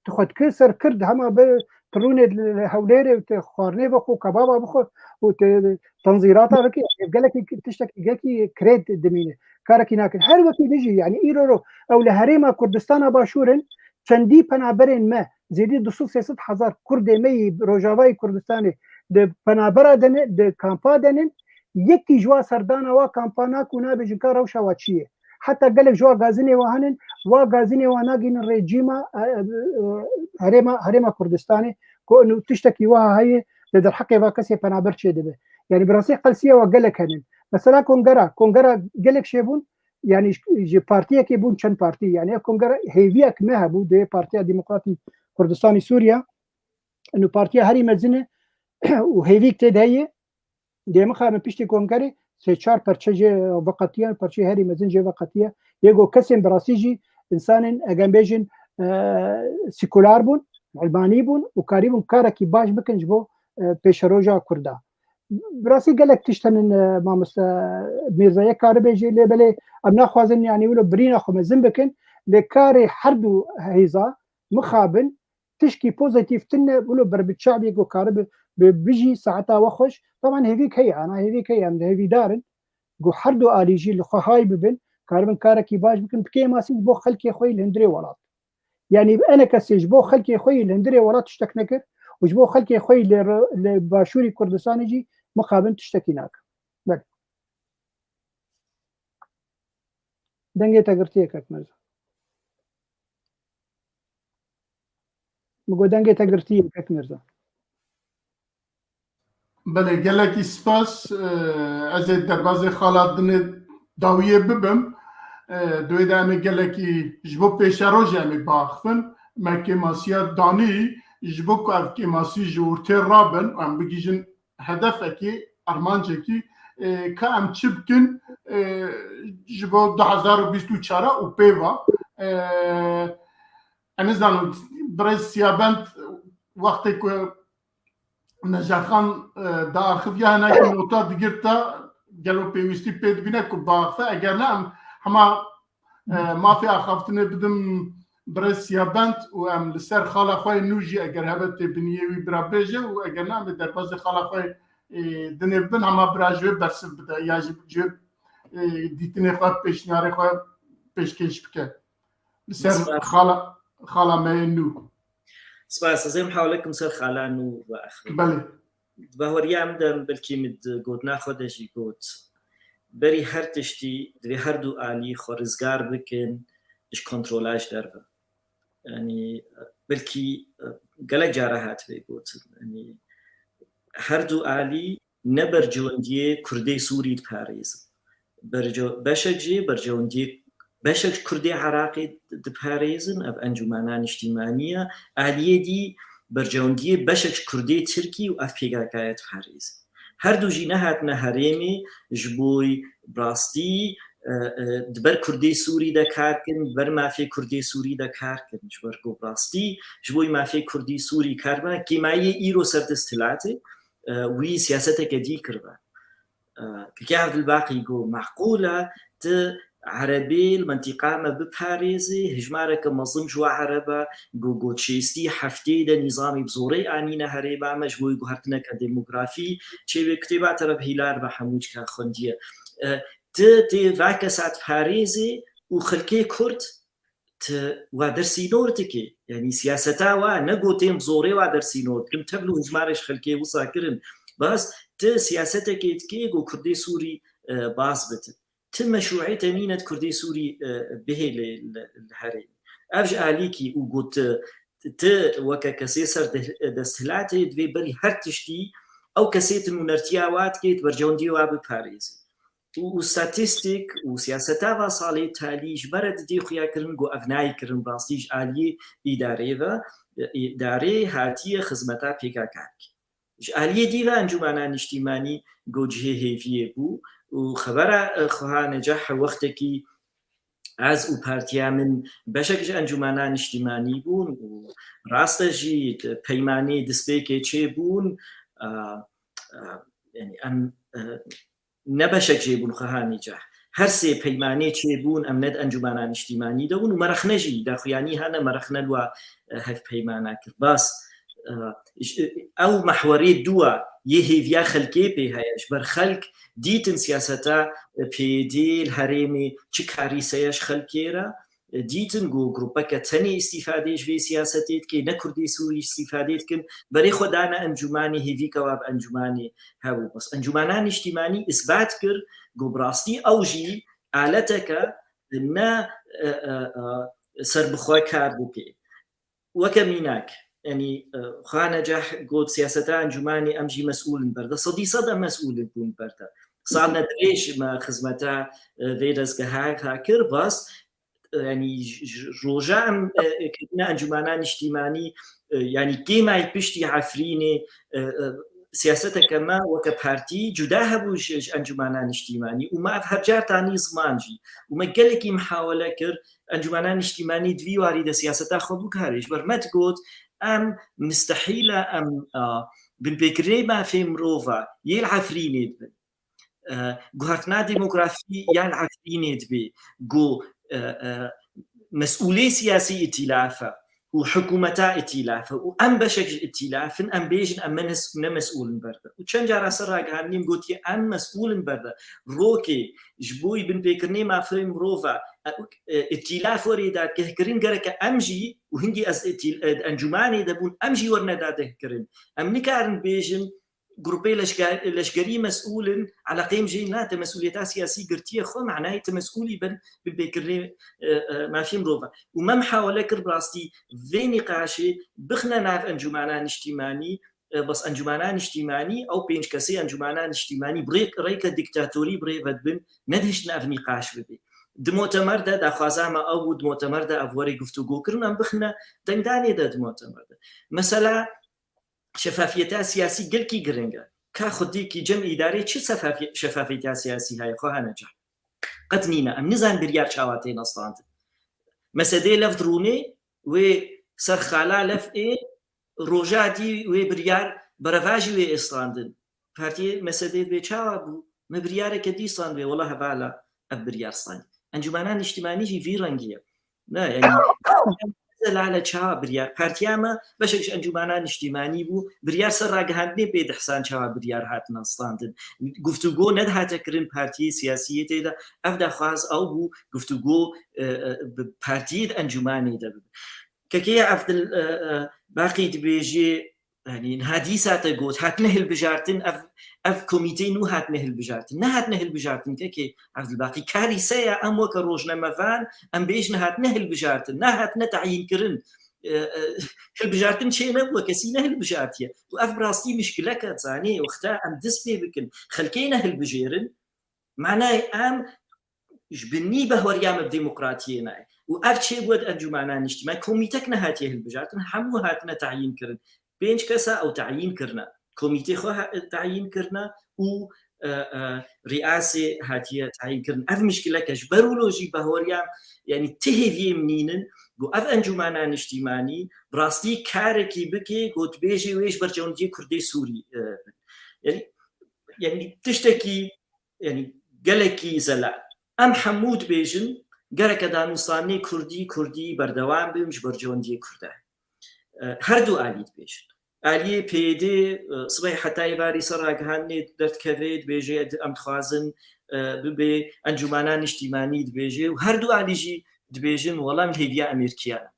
tu xwe dike serkird, hema bi tu rûnê li Hewlêrê û tu xwarinê bixwe, kebaba bixwe û tu tenzîrata bike. Ev gelekî tiştekî gelekî kirêt dimîne. Karekî nakin. Her wekî dijî, yanî îro ro ew li herêma Kurdistana Başûr in, çendî penaberên me, zêdî du sed sê sed hezar Kurdê me yî Rojavayê Kurdistanê di penabera de ne, di kampa de nin, yekî ji wa serdana wa kampa nake û nabêjin ka rewşa wa çi ye. Heta gelek ji wa gazinê wa hene, wa gazinê wa nagihînin rejîma, e, e, e, herêma, herêma Kurdistanê, ku inu tiştekî wiha heye, li derheqê va kesê penaber çêdibe. Yanî bi rastî qelsiya wa gelek hene. Mesela kongera, kongera gelek şê bûn, yanî ji, ji partiyekê bûn çend partî. Yanî ev kongera hêviyek me hebû, dê Partiya Demokratî Kurdistanî Sûriye, inu partiya herî mezin e û hêvîk tê de heye, dê mixabin piştî kongerê sê çar perçe jê veqetiye, perçeyê herî mezin jê veqetiye. Yê ku kesên bi rastî jî însanên, eger bêjin, e, sekular bûn, ilmanî bûn û karîbûn karekî baş bikin ji bo, e, pêşeroja Kurda. Bi rastî gelek tişt henin, e, mamoste Mîrza, yek karibêjê, lê belê em naxwazin, yanî wilo birîna xwe mezin bikin, lê karê her du hêza mixabin tişkî pozîtîf tune, wilo ber bi çavê ku karibe bi, bijî saeta we xweş. Taban hêvîk heye, ana hêvîk heye, em de hêvîdar in ku her du alî jî li xwe hay bibin, karibin karekî baş bikin, bi kêmasî ji bo xelkê xwe yî li hundirê welat. Yanî enekesê ji bo xelkê xwe yî li hundirê welat tiştek nekir û ji bo xelkê xwe yî li, li Başûrî Kurdistanê jî mixabin tiştekî nakin. Belê. Dengê te girtiye kek Mirza. Min got dengê te girtiye kek Mirza. Belê, gelekî spas. Ee, ez ê derbazê xala dinê dawiyê bibim. Ee, di wê de em ê gelekî ji bo pêşerojê em ê biaxivin. Me kêmasiya danî ji bo ku ev kêmasî ji ortê rabin û em bigihîjin hedefekî, armancekî, e, ka em çi bikin, e, ji bo du hezar û bîst û çar û pê ve. E, ez nizanim, birêz Siyabend wextê ku Necerxan, e, diaxiviya hinekî nota digirta, gelo pêwîstî pê dibîne ku biaxife, eger ne em hema E, mafê axaftinê bidim birêz Siyabend û em li ser xala xwe yê nû jî eger hebe tê biniyê wî bira bêje û eger ne em ê derbazê xala xwe yê, e, dinê bibin, hema bira ji wê bersiv bide ya jî ji wê, e, dîtinê xwe, pêşniyarê xwe pêşkêş bike. Li ser Spas. xala, xala me yê nû. Spas, ez ê hewlekim ser xala nû ve axivim. Belê. Di bahweriya min de, belkî min di gotina xwe de jî got, berî her tiştî divê her du alî xwe rizgar bikin ji kontrola ji derve. Yanî, belkî, e, gelek cara hatibê gotin. Yanî, her du alî ne bercewendiyê Kurdê Sûrî diparêzin. Berce-, beşek jî bercewendiyê beşek Kurdê Iraqê diparêzin, ev encûmena niştîmanî ye. Aliyê dî bercewendiyê beşek Kurdê Tirkî û ev P K K ye diparêzin. Her du jî nehatine herêmê ji bo rastî e, e, di ber Kurdê Sûrî de kar kin, di ber mafê Kurdê Sûrî de kar kin. Ji ber ku bi rastî ji bo mafê Kurdî Sûrî kar bike, kêmayê îro ser desthilatê, e, wî siyaseteke dî kiribe. E, Kekê Evdilbaqî got, meqûl e, tu Erebê li mentîqa me biparêzê, hejmareke mezin ji we Ereb e, ku, ku çêstî heftê de nîzamê bi zorê anîne herêma me, ji bo guhertineke demografî çêbê. Kitêba te re bi hîla dibe, hemû cika xwendiye. E, tu tê va kesa diparêzê û xelkê Kurd tu wa dersînor dikê. Yanî siyaseta wa ne ku tên bi zorê wa dersînor dikin, tevlû hejmarê ji xelkê wisa kirin. Bas tu siyasetekê dikê ku Kurdê Sûrî, e, bas bitin. Ti meşrûiyete nîne di Kurdê Sûrî, e, bihêle li, li herêmê. Ev ji alîkî û got, ti weke kesê ser de-, desthilatê divê berî her tiştî ew kesê tu nûnertiya wa dikê, di berjewendiyê wa biparêzî. Û, û statîstîk û siyaseta va salê talî ji me re didê xuya kirin ku ev nayê kirin, rastî ji aliyê îdarê ve, îdarê hatiye xizmeta P K K dike. Ji aliyê dî ve Encûmena Niştîmanî ku cihê hêviyê bû û xebera, e, Xweha Necah wextekî ez û partiya min beşek ji Encûmena Niştîmanî bûn û rast e jî peymanê destpêkê çêbûn, e, e, yanî em, e, ne beşek jê bûn Xweha Necah. Her sê peymanê çêbûn, em ne di Encûmena Niştîmanî de bûn û me rexne jî, daxuyanî hene me rexne li wa, e, hevpeymana kir. Bas, e, j-, ew mehwerê dûa yê hêviya xelkê pê heye. Ji ber xelk dîtin siyaseta, e, P Y D li herêmê çi karîse ye ji xelkê re. E, dîtin ku grûpeke tenê îstîfadê ji vê siyasetê dike, ne Kurdê Sûrî îstîfadê dikin, berê xwe dane encûmanê, hêvîka wa bi encûmanê hebû. Bes Encûmena Niştîmanî îsbat kir ku bi rastî ew jî aleteke ne, e, e, e, serbixwe kar dike. Weke mînak, yanî, e, Xweha Necah got, siyaseta encûmanê em jî mesûl in berde. Sedî sed em mesûl in bûn berde. Salne dirêj me xizmeta, e, vê dezgeha kir, bas, e, yanî, j-, j-, roja em, e, e, ketine Encûmena Niştîmanî, e, yanî, kêmayî piştî Efrînê, e, e, siyaseteke me weke partî cuda hebû ji, ji Encûmena Niştîmanî û me ev her car tanî ziman jî û me gelekî mihawele kir, Encûmena Niştîmanî di vî warî de siyaseta xwe bikare. Ji ber me digot, em mistehîl e, em, a, binpêkirinê mafê mirova yê li Efrînê dibin. E, guhertina demografî ya li Efrînê dibe ku, e, e, mesûlê siyasî îtîlaf e û hikûmeta îtîlaf e û em beşek ji îtîlaf in, em bêjin em ne, ne mesûl in berde. Û çend cara ser ragihandinê min gotiye, em mesûl in berde. Rokê ji bo binpêkirinê mafê mirova, e, e, îtîlaf were dadgehkirin, gereke em jî, û hingî ez îtîl-, e, encûmanê de bûn, em jî werine dadgehkirin. Em nikarin bêjin, grûpê leşge-, leşgerî mesûl in, eleqê min jê nate, mesûliyeta siyasî girtiye xwe, manayê tu mesûlî bin binpêkirinê, e, e, mafê mirova. Û me mihawele kir bi rastî vê nîqaşê bixine nav Encûmena Niştîmanî, e, bes Encûmena Niştîmanî, ew pênc kesê Encûmena Niştîmanî bi rê-, rêke dîktatorî bi rê ve dibin, nedihiştin ev nîqaş bibe. Di motemer de daxwaza me ew bû, di motemer de ev were guftûgo kirin, em bixine dengdanê de di motemer de. Mesela şefafiyeta siyasî gelkî giring e. Ka xwedîkî cem îdarê çi sefafiye-, şefafiyeta siyasî heye, Xweha Necah? Qet nîne. Em nizanin biryar çawa têne standin. Mesedê lef dirûnê, wê ser xala lef ê, roja dî wê biryar berevajî wê ê standin. Partiyê Mesedê dibê çawa bû? Me biryareke dî stand wê, wela hevala ev biryar stand. Encûmena Niştîmanî jî vî rengî ye. Ne, yanî, zelale çawa biryar? Partiya me beşek ji Encûmena Niştîmanî bû, biryar ser ragihandinê pê dihsan çawa biryar hatina standin. Guftûgo nedihate kirin partiyê siyasiyê tê de, ev daxwaz ew bû, guftûgo, e, e, bi partiyê di encûmanê de bibe. Kekê Evdil, e, e, Baqî dibêjê, yanî niha dîsa te got, hatine hilbijartin, ev, ev komîteyê nû hatine hilbijartin. Nehatine hilbijartin kekê Evdilbaqî. Karîse ya em weke rojnamevan, em bêjin hatine hilbijartin, nehatine tayînkirin. E, e, hilbijartin çê nebû, kesî nehilbijartiye. Û ev bi rastî mişkileke, zanî, wexta em dest pê bikin, xelkê nehilbijêrin, manayê em ji binî behweriya me bi demokratiyê nayê. Û ev çêbûye di Encûmena Niştîmanî, komîtek nehatiye hilbijartin, hemû hatine tayîn kirin. Pênc kesa ew tayîn kirine. Komîtê xwe ha-, tayîn kirine û, e, e, rîasê hatiye tayînkirin. Ev mişkileke ji ber wilo jî bahweriya, yanî ti hêviyê min nînin, ku ev encûmena niştîmanî bi rastî karekî bike, ku dibêjê wê ji bercewendiyê Kurdê Sûrî, e, bin. Yanî, yanî tiştekî, yanî gelekî zelal. Em hemû dibêjin, gereke danûstanê Kurdî, Kurdî berdewam bin ji bercewendiyê Kurda. E, her du alî dibêjin. Aliyê P Y D, e, sibehê heta êvarî ser ragihandinê derdikeve, dibêje, di-, em dixwazin, e, bibe encûmena niştîmanî dibêje û her du alî jî dibêjin, wela em li hêviya Amerîkiya ne.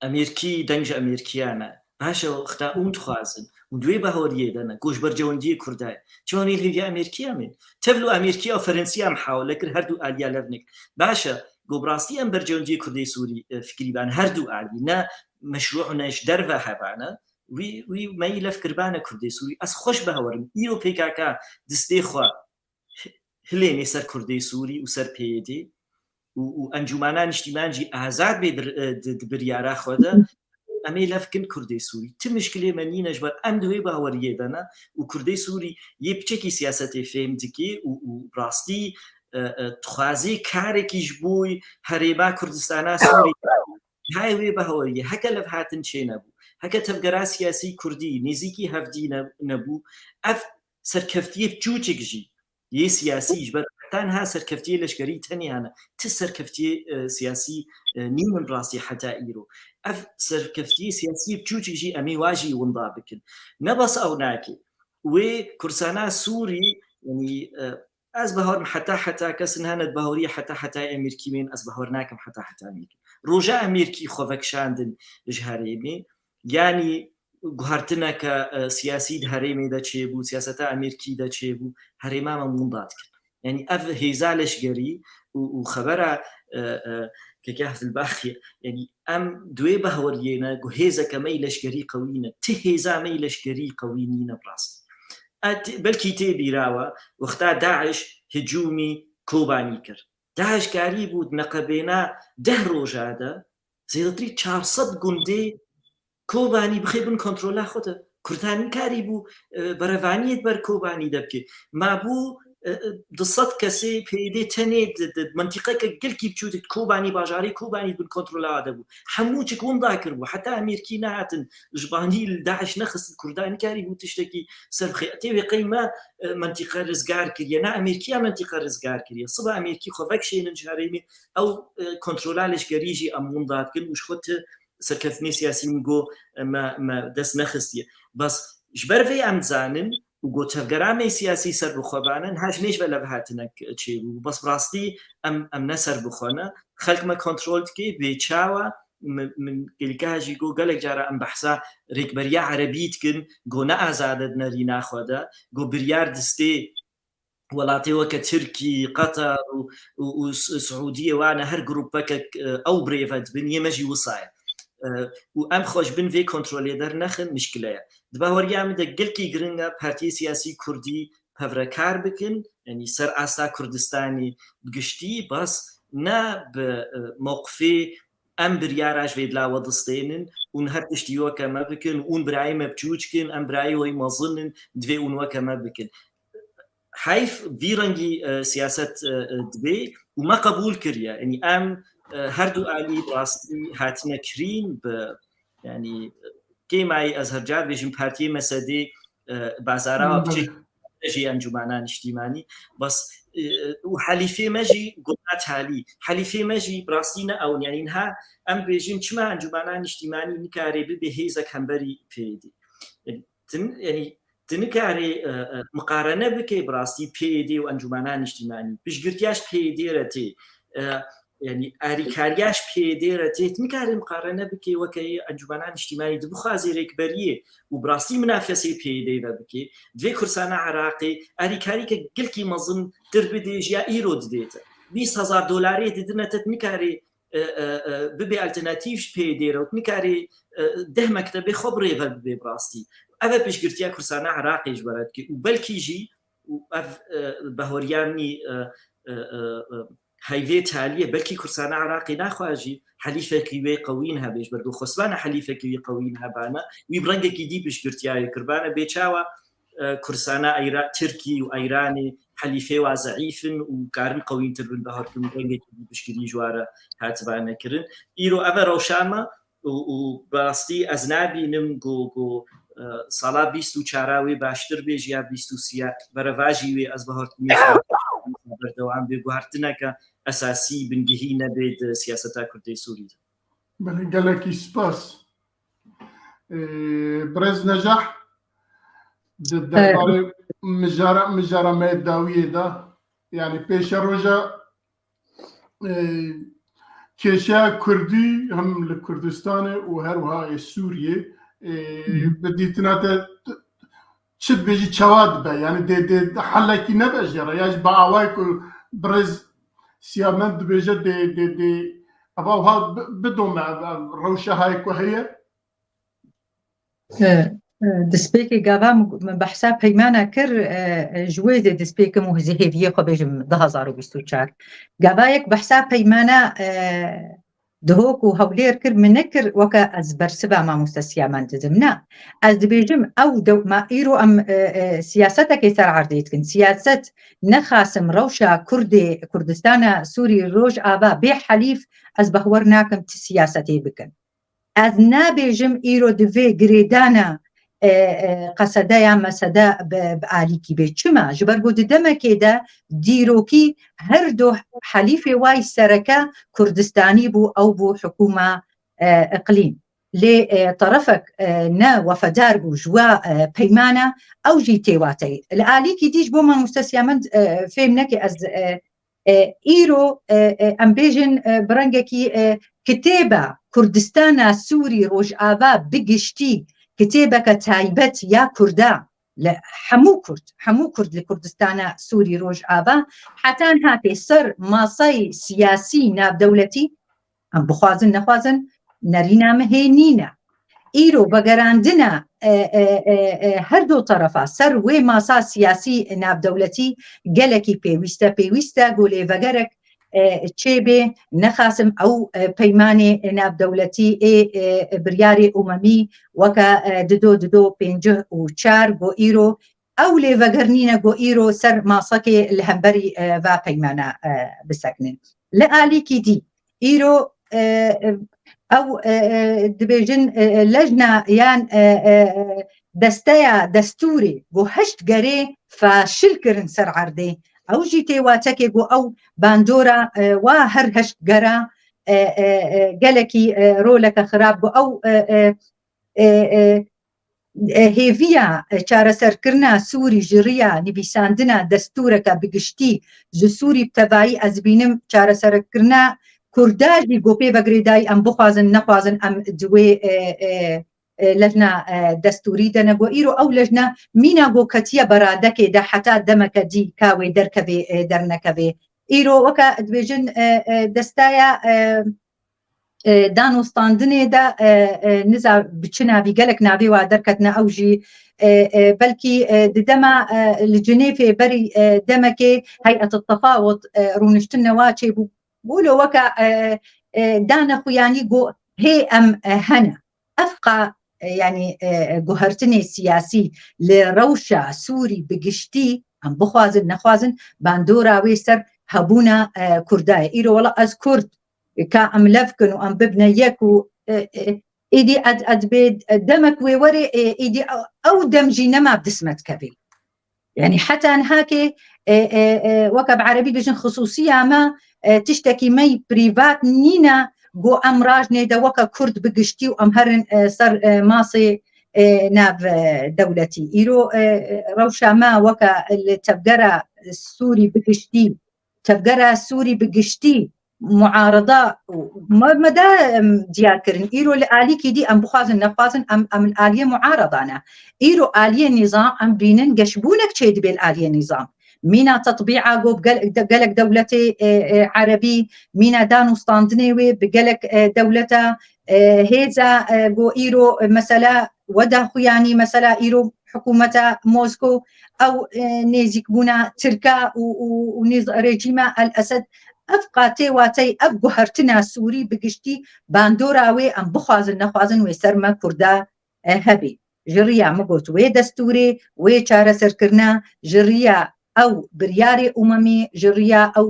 Amerîkî, deng ji Amerîkiya ne. Baş e, wexta hûn dixwazin, hûn di wê bahoriyê de ne, ku ji bercewendiyê Kurda ye. Çima hûn ê li hêviya Amerîkiya bên? Tevlo Amerîkiya û Ferensiya mihawele kir, her du aliya lev nekin. Baş e, ku bi rastî em bercewendiyê Kurdê Sûrî, e, fikirî bane, her du alî, ne meşrû ne ji derve hebane, wî, wî me yî lev kiribane Kurdê Sûrî. Ez xweş bawer im. Îro P K K distê xwe hilênê ser Kurdê Sûrî û ser P Y D û, û encûmena niştîman jî azad bê di, di, di biryara xwe de, em ê lev kin Kurdê Sûrî. Ti mişkilê me nîne ji ber em di wê baweriyê de ne û Kurdê Sûrî yê piçekî siyasetê fêm dike û, û rastî, e, e, dixwazê karekî ji bo herêma Kurdistana Sûrî. Hay wê baweriyê, heke levhatin çênebû, heke tevgera siyasî Kurdî nêzîkî hevdî ne-, nebû, ev serkeftiyê piçûçik jî yê siyasî, ji ber heta niha serkeftiyê leşkerî tenê hene. Ti serkeftiyê, e, siyasî, e, nînin rastî heta îro. Ev serkeftiyê siyasî piçûçik jî em ê wa jî winda bikin. Ne bes ew nake. Wê Kurdistana Sûrî, yanî, e, ez bawer im heta heta kes niha ne di bahoriyê heta heta Amerîkî bên, ez bawer nakim heta heta Amerîkî. Roja Amerîkî xwe vekişandin ji herêmê, yanî guhertineke, e, siyasî di herêmê de çêbû, siyaseta Amerîkî de çêbû, herêma me winda dikin. Yanî ev hêza leşkerî û, û xebera, e, e, keke Hevdilbaxiyê, yanî em di wê baweriyê ne ku hêzeke me yî leşkerî qewî ne. Ti hêza me yî leşkerî qewî nîne bi rastî. E, ti-, belkî tê bîra we, wexta DAIŞ hicûmî Kobanî kir. DAIŞ karîbû di neqebêna deh roja de zêdetirî çar sed gundê Kobanî bixe bin kontrola xwe de. Kurdan nikarîbû, e, berevaniyê di ber Kobanî de bike. Mabû, e, e, du sed kesê P Y D tenê di, di mentiqeke gelkî biçûk di Kobanî, bajarê Kobanî bin kontrola de bû. Hemû çik winda kiribû. Heta Amerîkî nehatin ji banî li DAIŞ nexistin. Kurdan nikarîbû tiştekî ser bixe. Tê wê qey me, e, mentiqe rizgar kiriye. Ne Amerîkiya mentiqe rizgar kiriye. Siba Amerîkî xwe vekişênin ji herêmê, ew, e, kontrola leşkerî jî em winda dikin û ji xwe ti serkeftinê siyasî min got, e, me, me dest nexistiye. Bes ji ber vê em dizanin û got tevgera me siyasî ser bi xwe bane, niha ji nêj ve levhatinek çêbû. Bes bi rastî em, em ne ser bi xwe ne. Xelk me kontrol dike, bê çawa min, min gelîka jî got, gelek cara em behsa rêkberiya erebî dikin, got ne azad e di nerîna xwe de, got biryar distê welatê weke Tirkî, Qeter û, û, û Su-, Siûdiyê wane her grûpeke, e, ew birêve dibin, yê me jî wisa ye. E, û em xwe ji bin vê kontrolê dernexin, mişkile ye. Di baweriya min de gelkî giring e, partiyê siyasî Kurdî pevrekar bikin, yanî ser asta Kurdistanê bi giştî, bes ne bi, e, mewqifê em biryara ji vê dila we distênin û her tiştî weke me bikin, ûn birayê me biçûçik in, em birayê wê mezin in, divê ûn weke me bikin. Heyf vî rengî, e, siyaset, e, e, dibe û me qebûl kiriye. Yanî em, e, her du alî bi rastî hatine kirîn bi, yanî, kêmayî ez her car bêjim partiyê mesedê, e, bazara Hı, piçek belê. Jî encûmena niştîmanî. Bes, e, û helîfê me jî gona talî. Helîfê me jî bi rastî ne ew in. Yanî niha em bêjin çima encûmena niştîmanî nikare bibe hêzek hemberî P Y D. Yanî, tin, yanî, tu nikarî, e, e, miqarene bike bi rastî P Y D û encûmena niştîmanî. Piştgirtiya ji P Y D re tê. E, yanî, arîkariya ji P Y D re tê. Tu nikarî miqarene bike weke yê encûmena niştîmanî. Tu bixwazî rêkberiyê û bi rastî minafesê P Y D ve bike. Divê Kurdistana Iraqê arîkarîke gelkî mezin tir bidê ji ya îro didê te. Bîst hezar dolarê didine te, tu nikarî e, e, e, bibe alternatîf ji P Y D re û tu nikarî, e, deh mektebê xwe birêve bibe bi rastî. Ev e piştgirtiya Kurdistana Iraqê ji we re dike û belkî jî û ev, e, bahweriya min, e, e, e, e, heyvê talî ye. Belkî Kurdistana Iraqê naxwe jî helîfekî wê qewîn hebe, ji ber ku xwestibana helîfekî wî qewîn hebane, wî bi rengekî dî piştgirtiyayê kiribane. Bê çawa Kurdistana Tirkî û Îranê helîfê wa zeîf in û karin qewîntir bin, bi her tim rengekî piştgirî ji wa re hatiba nekirin. Îro ev e rewşa me û, û bi rastî ez nabînim ku, ku, e, sala bîst û çar wê baştir bê ji ya bîst û sê. Berevajî wê ez bi her tim berdewam bê guhertineke esasî bingehî nebe di siyaseta Kurdê Sûrî de. Belê, gelekî spas. Ee, Birêz Necah, di derbarê mijara, mijara me dawiyê de, yani pêşeroja, e, kêşeya Kurdî hem li Kurdistanê û her wiha ê Sûriyê, e, Hı hı. bi dîtina te t-, çi dibêjî, çawa dibe? Yani dê, dê helekî nebe jê re, ya jî bi awayê ku birêz Siyamend dibêje dê, dê, dê, eva wiha bi-, bidome ev, ev rewşa hayê ku heye? E, e, destpêkê gava min, min behsa peymana kir, e, e, ji wê dê destpêkim û hêviyê xwe bêjim du hazar û bîst û çar. Gava yek behsa peymana, e, Duhok û Hewlêr kir, min nekir weke ez bersiva mamoste Siyamend didim. Na, ez dibêjim ew dew-, ma îro em, e, e, siyasetekê ser erdê dikin. Siyaset nexasim rewşa Kurdê, Kurdistana Sûrî Rojava bê helîf, ez behwer nakim ti siyasetê bikin. Ez nabêjim îro divê girêdana, e, e, qesede ya mesede bi, bi alîkî bê. Çima? Ji ber ku di demekê de dîrokî her du helîfê way sereke Kurdistanî bû, ew bû hikûma, e, iqlîm. Lê, e, terefek, e, ne wefedar bû ji wa, e, peymana, ew jî tê wateyê. Li alîkî dî ji bo mamoste Siyamend, e, fêm neke ez, e, E, îro, e, e, em bêjin, e, bi rengekî, e, kitêba Kurdistana Sûrî Rojava bi giştî, kitêbeke taybet ya Kurda, li hemû Kurd, hemû Kurd li Kurdistana Sûrî Rojava, heta niha tê ser masayê siyasî navdewletî, em bixwazin nexwazin, nerîna me hê nîne. Îro vegerandina, e, e, e, e, her du terefa ser wê masa siyasî navdewletî gelekî pêwîst e. Pêwîst e ku lêvegerek, e, çêbê, nexasim ew, e, peymanê navdewletî ê, e, biryarê umemî weke, e, dido dido pêncî û çar ku îro ew lêveger nîne ku îro ser masekê li hemberî, e, va peymana, e, biseknin. Li alîkî dî, îro, e, e, ew, e, e, dibêjin, e, e, lejna yan, e, e, e, desteya destûrê ku heşt gerê faşil kirin ser erdê. Ew jî tê watekê ku ew bandora, e, wa her heşt gera, e, e, e, gelekî, e, roleke xirab ku ew, e, e, e, e, e, hêviya, e, çareserkirina Sûrî ji riya nivîsandina destûreke bi giştî ji Sûrî bi tevayî, ez dibînim çareserkirina Kurda jî ku pê ve girêdayî em bixwazin nexwazin em di wê, e, e, e, lejna, e, destûrî de ne. Ku îro ew lejna mîna ku ketiye beradekê de heta demeke dî ka wê derkevê, e, dernekevê. Îro weke dibêjin, e, e, destaya, e, e, danûstandinê de, e, e, niza bi çi navî, gelek navê wa derketine, ew jî, e, e, belkî, e, di dema, e, li Cinêfê berî, e, demekê Heyet Tefawut, e, rûniştine wa çêbû. Bûlo weke, e, e, dane xwe yanî got, hê em, e, hene. Ev qa, e, yanî, e, guhertinê siyasî li rewşa Sûrî bi giştî, em bixwazin, nexwazin, bandora wê ser hebûna, e, Kurda ye. Îro wela ez Kurd, ka em lev kin û em bibine yek û, e, e, êdî ez, ez bê demek wê were, e, êdî ew, ew dem jî nema bi dest me dikevê. Yani heta nihakê, e, e, e, weke bi erebî bijin xisûsiya me, e, tiştekî me yî prîvat nîne, ku em rajnê de weke Kurd bi giştî û em herin, e, ser, e, masê, e, nav, e, dewletî. Îro, e, e, rewşa me weke li tevgera Sûrî bi giştî, tevgera Sûrî bi giştî, muarada me, me de, em, diyar kirin. Îro li alîkî dî em bixwazin, nexwazin, em, em li aliyê muarada ne. Îro aliyê nîzam em bînin geşbûnek çêdibe li aliyê nîzam. Mîna tetbîa go bi gel-, de-, gelek dewletê, e, e, erebî, mîna danûstandinê wê bi gelek, e, dewleta, e, hêza, e, go îro, e, mesela weda xwe yanî, mesela îro hikûmeta Moskow, ew, e, nêzîkbûna Tirka û, û, û nêz-, rejîma El Esed, ev qatê watey, ev guhertina Sûrî bi giştî bandora wê em bixwazin nexwazin wê ser me Kurda, e, hebî. Ji riya min got wê destûrê, wê çareserkirina, ji riya ew biryarê umemî, ji riya ew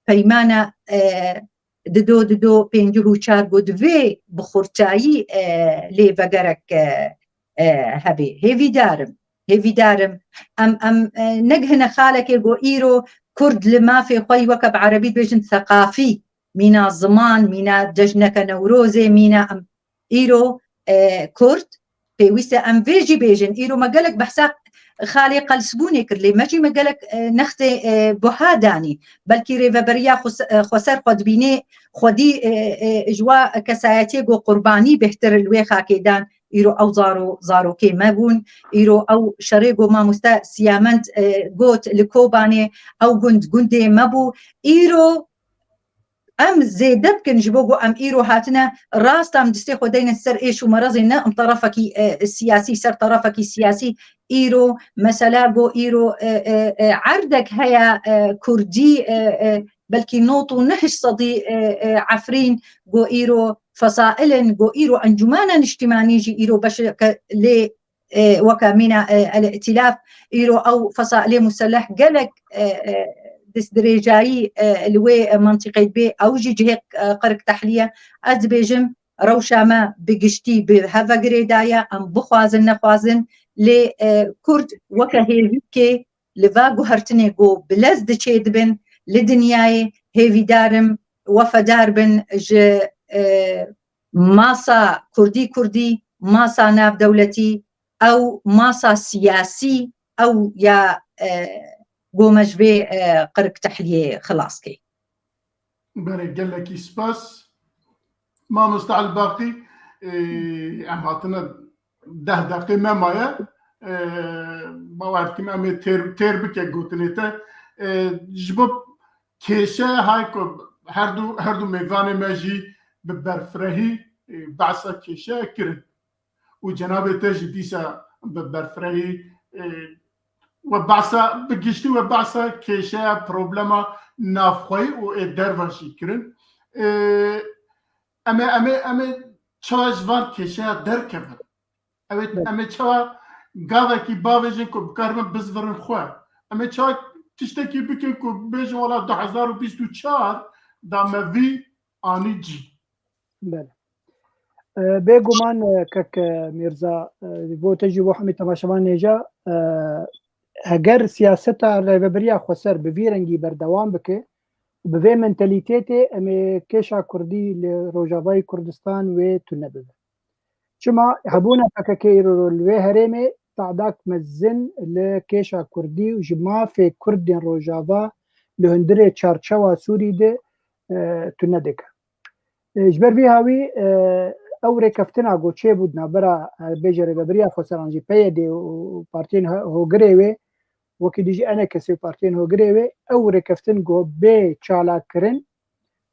peymana, e, dido dido pêncî û çar got vê bi xurtayî, e, lê vegerek, e, e, hebê. Hêvîdar im, hêvîdar im. Em, em, e, negihine xalekê ku îro Kurd li mafê xwe yî weke bi erebî dibêjin seqafî, mîna ziman, mîna cejneke Newrozê, mîna em îro, e, Kurd pêwîst e em vê jî bêjin. Îro me gelek behsa xalê qelsbûnê kir, lê me jî me gelek, e, nextê, e, buha danî. Belkî rêveberiya xwe se-, e, xweser xwe dibînê, xwedî, e, e, ji wa kesayetiyê ku qurbanî bêhtir li wê xakê dan, îro ew zaro-, zarokê me bûn. Îro ew şerê ku mamoste Siyamend, e, got li Kobanê, ew gund gundê me bû. Îro em zêde bikin ji bo ku em îro hatine rast em distê xwe deynin ser êş û merezê, ne em terefekî, e, siyasî ser terefekî siyasî. Îro mesela ku îro, e, e, e, erdek heye, e, kurdî, e, e, belkî nod û neh sedî, e, e, Efrîn ku îro fesail in, ku îro encûmena niştimanî jî îro beşeke lê, e, weke mîna, e, El-Îtilaf, îro ew fesailê museleh gelek, e, e, destdirêjayî, e, li wê, e, mentiqê dibê, ew jî cihê, e, qirk tehlî ye. Ez dibêjim, rewşa me bi giştî bi hev ve girêdaye, em bixwazin nexwazin, lê, e, Kurd weke hêvîkê li va guhertinê ku bi lez diçê dibin li dinyayê, hêvîdar im wefedar bin ji, e, masa kurdî kurdî, masa navdewletî, ew masa siyasî, ew ya, e, ku me ji vê, e, qirk tehliyê xilas kê. Belê, gelekî spas. Mamoste Elbaqî, e, em hatine deh deqê me maye. E, bawer dikim em ê têr, têr bike gotinê te. E, ji bo kêşe hay ku her du, her du mêvanê me jî bi berfirehî, e, behsa kêşe kirin. Û cenabê te jî dîsa bi berfirehî, e, we behsa, bi giştî we behsa kêşeya problema navxweyî û ê derva jî kirin. E, em ê, em ê, em ê çawa ji van kêşeya derkevin? Ew ê, Evet. Em ê çawa gavekî bavêjin ku bikaribin bizvirin xwe? Em ê çawa tiştekî bikin ku bêjin wela du hezar û bîst û çar da me vî anî cî? Belê. E, bêguman, e, kek, e, Mîrza, e, bo te jî bo hemî temaşevan nêja, e, heger siyaseta rêveberiya xweser bi vî rengî berdewam bike, bi vê mentalîtetê em ê kêşa kurdî li Rojavayê Kurdistan wê tune bibe. Çima hebûna P K K îro li wê herêmê tadak mezin li kêşa kurdî û ji mafê kurdên Rojava li hundirê çarçewa Sûrî de, e, tune dike. E, ji ber vî hawî, e, ew rêkeftina ku çêbû di navbera, e, bêje rêveberiya xweseran jî P Y D û partiyên ho-, hogirê wê, wekî dijî E N K S û partiyên hogirê wê, ew rêkeftin ku bê çalakkirin,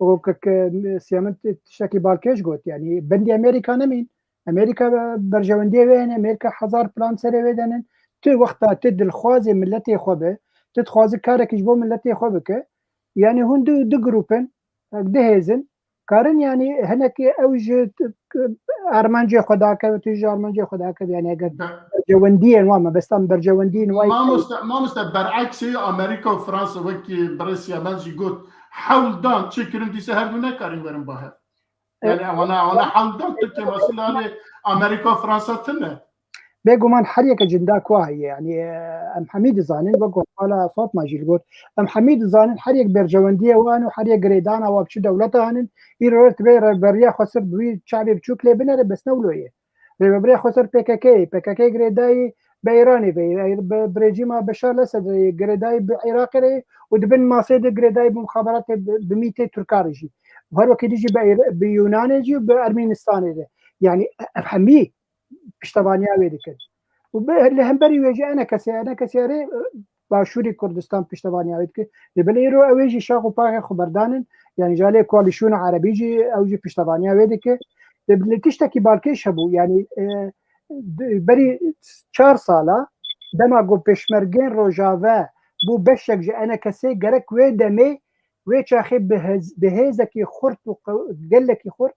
û ke, ke Siyamend tiştekî balkêş got, yanî bendî Amerîka nemîn. Amerîka berjewendiyê wê hene, Amerîka hezar plan serê wê denin. Tu wexta tu dilxwazê miletê xwe be, tu dixwazî karekî ji bo miletê xwe bike, yanî hûn du, du grûp in, du hêz in, karin, yanî hinekî ew ji armancê xwe dakeve, tu ji armancê xwe dakeve, yanî eger Be- berjewendiyên wan, mebestan berjewendiyên wan. Mamoste, mamoste, bereksê Amerîka û Fransa, wekî birêz Siyamend jî got, hewl dan çêkirin, dîsa her du nekarin werin ba hev. Yanî Evet. ewana, ewana hewl dan, Tirkiye mesela lê Amerîka û Fransa tune. Bêguman her yeke cinda ku heye, yanî, e, em hemî dizanin, wek ku Xala Fatma jî li got, em hemî dizanin her yek berjewendiyê wan û her yek girêdana wa bi çi dewleta hanin, îro re divê rêveberiya xweser bi wî çavê biçûk lê binere, bes ne wilo ye. Rêveberiya xweser P K K ye, P K K girêdayî bi Îranê ve, bi, bi rejîma Beşar Lesed re, girêdayî bi Iraqê re û di bin masê de girêdayî bi muxaberatê bi, bi mîtê Tirka re jî. Her wekî dijî bi, bi Yûnanê jî û bi Ermenistanê de. Yanî ev hemî piştevaniya wê dikin. Û bi, li hemberî wê jî E N K S, E N K S rê, e, Başûrê Kurdistan piştevaniya wê dike. Lê belê îro ew ê jî şax û paxê xwe berdanin, yanî ji alê koalîsyona erebî jî ew jî piştevaniya wê dike. Lê, lê tiştekî balkêş hebû, yanî, e, di, berî çar sala dema ku pêşmergên Rojave bû beşek ji E N K S'ê, gerek wê demê, wê çaxê bi hêz-, bi hêzekî xurt û qe-, gelekî xurt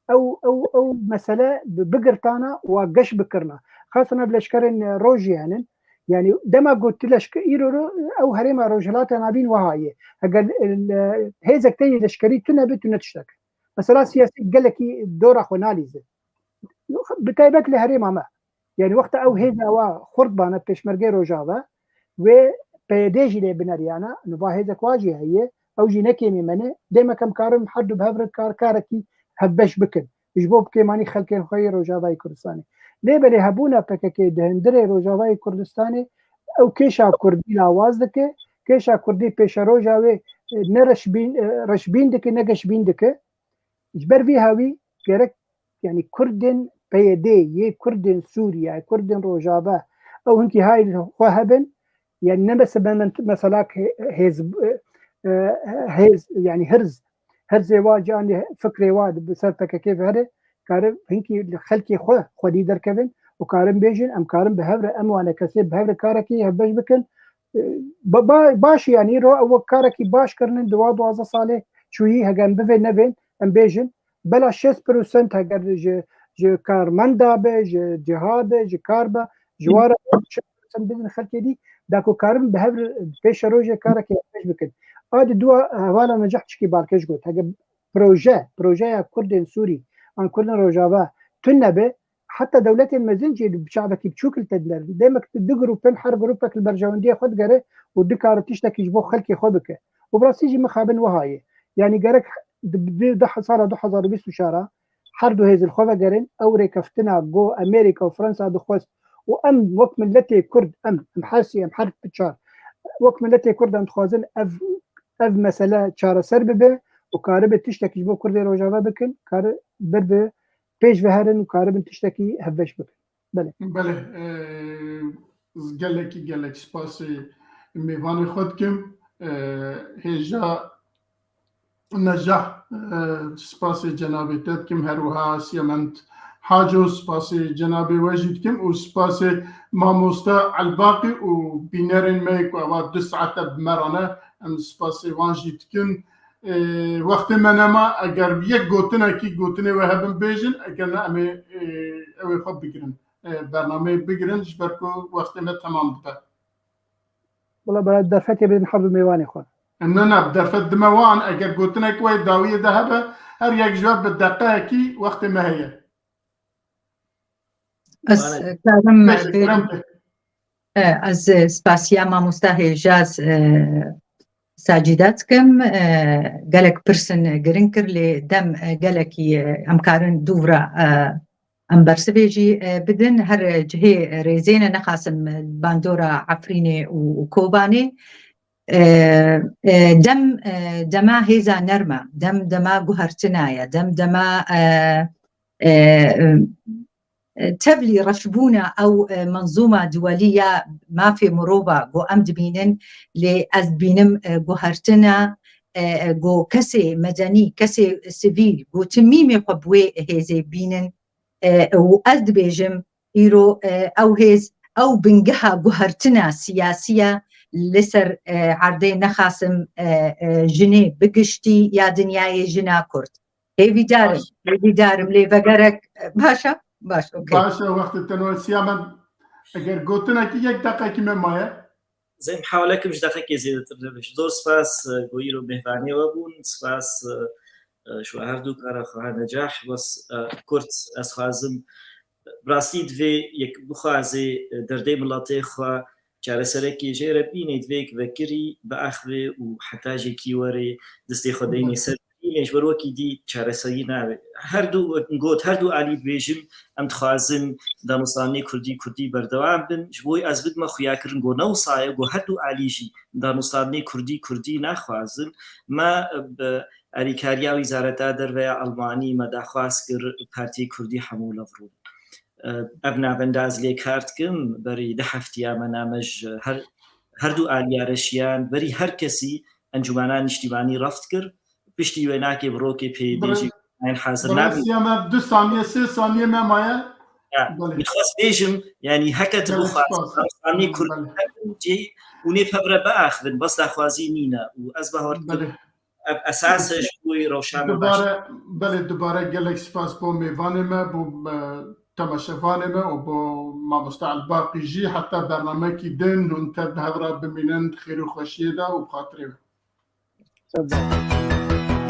ew, ew, ew mesele bi-, bigirtana û geş bikirina. Xasan ev leşkerên, e, rojî henin. Yani dema got tu leşke-, îro ro-, ew herêma Rojhilata Navîn wiha ye. Heger, e, hêzek te yê leşkerî tune be, tu ne tiştek. Mesela siyasî gelekî dora xwe nalîze. Bi taybet li herêma me. Yani wexta ew hêza wa xurt bane pêşmergê Rojava, wê P Y D jî lê bineriyana, niva hêzek wa jî heye, ew jî ne kêmî me ne. Dêmek em karin her du bi hev re kar, karekî hevbeş bikin. Ji bo bi kêmanî xelkên xwe yê Rojavayê Kurdistanê. Lê belê hebûna P K K di hundirê Rojavayê Kurdistanê ew kêşa Kurdî lawaz dike, kêşa Kurdî pêşeroja wê, e, ne reşbîn, e, reşbîn dike, ne geşbîn dike. Ji ber vî hawî gerek, yani Kurdên P Y D yê, Kurdên Sûriye, Kurdên Rojava, ew hinkî hay xwe hebin, yani ne mese-, me-, meselak hê-, hêz, e, e, hêz, yani hirz, hirzê wa, canê fikrê wa bi ser P K K ve here, kare hinkî li xelkê xwe xwedî derkevin û karin bêjin, em karin bi hev re, em wane kesê bi hev re karekî hevbeş bikin. E, ba-, ba-, baş, yani ro ew wek karekî baş kirinin, di wa duwazdeh salê çûyî, hege em bivê nevên, em bêjin, bela şêst prosent heger ji, ji karmenda be, ji ciha be, ji kar be, ji wa re şêst prosent bidin xelkê dî, da ku karin bi hev re pêşerojê karekê hevbeş bikin. A di dua hevala Necah çikî balkêş got, hege proje, projeya Kurdên Sûrî an Kurdên Rojava tune be, heta dewletên mezin jî bi çavekî biçûk li te dinerin. Demek tu du grûp in, her grûpek li berjewendiyê xwe digere û dikare tiştekî ji bo xelkê xwe bike. Û bi rastî jî mixabin wiha ye. Yanî gerek di, di, di sala du hezar û bîst û çar a her du hêz li xwe vegerin, ew rêkeftina ku Amerîka û Fransa dixwest û em wek miletê Kurd, em, em her sê, em her çar, wek miletê Kurd em dixwazin ev, ev mesele çareser bibe û karibe tiştekî ji bo Kurdê Rojava bikin, kari ber bi pêş ve herin û karibin tiştekî hevbeş bikin. Belê. Belê, e, gelekî gelek spasê mêvanê xwe dikim. E, hêja Necah, e, spasê cenabê te dikim, her wiha Siyamend Haco spasê cenabê we jî dikim û spasê mamoste Elbaqî û bînerên me ku ava du saete bi me re ne, em spasê wan jî dikin. E, wextê me nema, eger yek gotinekî, gotinê we hebin bêjin, eger ne em ê, e, ew ê xwe bigirin. E, bernameyê bigirin, ji ber ku wextê me temam dibe. Wela bera derfetê bidin her du mêvanê xwe. Ne, ne, derfet dime wan, eger gotinek we dawiyê de hebe, her yek ji we bi deqeyekî wextê me heye. Ez Vale. karim Pêşî, bêjim. kerem be. E, ez, e, spasiya mamosta hêja, e, Sacîde dikim. E, gelek pirsin giring kir, lê dem, e, gelekî, e, em karin dûv re, e, em bersivê jî, e, bidin. Her cihê rêzê ne, nexasim bandora Efrînê û, û Kobanê. E, e, dem, e, dema hêza nerm e, dem dema guhertina ye, dem dema, e, e, e, tevlî reşbûna ew, e, menzûma duwelî ya mafê mirova ku em dibînin, lê ez dibînim, e, guhertina, e, e, ku kesê medenî, kesê sivîl, ku timîmê xwe bi wê hêzê bînin, e, û ez dibêjim, îro, e, ew hêz, ew bingeha guhertina siyasî ye li ser, e, erdê, nexasim, e, e, jinê bi giştî ya dinyayê, jina Kurd. Hêvîdar im, Baş. hêvîdar im, lê vegerek, e, baş e? Baş, okey. Baş e, wextê te ne, Siyamen, eger gotinekî yek deqekî me maye. Zê mihawele kim ji deqekê zêdetir nebêjim. Zor spas, e, ku îro mêvanê we bûn. Spas, e, e, ji we her du kara xwe, her Necah. Bes, e, kurt ez xwazim, bi rastî divê yek bixwaze, e, derdê miletê xwe çareserekê jê re bînê, divê yek vekirî biaxivê û heta jêkî were destê xwe deynê ser bînê, ji ber wekî dî çareserî nabe. Her du, wek min got, her du alî dibêjin, em dixwazin danûstandinê kurdî, kurdî berdewam bin. Ji bo wê ez bidime xuyakirin, got ne wisa ye, got her du alî jî danûstandinê kurdî, kurdî naxwazin. Me bi alîkariya Wîzareta Derve ya Almanî me daxwaz kir, partiyê kurdî hemû lev rûn. Ev navenda ez lê kar dikim, berî du heftiya me name ji her, her du aliya re şiyan, berî her kesî Encûmena Niştîmanî reft kir, piştî wê nakê bi rokê pê Birê-, dêjî nayên hazir birê nabî. Siyame du saniye, sê saniye me maye. Ya, Belê. Min xwest bêjim, yanî heke tu Gelek bixwaz, spas. Danûstandinê Belê. Kurd cî û nê pevre biaxivin, bes daxwazî nîne û ez bawer dikim Belê. ev esas e Belê. ji bo rewşa me baş. Dubare, belê, dubare gelek spas bo mêvanê me, bo, e, temaşevanê me û bo mamoste Elbaqî jî heta bernamekî din hûn tev bi hev re bimînin di xêr û xweşiyê de û bi xatirê me. Sağ ol.